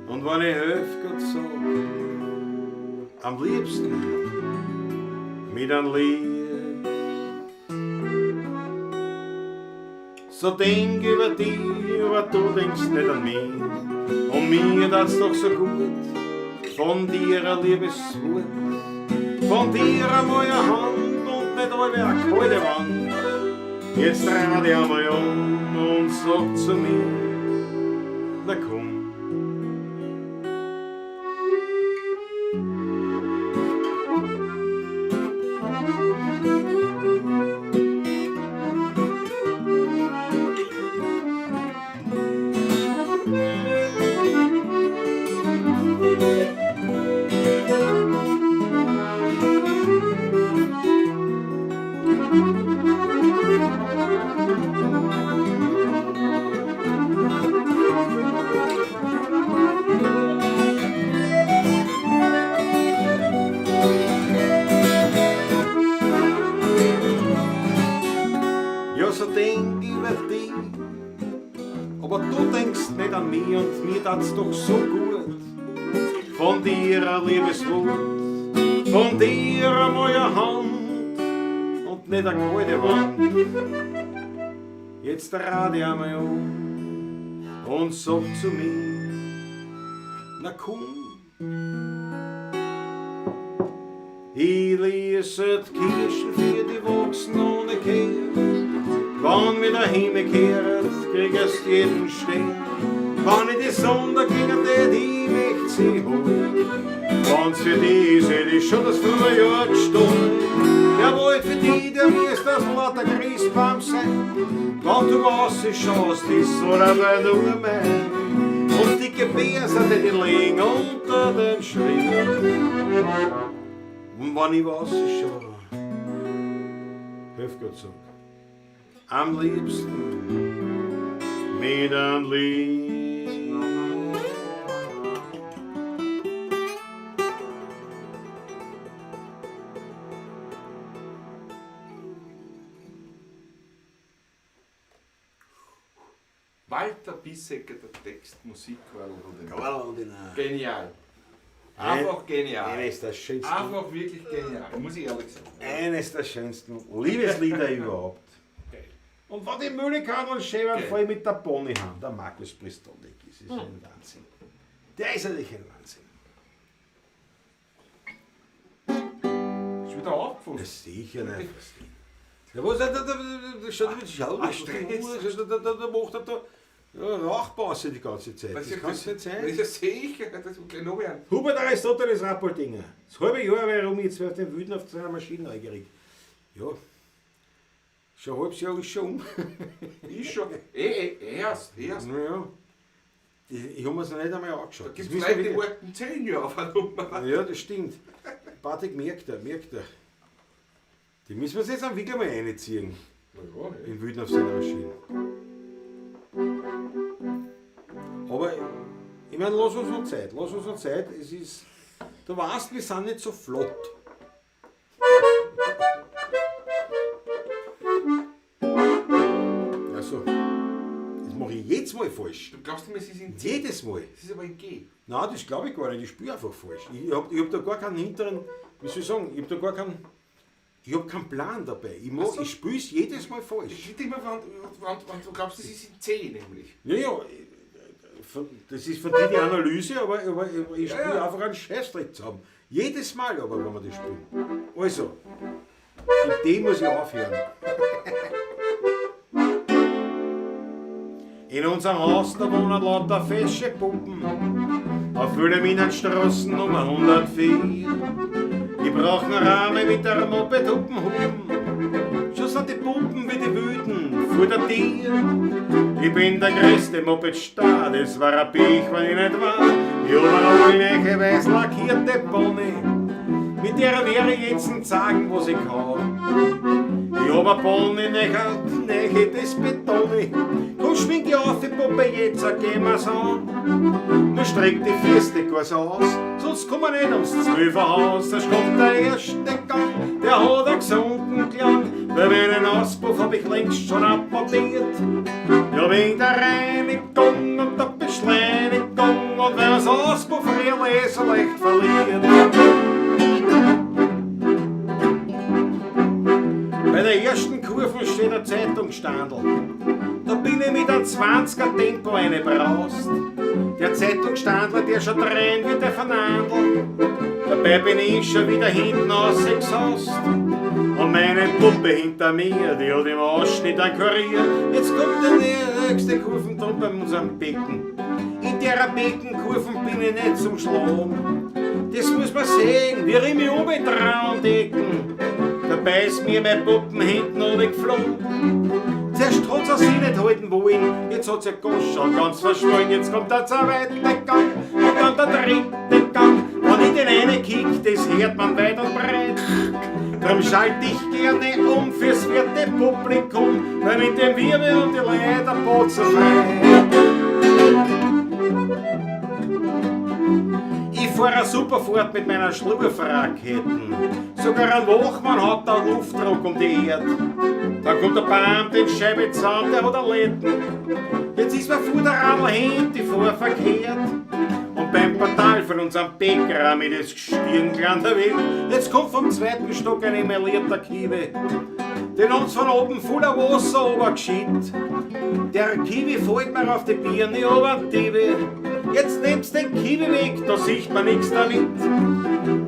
Und wenn ich helf Gott sag, am liebsten mit einem Lied. So denk über dich, aber du denkst nicht an mich. Und mir tat's doch so gut, von dir ein liebes Wort, von dir einmal eine Hand und nicht alle eine kalte Wand. Jetzt drehen wir dich einmal um und sag zu mir, na komm. Ja, so denk über dich, aber du denkst nicht an mich und mir tat's doch so gut. Von dir ein liebes Wort, Von dir einmal eine Hand und nicht eine kalte Wand. Jetzt dreh dich einmal um und sag zu mir, na komm. Ich lese die Kirschen für die wachsen ohne Kehr. Wann wieder Himmel kehrt, kriegst jeden Stern. Wann ich die Sonne gegen die, die möcht sie holen. Wenn's für die ist, hätt ich schon das Frühjahr gestohlen. Der Wald für die, der müsst das lauter Christbaum sein. Wenn du was schaust, ist soll aber nur mein. Und die Gebärse, die liegen unter den Schritt. Und wenn ich was schau, hilf Gott sag, am liebsten mit einem Lied.
Walter Bissecker, der Text, Musik,
Genial.
Genial. Einfach genial.
Eines der schönsten.
Einfach wirklich genial, muss ich ehrlich sagen.
Eines der schönsten Liebeslieder überhaupt.
Geil.
Und wenn die Müllekadel schön
Geil.
voll mit der Pony haben, der Markus Pristolnik, das ist ein Wahnsinn. Der ist natürlich ein Wahnsinn.
Ist wieder aufgefallen.
Das sicher nicht. Ja, was, da, da, da, da macht er da ja, Rauchpause die ganze Zeit. Das kann's nicht sein.
Das ist ja sicher, das muss gleich noch werden.
Hubert Aristoteles Rappoltinger. Das halbe Jahr war ich rum, jetzt auf den Wüden auf seiner Maschine neugierig. Ja, schon ein halbes Jahr ist schon um.
Ist schon. Erst.
Naja, ich habe mir's noch nicht einmal angeschaut.
Da gibt
Das
es
müssen
Leute,
wir
die warten 10 Jahre auf eine Nummer.
Ja, das stimmt. Patrick merkt er, merkt er. Die müssen wir uns jetzt am Wickel mal reinziehen.
Na ja, ey.
In Wüden auf seiner Maschine. Aber ich meine, lass uns noch Zeit. Lass uns noch Zeit. Es ist, du weißt, wir sind nicht so flott. Also, das mache ich jedes Mal falsch.
Du glaubst nicht, es ist in C.
Jedes Mal.
Es ist aber in G.
Nein, das glaube ich gar nicht. Ich spiele einfach falsch. Ich hab da gar keinen hinteren, wie soll ich sagen, ich hab da gar keinen, ich hab keinen Plan dabei. Ich,
Ach so.
ich spiele es jedes Mal falsch.
Ich liegt immer, wenn du glaubst, es ist in C nämlich.
Ja, ja, das ist von dir die Analyse, aber ich spiele
Ja, ja.
einfach einen Scheißdreck zusammen. Jedes Mal aber, wenn wir das spielen. Also, mit dem muss ich aufhören. In unserem Haus, da wohnen lauter fesche Puppen. Auf Wilhelminenstraßen Nummer 104. Die brauchen Rahmen mit der Moped-Hupen-Hupen. Schon sind die Puppen wie die Wüten vor der Tür. Ich bin der größte Moped-Star, das war ein Pech, wenn ich nicht war. Ich hab eine alte, weiß lackierte Pony. Mit der wäre ich jetzt ein sagen, was ich kann. Ich hab ein Pony, neche das Betoni. Komm, schwing die auf, die Puppe, jetzt gehen wir's an. Nur streck die Fürste ganz aus, sonst komm wir nicht ums Zwölferhaus. Da kommt der erste Gang, der hat einen gesunden Klang. Bei meinen Auspuff hab ich längst schon applaudierт. Ja, wegen der Reinigung und der Beschleunigung und wenn das Auspuff Relais so leicht verliert. Bei der ersten Kurve steht ein Zeitungsstandl. Da bin ich mit einem 20er Tempo reingebraust. Der Zeitungsstandler, der schon drein wird, der Fernandl. Dabei bin ich schon wieder hinten rausgesaust. Und meine Puppe hinter mir, die hat im Ausschnitt einen Kurier. Jetzt kommt der nächste Kurven bei unserem Becken. In der Beckenkurven bin ich nicht zum Schlagen. Das muss man sehen, wie ich mich umdrehen decken. Dabei ist mir mein Puppen hinten runtergeflogen. Zuerst hat sie sich nicht halten wollen, jetzt hat sie Gosch schon ganz verschwollen. Jetzt kommt der zweite Gang und dann der dritte Gang. Wenn ich den einen kick, das hört man weit und breit. Drum schalt ich gerne um fürs vierte Publikum, weil mit dem Wirbel und die Leute botzen frei. Ich fahr eine super Fahrt mit meiner Schlurfraketen. Sogar ein Wachmann hat da Luftdruck um die Erde. Da kommt der Beamte in Scheibe zusammen, der hat ein Letten. Jetzt ist mein Vorderradl hin, die fahr verkehrt. Und Und beim Portal von unserem Bäcker mit das Gestirn der Welt. Jetzt kommt vom zweiten Stock ein emaillierter Kiwi, den uns von oben voller Wasser obergeschickt. Der Kiwi fällt mir auf die Birne ober. Jetzt nehmt's den Kiwi weg, da sieht man nix damit.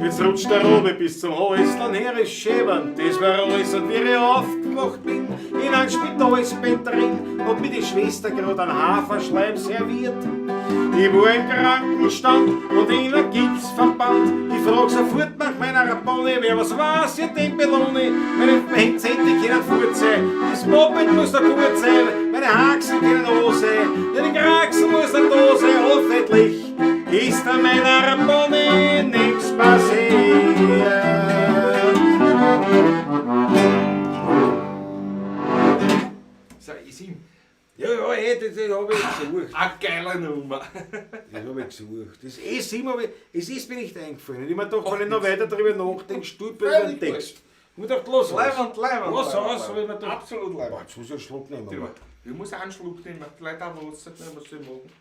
Jetzt rutscht der Robe bis zum Häusl her ist schäbern. Das war alles und wie ich aufgewacht bin, in einem Spitalsbett drin, hat mir die Schwester grad einen Haferschleim serviert. Ich war im Krankenstand und in einem Gipsverband. Ich frag sofort nach meiner Bonne, wer was weiß, ihr den belohne. Meine Hände können fort sein, das Moped muss da gut sein, meine Haxen können da sein, die Kraxen muss da sein, hoffentlich ist an meiner Bonne nichts passiert.
So, ist ihm.
Ja, ja, ey, das habe ich gesucht.
Eine geile Nummer.
Das habe ich gesucht. Das S7 habe ich, es ist mir nicht eingefallen. Ich habe mir gedacht, wenn ich noch weiter darüber nachdenke, stolper über den Text. Ich habe mir gedacht, lass aus.
Leibend, leibend.
Lass aus, habe ich mir gedacht.
Absolut
Boah,
leibend.
jetzt muss ich einen Schluck nehmen.
Ich muss auch einen Schluck nehmen. Die Leute haben Wasser nehmen, was sie machen.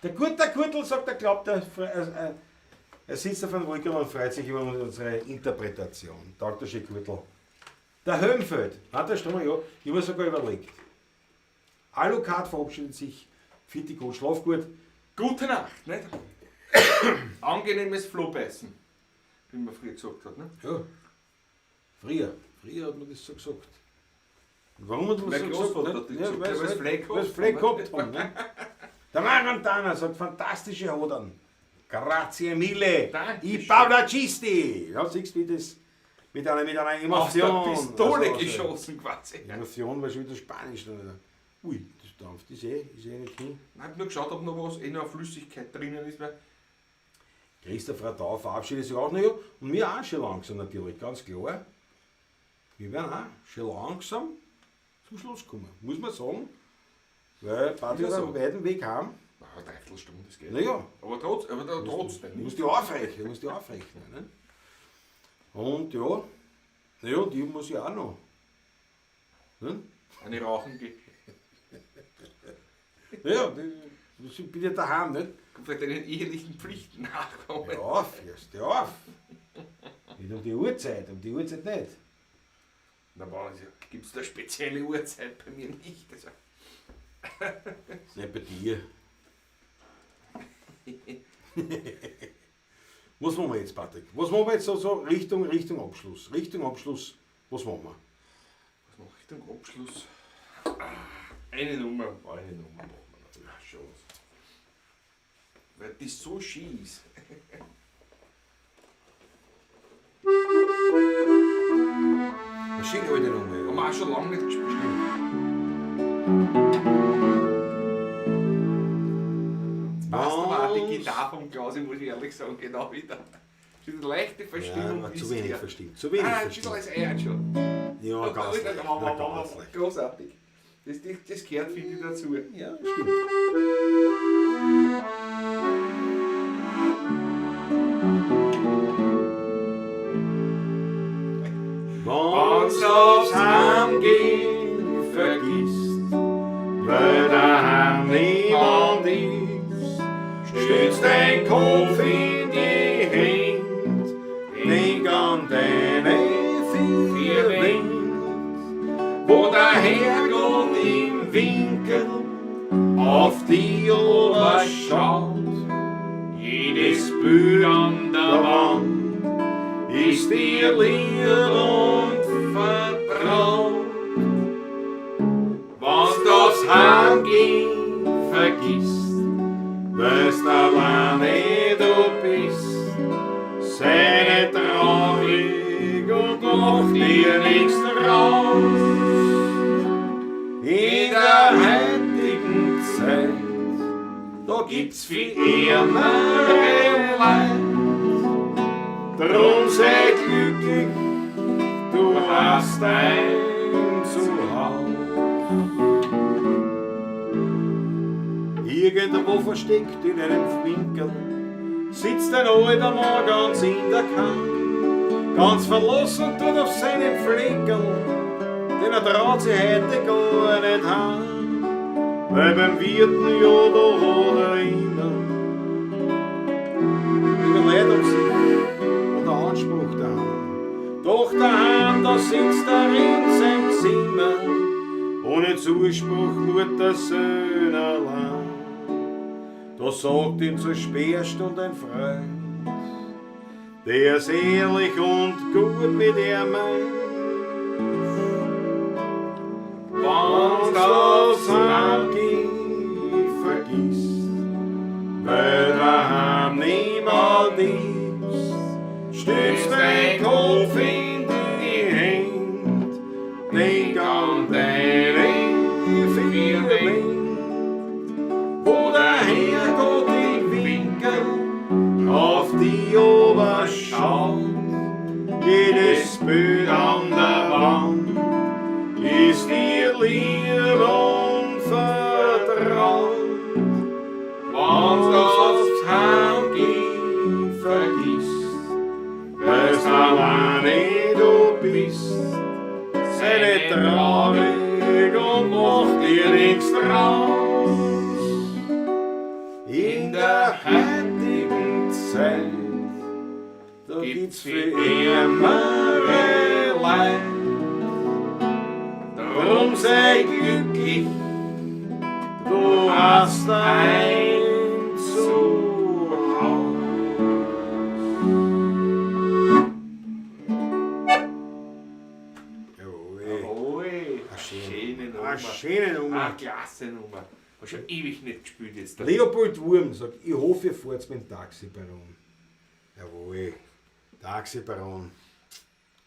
Der gute Gürtel sagt, er glaubt, er sitzt auf einem Wolken und freut sich über unsere Interpretation. Taugt der Gürtel. Der Höhenfeld, hat der Sturm, ja, ich habe sogar überlegt. Alucard verabschiedet sich. Fitti gut, schlaf gut.
Gute Nacht, nicht? Angenehmes Flohbeißen, wie man früher gesagt hat. Ne?
Ja. Früher hat man das so gesagt. Und warum hat man das
Mein
so gesagt?
Großvater
nicht?
hat das
Ja,
gesagt,
weil's
weil's
halt-
Fleck
weil's
gehabt
Fleck
haben,
gehabt haben. Ne? Der Marantana sagt fantastische Hodern. Grazie mille.
Dankeschön.
I Paulacisti. Ja, siehst du, wie das mit einer
Aus der
Emotion.
Pistole
also,
geschossen quasi.
Emotion war schon wieder Spanisch. Oder? Ui, das dampft. Ist eh nicht hin.
Ich hab nur geschaut, ob noch was, noch Flüssigkeit drinnen ist. Weil
Christopher Tau verabschiedet sich auch noch. Ja. Und wir auch schon langsam natürlich, ganz klar. Wir werden auch schon langsam zum Schluss kommen, muss man sagen. Weil Patrick
Ist ja
hat einen
so.
weiten Weg haben.
Na, eine Dreiviertelstunde, das geht.
Naja.
Aber trotzdem.
Du musst dich aufrechnen, musst dich aufrechnen. Ne? Und ja, naja, die muss ich auch noch. Ne?
Eine rauchen gehen.
Naja, die bin ja daheim, nicht?
Vielleicht deinen ehelichen Pflichten nachkommen.
Hör auf, hörst du auf. Nicht um die Uhrzeit, nicht.
Na, gibt es da spezielle Uhrzeit bei mir nicht. Also,
Nicht bei dir. Was machen wir jetzt, Patrick? Was machen wir jetzt so Richtung Abschluss? Richtung Abschluss, was machen wir?
Was mache ich denn Abschluss? Eine Nummer machen wir natürlich schon. Weil das so schön ist.
Eine schöne alte Nummer.
Haben wir auch schon lange nicht gespielt. Passt aber auch die Gitarre vom Klausi, muss ich ehrlich sagen, genau wieder. Schon eine leichte Verstimmung.
Ja,
ist
zu wenig
her.
verstimmt. Zu wenig
Ah, ein bisschen
verstimmt.
ist eh schon.
Ja, ganz leicht. Na, ganz leicht.
Großartig. Das gehört, finde ich, dazu.
Ja, stimmt. Wenn's aufs Heimgehen vergisst, weil daheim niemand ist, stützt dein Kopf in die Hände, denk an deine vier Wände, wo der Herrgott im Winkel auf die schaut.
Jedes Bild an der
Der
Wand
Wand ist dir lieb und vertraut. Wenn's das Heimgehen vergisst, weil's alleine du bist, sei nicht traurig und mach dir nichts draus. In der heutigen Zeit, da gibt's viel ärmere Leid. Drum sei glücklich, du hast ein Zuhause. Irgendwo versteckt in einem Winkel sitzt ein alter Mann ganz in der Kammer, ganz verlassen tut auf seinem Fleckerl, denn er traut sich heute gar nicht heim, weil beim Wirten ja da hat er immer Liebe Leute um sich und der Anspruch daheim. Doch daheim, da sitzt er in seinem Zimmer, ohne Zuspruch Mutter, Söhn allein. Da sagt ihm zur Sperrstunde ein Freund, der ehrlich und gut mit ihr meint. Wenn's das Heimgehen vergisst, weil daheim niemand ist, stützt dein Kopf in die Hände, denk an deine vier Wände, wo der Herrgott im Winkel auf die oberschaut, jedes Bild an der Wand ist dir lieb und vertraut. Wenn's das Heimgehen vergisst, weil's alleine du bist, sei nicht traurig und mach dir nichts draus. In der heutigen Zeit, da gibt's für ärmere Leid. Drum sei glücklich, du hast ein Zuhause. Jawohl.
Jawohl.
Eine
schöne Nummer.
Eine schöne Nummer.
Eine klasse Nummer. Hab schon ewig nicht gespielt jetzt.
Leopold Wurm sagt, ich hoffe, ihr fahrt mit dem Taxibaron. Jawohl, Taxibaron.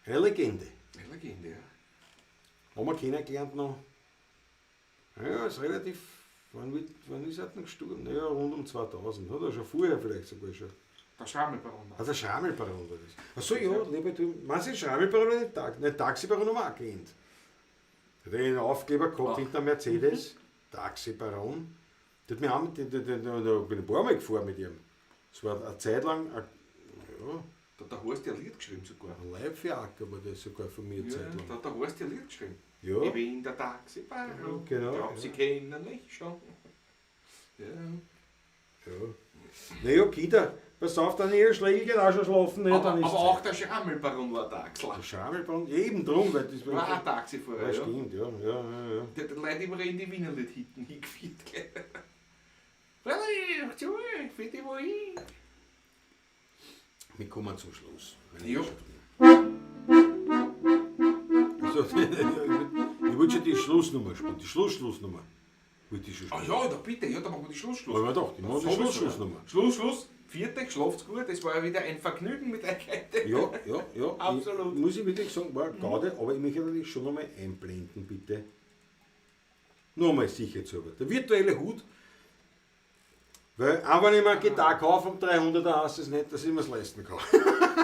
Eine Legende.
Eine Legende, ja.
Haben wir kennengelernt noch. Ja, ist relativ. Wann ist er denn gestorben? Ja, rund um 2000. Hat er schon vorher vielleicht sogar schon.
Der Schrammelbaron.
Ah, der Schrammelbaron war das. Achso, ja, Leopold Wurm. Meinst du, den Schrammelbaron oder den Nein, Taxibaron haben wir auch kennt. Der hat einen Aufkleber gehabt hinter einem Mercedes. Taxibaron. Der hat mich auch mit, der, bin ich ein paar Mal gefahren mit ihm. Das war eine Zeit lang, ein, ja,
Da hat der Horst ja ein Lied geschrieben sogar.
ein Leibfiaker war das sogar von mir
Ja,
Zeit lang.
da hat der Horst ja ein Lied geschrieben.
Ja.
Ich bin der Taxibaron.
Genau,
Glaub,
ja.
Sie kennen mich schon. Ja.
Ja. Naja, Kinder, pass auf, Daniel Schlegel geht auch schon schlafen. Ne,
Aber,
dann ist
aber auch der Schrammelbaron war Taxler.
Der Schrammelbaron, ja, eben drum, weil das
War auch Taxifahrer,
Ja,
ja.
stimmt, ja, ja, ja, ja.
Der hat die Leute immer in die Wienerlied-Hitten hingeführt. gell. Freilich, zu, ich find die wohin.
Wir kommen zum Schluss. meine
Jo.
Herrschaften. Also, ich wollte schon die Schlussnummer spielen, die Schluss-Schlussnummer. Wollte ich schon
Ah
spielen.
ja, da bitte, ja, da machen wir die Schluss-Schluss.
Aber doch, die machen die
Sowieso,
Schluss-Schlussnummer.
ja. Schluss, Schluss. Vierte, schlaft's gut. Es war ja wieder ein Vergnügen mit euch heute.
Ja, ja, ja.
Absolut.
Ich, muss ich wirklich sagen, war Gaude, aber ich möchte natürlich schon nochmal einblenden, bitte. Nur mal sicherheitshalber. Der virtuelle Hut, weil auch wenn ich mir eine Gitarre kaufe um 300, dann heißt es nicht, dass ich mir's leisten kann.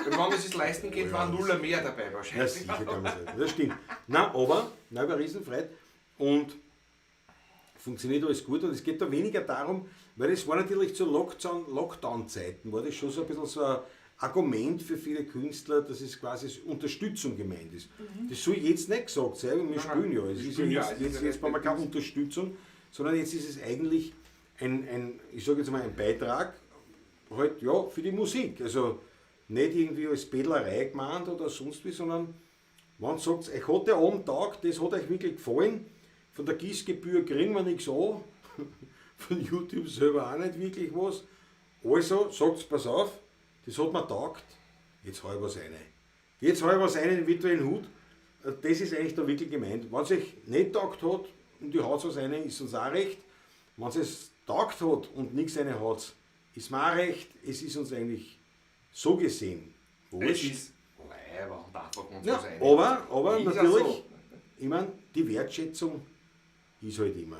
Wenn man es sich leisten geht, war ein Nuller mehr dabei
Ja,
wahrscheinlich.
sicher kann man sagen. Das stimmt. Nein, aber, nein, war Riesenfreude. Und funktioniert alles gut. Und es geht da weniger darum, weil es war natürlich zu Lockdown-Zeiten, war das schon so ein bisschen so ein Argument für viele Künstler, dass es quasi Unterstützung gemeint ist. Das soll jetzt nicht gesagt sein, weil wir spielen ja. Es
Wir
ist ja
spielen ja,
jetzt,
es ist
jetzt,
ja
jetzt
nicht
brauchen wir keine
das-
Unterstützung, sondern jetzt ist es eigentlich ein, ich sage jetzt mal, ein Beitrag halt, ja, für die Musik. Also nicht irgendwie als Bettlerei gemeint oder sonst wie, sondern wenn sagt, euch hat der Abend taugt, das hat euch wirklich gefallen, von der Gießgebühr kriegen wir nichts an, von YouTube selber auch nicht wirklich was. Also sagt, pass auf, das hat mir taugt, jetzt hau ich was rein. Jetzt hau ich was rein in den virtuellen Hut. Das ist eigentlich da wirklich gemeint. Wenn es euch nicht taugt hat und ihr haut was rein, ist uns auch recht. Wenn es taugt hat und nichts rein haut, ist mir auch recht. Es ist uns eigentlich so gesehen
Es
wurscht.
ist leider und einfach uns
Ja,
was rein.
aber
Ist ja
natürlich,
so.
ich mein, die Wertschätzung ist halt immer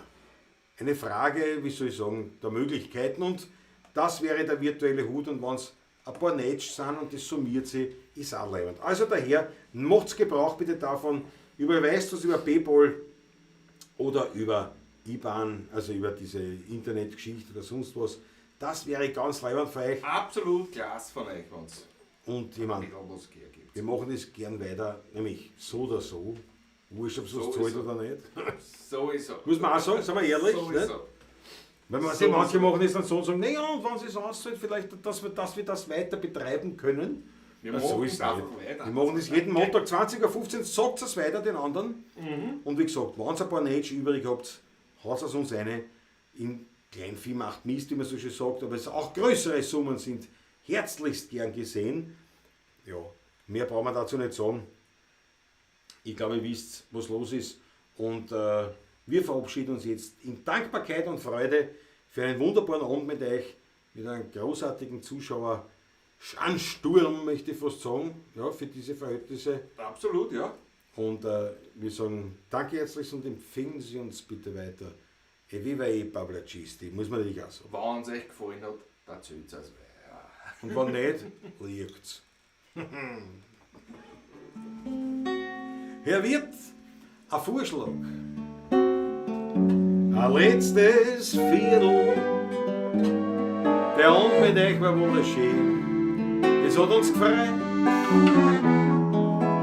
eine Frage, wie soll ich sagen, der Möglichkeiten, und das wäre der virtuelle Hut, und wenn's ein paar Netsch sind und das summiert sich, ist auch leibend. Also daher, macht's Gebrauch bitte davon, überweist uns über PayPal oder über IBAN, also über diese Internetgeschichte oder sonst was. Das wäre ganz leibend für euch.
Absolut klasse von euch, wenn's
Und ich mein,
ein bisschen was gibt.
wir machen das gern weiter, nämlich so oder so. Wurscht, ob es was
So
zahlt
ist er.
oder nicht.
Sowieso.
Muss man auch sagen, sind wir ehrlich,
Sowieso.
ne? Weil man
So
manche machen das dann so und sagen, naja, und wenn sie es auszahlt, vielleicht, dass wir das weiter betreiben können.
Wir
Na, so
machen
ist
es
es nicht.
einfach weiter.
Wir machen das jeden Montag 20:15 Uhr, sagt es weiter den anderen. Und wie gesagt, wenn ihr ein paar Nätsch übrig habt, haut es uns eine. In Kleinvieh macht Mist, wie man so schön sagt, aber es auch größere Summen sind herzlichst gern gesehen. Ja, mehr brauchen wir dazu nicht sagen. Ich glaube, ihr wisst, was los ist. Und wir verabschieden uns jetzt in Dankbarkeit und Freude für einen wunderbaren Abend mit euch, mit einem großartigen Zuschauer. Ansturm, möchte ich fast sagen, ja, für diese Verhältnisse.
Absolut, ja.
Und wir sagen danke herzlich und empfehlen Sie uns bitte weiter. Eviva e Pavlacisti, muss man natürlich auch sagen.
Wenn es euch gefallen hat, dann zählt es weiter.
Und wenn nicht, liegt's. Herr Wirt, ein Vorschlag. Ein letztes Viertel. Der Abend mit euch war wunderschön. Es hat uns gefreut.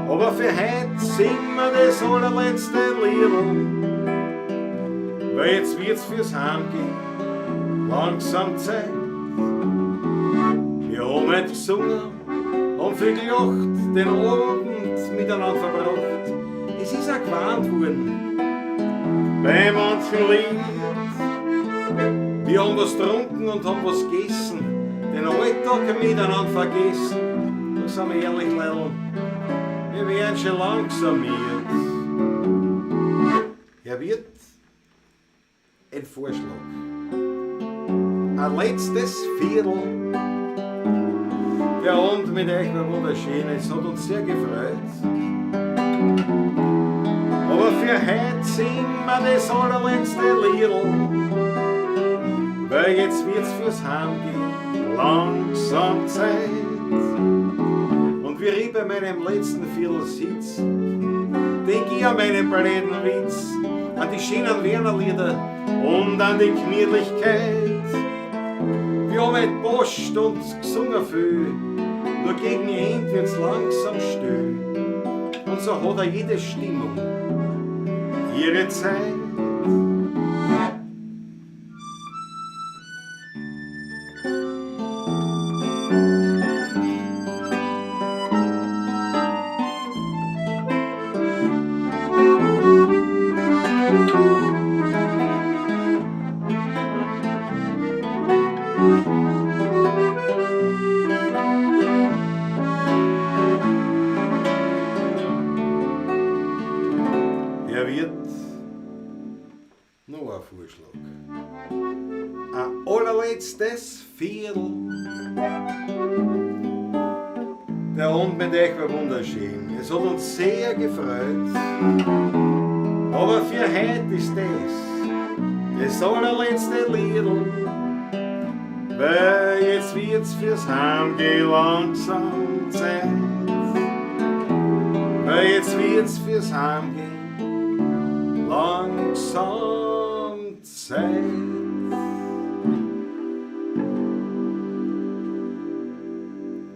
Aber für heute singen wir das allerletzte Liedl. Weil jetzt wird's fürs Heimgehen langsam Zeit. Wir haben heute gesungen, haben viel gelacht, den Abend miteinander verbracht. Es ist auch gewarnt worden bei manchen Lied. Wir haben was getrunken und haben was gegessen, den Alltag miteinander vergessen. Da sind wir ehrlich, Leidl, wir werden schon langsam miert. Herr Wirt, ein Vorschlag. Ein letztes Viertel. Der Abend mit euch war wunderschön, es hat uns sehr gefreut. Aber für heute singen wir das allerletzte Liedl, weil jetzt wird's fürs Heimgehen langsam Zeit. Und wie ich bei meinem letzten Viertel sitz, denk ich an meinen blöden Witz, an die schönen Werner-Lieder und an die Gemütlichkeit. Wir haben heute Post und gesungen viel, nur gegen Ende wird's langsam still. Und so hat auch jede Stimmung ihre Zeit. Er wird noch ein Vorschlag. Ein allerletztes Viertel. Der Abend mit euch war wunderschön. Es hat uns sehr gefreut. Aber für heute ist das allerletzte Liedl. Weil jetzt wird's fürs Heimgehen langsam Zeit. Weil jetzt wird's fürs Heimgehen langsam Zeit.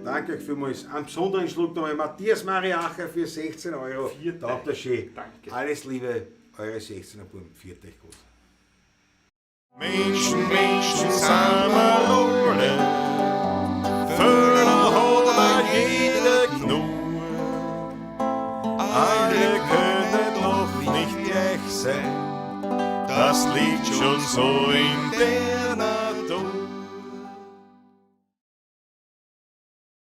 Danke euch vielmals. Einen besonderen Schluck nochmal Matthias Mariacher für 16 Euro. Danke schön.
Danke.
Alles Liebe, eure 16er Buben. Viert euch gut.
Menschen, Menschen sind wir alle, Fehler hat auch jeder genug. Alle können doch nicht gleich sein, das liegt schon so in der Natur.